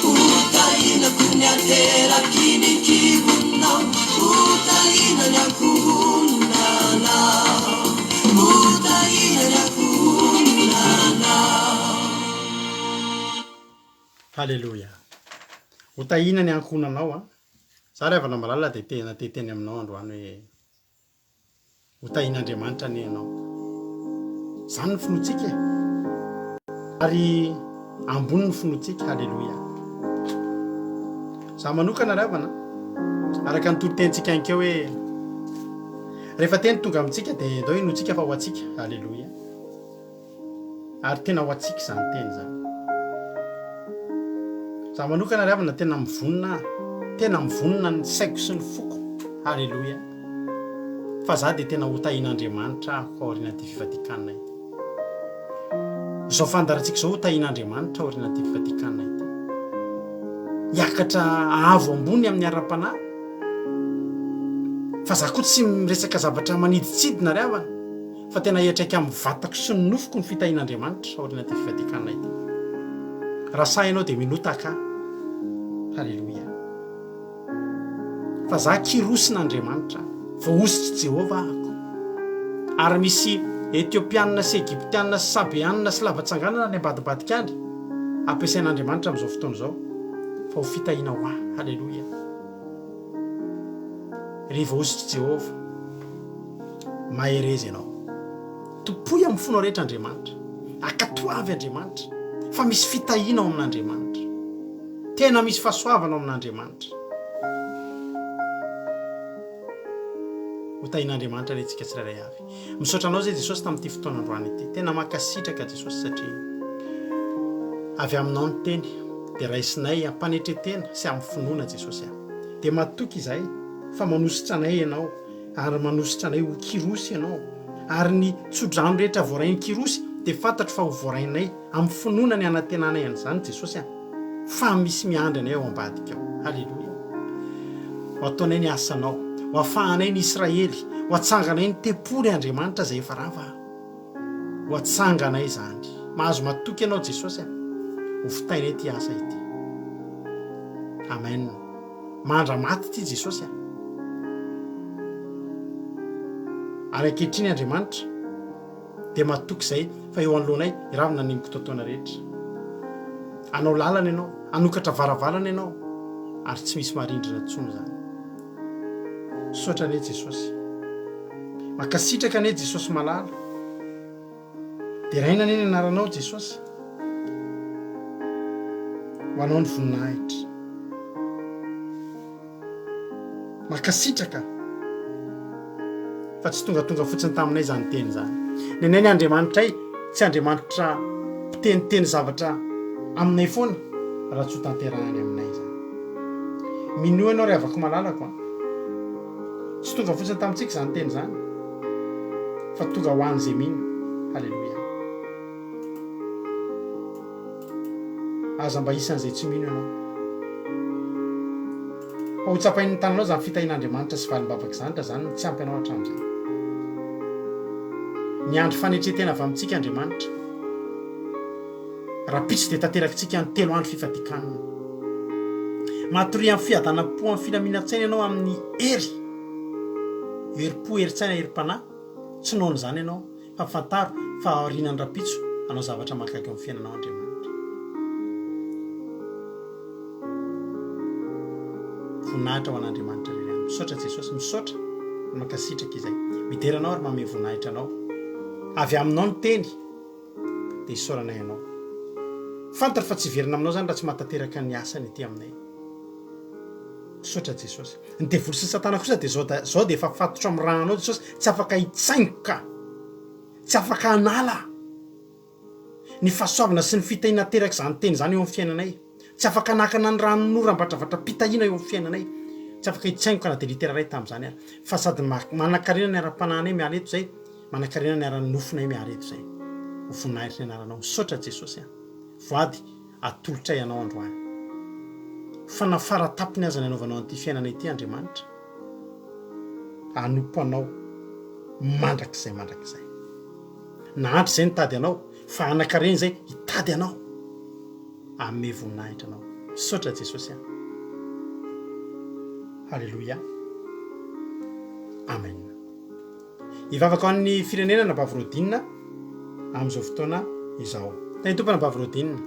S3: Ho tahiana toy ny ateraky ny kibonao, ho tahiana ny ankohonanao. Ho tahiana ny ankohonanao.
S1: Haleloia. Ho tahiana ny ankohonanao a. Za ry havana malala dia tena te hiteny aminao androany hoe ho tahian'Andriamanitra anie ianao. Izany ny finoantsika e. Ary ambony ny finoantsika. Haleloia. Za manokana ry havana, araka ny toritenintsika ankeo hoe rehefa teny tonga amintsika dia ndao inoantsika fa ho antsika. Haleloia. Ary tena ho antsika izany teny izany. Za manokana ry havana tena mivonona aho, tena mivonona ny saiko sy ny foko, haleloia, fa za dia tena ho tahian'Andriamanitra aho aorian'ity fivadikanina ity. Izao fandaharantsika izao ho tahian'Andriamanitra aorian'ity fivadikanina ity. Hiakatra avo ambony amin'ny ara-panahy, fa za koa tsy miresaka zavatra maniditsidina ry havana. Fa tena hiantraika amin'ny vatako sy ny nofoko ny fitahian'Andriamanitra aorian'ity fifadian-kanina ity. Raha sahy ianao dia minoa tahaka ahy. Haleloia. Fa za kirosin'Andriamanitra, voahosotr'i Jehovah ahako. Ary misy Etiopianina sy Egyptianina sy Sabeanina sy lava-tsanganana any ambadimbadika any, ampiasain'Andriamanitra amin'izao fotoana izao, fa ho fitahiana ho ahy. Haleloia. Ry voahosotr'i Jehovah, mahereza ianao. Tompoy amin'ny fonao rehetra Andriamanitra. Ankatoavy Andriamanitra, fa misy fitahiana ao amin'Andriamanitra. Tena misy fahasoavana ao amin'Andriamanitra. Ho tahian'Andriamanitra anie tsika tsirairay avy. Misaotra anao zay Jesosy tamin'ity fotoana androany ity. Tena mankasitraka Jesosy satria avy aminao ny teny dia raisinay am-panetretena sy amin'ny finoana Jesosy a. Dia matoky izahay fa manositra anay ianao ary manositra anay ho Kyrosy ianao ary ny tsodrano rehetra voarain'i Kyrosy dia fantatro fa ho voarainay amin'ny finoana ny hanantenanay an'izany Jesosy a. Fa misy miandry anay ao ambadika ao. Haleloia. Ho ataonay ny asanao. Ho afahanay ny Israely. Ho atsanganay ny tempoly Andriamanitra izay efa rava. Ho atsanganay izany. Mahazo matoky ianao Jesosy a. Ho vitainay ity asa ity. Amen. Mandra-maty ity Jesosy a. Ary ankehitriny Andriamanitra. Dia matoky izay fa eo anoloanay hiravina ny mikitoatoana rehetra. Hanao lalana ianao, hanokatra varavarana ianao ary tsy misy maharindrina intsony izany. Misaotra anie Jesosy. Mankasitraka anie Jesosy malala. Deraina anie ny anaranao Jesosy. Ho anao ny voninahitra. Mankasitraka fa tsy tongatonga fotsiny taminay izany teny izany. Ny anay ny Andriamanitray tsy Andriamanitra mpiteniteny zavatra aminay foana raha tsy ho tanterahany aminay izany. Minoa ianao ry havako malalako a. Tsy tonga fotsiny tamintsika izany teny izany fa tonga ho an'izay mino. Haleloia. Aza mba isan'izay tsy mino ianao. Fa ho tsapain'ny tananao izany fitahian'Andriamanitra sy valim-bavaka izany raha izany no tsy ampy anao hatramin'izay. Miandry fanetren-tena avy amintsika Andriamanitra. Rahampitso dia tanterakitsika ny telo andro fifadian-kanina. Matoria amin'ny fiadanam-po amin'ny filaminan-tsaina ianao amin'ny hery. Herim-po, herin-tsaina, herim-panahy. Tsy nohon'izany ianao. Fa fantaro fa aorianan'ny rahampitso hanao zavatra mahagaga eo amin'ny fiainanao Andriamanitra. Voninahitra ho an'Andriamanitra irery ihany. Misaotra Jesosy, misaotra ary mankasitraka izay. Midera Anao ary manome voninahitra Anao. Avy Aminao ny teny dia isaoranay Anao. Fantatro fa tsy hiverina Aminao izany raha tsy mahatanteraka ny asany ety aminay. Misaotra Jesosy. Ny devoly sy ny satana kosa dia zao da zao dia efa fatotra amin'ny ranao Jesosy, tsy afaka hitsaingoka, tsy afaka hanala ny fahasoavana sy ny fitahiana aterak'izany teny izany eo amin'ny fiainanay, tsy afaka hanakana ny ranon'oram-batravatra-pitahiana eo amin'ny fiainanay, tsy afaka hitsaingoka na dia litera iray tamin'izany ary, fa sady manankarena ny ara-panahinay miala eto izay, manankarena ny ara-nofonay miala eto izay. Ho voninahitry ny anaranao. Misaotra Jesosy a. Voady atolotray anao androany. Fa na fara tapony aza ny anaovanao an'ity fiainana ity Andriamanitra, hanompo anao mandrakizay mandrakizay. Nahantra izay nitady anao, fa hanan-karena izay hitady anao. Hanome voninahitra anao. Misaotra Jesosy a. Haleloia. Amen. Hivavaka ho an'ny firenena Anabavy Rodina amin'izao fotoana izao. Tahin'ny Tompo Anabavy Rodina.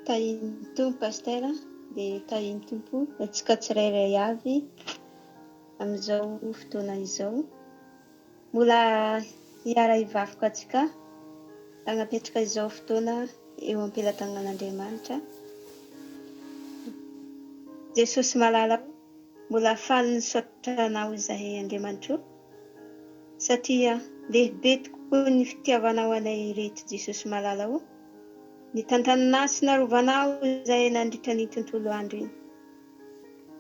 S6: Tahin'ny Tompo Pasteur dia tahin'ny Tompo antsika tsirairay avy amin'izao fotoana izao. Mbola hiara-hivavaka antsika hanapetraka izao fotoana eo am-pelatanan'Andriamanitra. Jesosy malala o, mbola faly nisaotra Anao izahay Andriamanitra o, satria lehibe tokoa ny fitiavanao anay ireto Jesosy malala o, nitantananao sy narovanao izahay nandritra ny tontolo andro iny.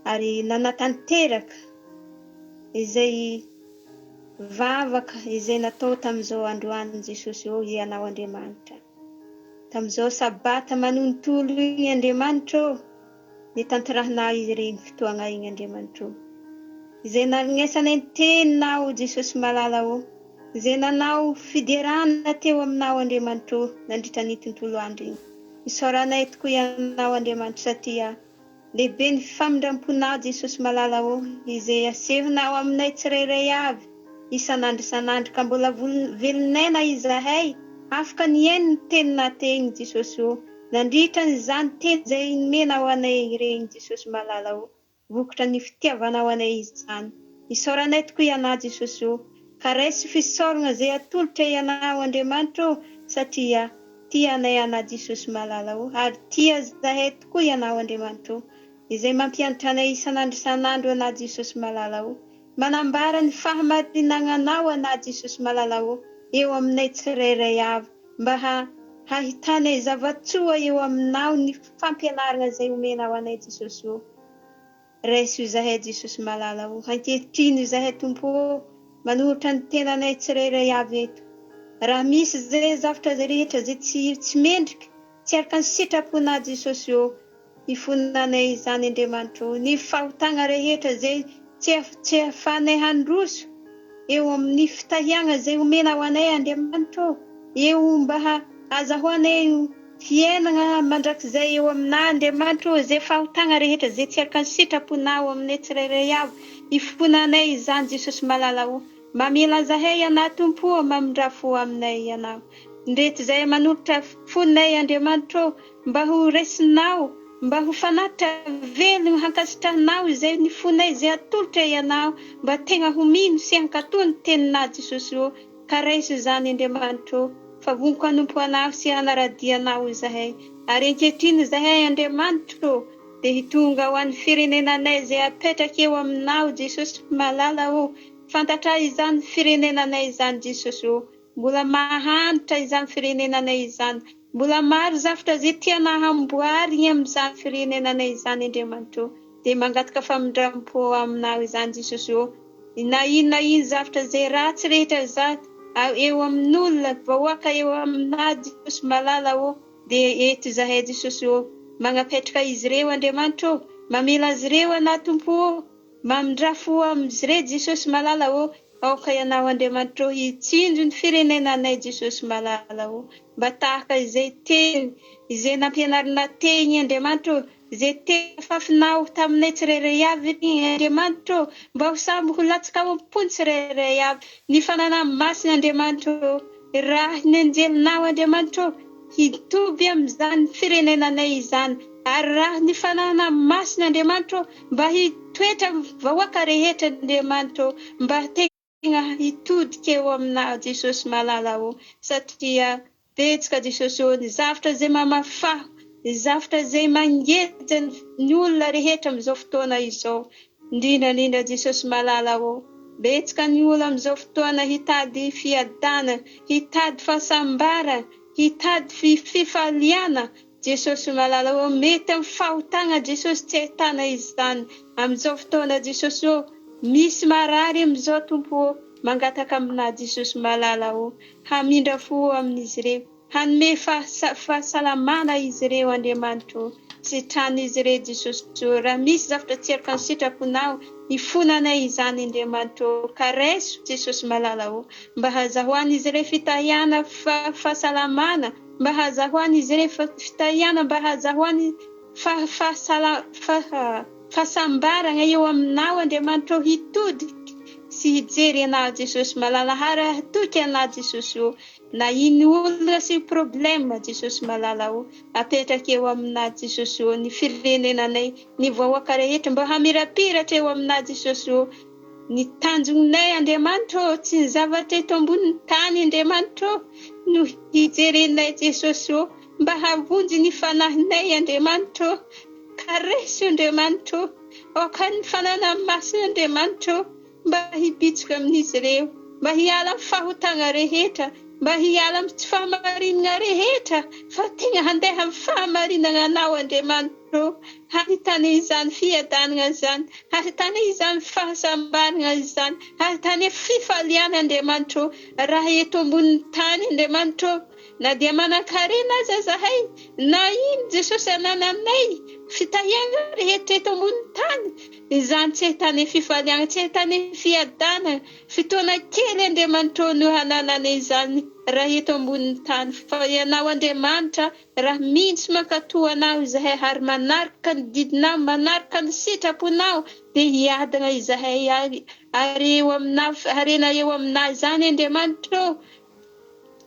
S6: ary nanatanteraka izay vavaka izay natao tamin'izao androany Jesosy ô Ianao Andriamanitra. Tamin'izao Sabata manontolo iny Andriamanitra ô, Nitanterahinao ireny fotoagna igny Andriamanitra ô. Izay nalignesanay ny teninao Jesosy malala ô. Izay nanao fiderana teo aminao Andriamanitra ô nandritra ny tontolo andro igny. Isaoranay tokoa Ianao Andriamanitra satria lehibe ny famindramponao Jesosy malala ô izay asehonao aminay tsirairay avy isan'andro isan'andro ka mbola velon'aina izahay afaka nihaino ny teninao teny Jesosy ô. Nandritra an'izany teny izay nomenao anay ireny Jesosy malala o, vokatra ny fitiavanao anay izany. Isaoranay tokoa Ianao Jesosy o, ka raiso fisaorana izay atolotra Ianao Andriamanitra o, satria tia anay Ianao Jesosy malala o, ary tia zahay tokoa Ianao Andriamanitra o, izay mampianatra anay isan'andro isan'andro Ianao Jesosy malala o, manambara ny fahamarinananao Ianao Jesosy malala o, eo aminay tsirairay avy. Mba hahitanay zava-tsoa eo aminao ny fampianarana izay omenao anay Jesosy ô. Raiso izahay Jesosy malala ô. Ankehitriny izahay Tompo ô, manolotra ny tenanay tsirairay avy eto. Raha misy izay zavtra izay rehetra izay tsy tsy mendrika, tsy araka ny sitraponao Jesosy ô, Hifonanay izany Andriamanitra ô, ny fahotagna rehetra izay tsy tsy ahafahanay handroso eo amin'ny fitahiagna izay omenao anay Andriamanitra ô, eo mba azahoanay fiainagna mandrakizay eo aminà Andriamanitra ô, izay fahotagna rehetra izay tsy araka ny sitraponao aminay tsirairay avy, hifonanay izany Jesosy malala ô. Mamela zahay Ianao Tompo ô, mamindrà fo aminay Ianao. Ndreto zahay manolotra fonay Andriamanitra ô, Mba ho raisinao, mba ho fanatitra velogno hankasitrahanao izay ny fonay izay atolotra Ianao, mba tegna ho mino sy hankatò ny Teninao Jesosy ô, ka raiso izany Andriamanitra ô, fa voniko hanompo Anao sy hanaradia Anao izahay. Ary ankehitriny izahay Andriamanitra ô, dia hitonga ho an'ny firenenanay izay apetraka eo Aminao Jesosy malala ô, fantatray izany firenenanay izany Jesosy ô, Mbola mahantra izany firenenanay izany. Mbola maro zavtra izay tiana hamboarigny amin'izany firenenanay izany Andriamanitra ô. Dia mangataka famindrampo aminao izany Jesosy ô. Na ino na ino zavtra izay ratsy rehetra izany eo amin'olona, vahoaka eo aminà Jesosy malala ô. Dia eto izahay Jesosy ô. Magnapetraka izy ireo Andriamanitra ô. Mamela azy ireo anà Tompo ô. Mamindrà fo amin'izy ireo Jesosy malala ô. Aoka Ianao Andriamanitra ô hitsinjo ny firenenanay Jesosy malala ô mba tahaka izay teny izay nampianarina teny Andriamanitra ô izay teny afafinao taminay tsirairay avy Andriamanitra ô mba ho samy ho latsaka ao am-pony tsirairay avy ny fananahy masina Andriamanitra ô raha ny anjelinao Andriamanitra ô hitoby amin'izany firenenanay izany ary raha ny fananahy masina Andriamanitra ô Mba hitoetra amin'ny vahoaka rehetra Andriamanitra ô, mba tegna hitodika eo aminao Jesosy malala ô, satria betsaka Jesosy ô ny zavtra izay mamafaho, ny zavtra izay mangeja ny olona rehetra amin'izao fotoana izao, indrindra indrindra Jesosy malala ô, betsaka ny olona amin'izao fotoana hitady fiadana, hitady fahasambarana, hitady fifaliana, Jesosy malala ô mety am fahotagna Jesosy tsy ahitana izany amizao fotoana Jesosy ô misy marary amizao Tompo ô mangataka aminà Jesosy malala ô hamindra fo amin'izy ireo hanome fahasalamana izy ireo Andriamanitra ô sitrano izy ireo Jesosy ô raha misy zavatra tsy araka ny sitraponao hifonanay izany Andriamanitra ô ka raiso Jesosy malala ô mba hazahoan'izy ireo fitahiana fahasalamana Mba hahazahoan'izy ireo fitahiana, mba hahazahoany fahasambarana eo Aminao, Andriamanitra ô, hitodika sy hijery Anao, Jesosy malala, ary hatoky Anao, Jesosy ô, na ino olana sy problème, Jesosy malala ô, apetraka eo Aminao, Jesosy ô, ny firenenanay, ny vahoaka rehetra, mba hamirapiratra eo Aminao, Jesosy ô. Ny tanjonay Andriamanitra ô, tsy ny zavatra eto ambonin'ny tany Andriamanitra ô, no hijerenay Jesosy ô, mba hahavonjy ny fanahinay Andriamanitra ô, ka raiso Andriamanitra ô, aoka ny fananany masina Andriamanitra ô, mba hibitsika amin'izy ireo, mba hiala amin'ny fahotana rehetra, mba hiala amin'ny tsy fahamarinana rehetra, fa tegna handeha amin'ny fahamarinana Anao Andriamanitra. Ô, hahitana izany fiadanana izany, hahitana izany fahasambarana izany, hahitana fifaliana, Andriamanitra ô, raha eto ambonin'ny tany, Andriamanitra ô, Na dia manan-karena aza izahay, na ino Jesosy anananay, fitahiana rehetra eto ambonin'ny tany, izany tsy ahitana fifaliana, tsy ahitana fiadanana, fotoana kely Andriamanitra ô no hananana izany raha eto ambonin'ny tany, fa Ianao Andriamanitra raha mino sy mankatò Anao izahay ary manaraka ny didinao, manaraka ny sitraponao dia hiadana izahay ary ary eo aminao, harena eo aminao izany Andriamanitra ô.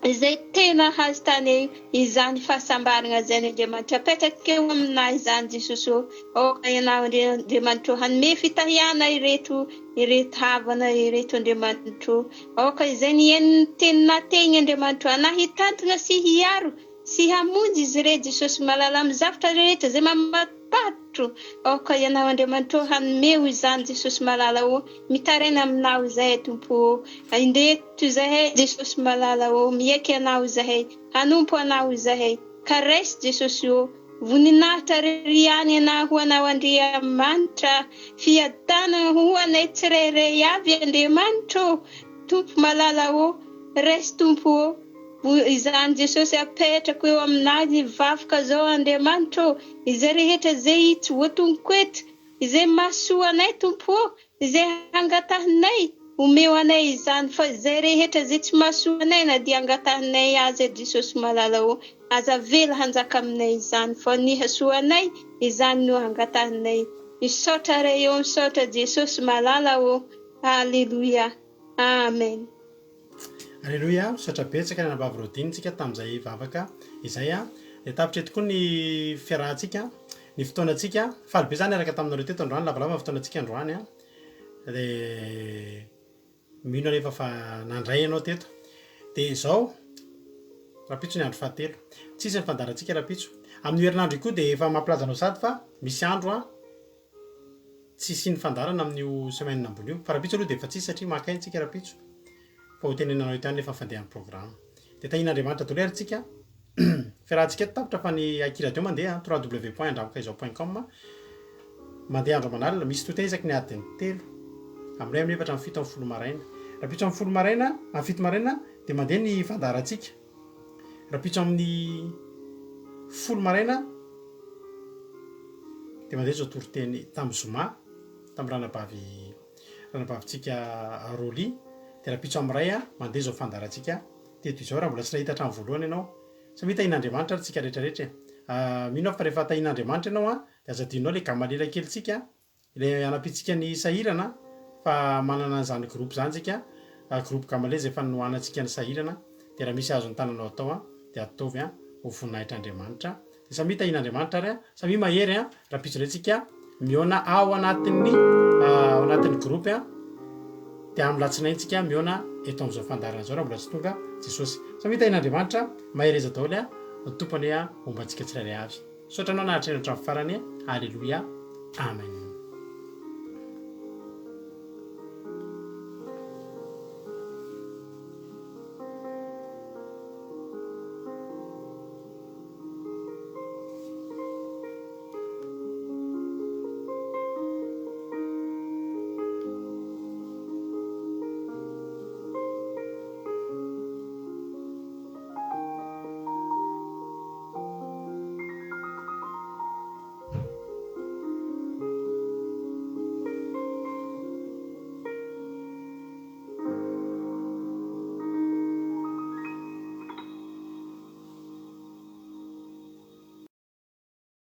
S6: Izay tena hahitana izany fahasambarana izany Andriamanitra apetraka eo aminay izany Jesosy ô aoka ianao Andriamanitra ô hanome fitahiana ireto ireto havana ireto Andriamanitra ô aoka izay nihaino ny teninà tegny Andriamanitra ô anà hitantana sy hiaro sy hamonjy izy ireo Jesosy malala amin'ny zavatra rehetra izay mamatopatro aoka ianao Andriamanitra ô hanome ho izany Jesosy malala ô mitaraina aminao izahay Tompo ô indreto Eto izahay Jesosy malala ô Miaiky Anao izahay Hanompo Anao izahay Ka raiso Jesosy ô Voninahitra rery ihany Anao ho Anao Andriamanitra Fiadanana ho anay tsirairay avy Andriamanitra ô Tompo malala ô Raiso Tompo ô Izany Jesosy apetrako eo aminao ny vavaka zao Andriamanitra ô Izay rehetra izay tsy voatognoko eto Izay mahasoa anay Tompo ô, izay hangatahinay, omeo anay izany, fa izay rehetra izay tsy mahasoa anay na dia angatahinay aza Jesosy malala ô, aza avela hanjaka aminay izany, fa ny hasoa anay, izany no angatahinay. Misaotra Ray ô, misaotra Jesosy malala ô. Aleloia. Amen.
S1: Aleloia, misaotra betsaka ny anabavy Rodine tsika tamin'izay vavaka izay a. Dia tapitra eto koa ny fiarahantsika, ny fotoanantsika. Faly be za niaraka taminareo teto androany, lavalava ny fotoanantsika androany a. Dia mino anefa fa nandray ianao teto. Dia izao, rahampitso ny andro fahatelo. Tsisy ny fandaharantsika rahampitso. Amin'io herinandro io koa dia efa mampilaza anao sady fa misy andro a. Tsy hisian'ny fandaharana amin'io semaine ambony io. Fa rahampitso aloha dia efa tsisy satria maka aina tsika rahampitso. Fa ho tenenanao eto ihany nefa ny fandehan'ny programme. Dia tahian'Andriamanitra daholo ary tsika. Fiarahantsika eto tapitra fa ny Aky Radio mandeha an, www point andramokaizao point com. Mandeha andro aman'alina. Misy tohiteny isaky ny adiny telo. Amin'ilay amin'ny efatra amin'ny fito amin'ny folo maraina. Rahampitso amin'ny folo maraina, amin'ny fito maraina dia mandeha ny fandaharantsika. Rahampitso amin'ny folo maraina dia mandeha izao toriteny tamin'ny zoma tamin'ny ranabavy ranabavintsika Rolly dia rahampitso amin'ny iray mandeha izao fandaharantsika teto izao raha mbola tsy nahita hatramin'ny voalohany ianao. Samia tahian'Andriamanitra ary tsika rehetra rehetra e. Mino aho fa rehefa tahian'Andriamanitra ianao dia aza adinonao ilay gamalela kelintsika Ilay hanampiantsika ny sahirana fa manana an'izany groupe izany tsika, groupe Gamale izay efa nanohanantsika ny sahirana, dia raha misy azon'ny tananao atao an, dia ataovy an, ho voninahitr'Andriamanitra. Dia samia tahian'Andriamanitra ary an, samia mahery an, rahampitso indray tsika mihaona ao anatin'ny ao anatin'ny groupe an, dia amin'ny latsinainy tsika mihaona eto amin'izao fandaharana izao raha mbola tsy tonga Jesosy. Samia tahian'Andriamanitra, mahereza daholo an, ny Tompo anie homba antsika tsirairay avy. Misaotra anao nahatreno hatramin'ny farany Aleloia Amen.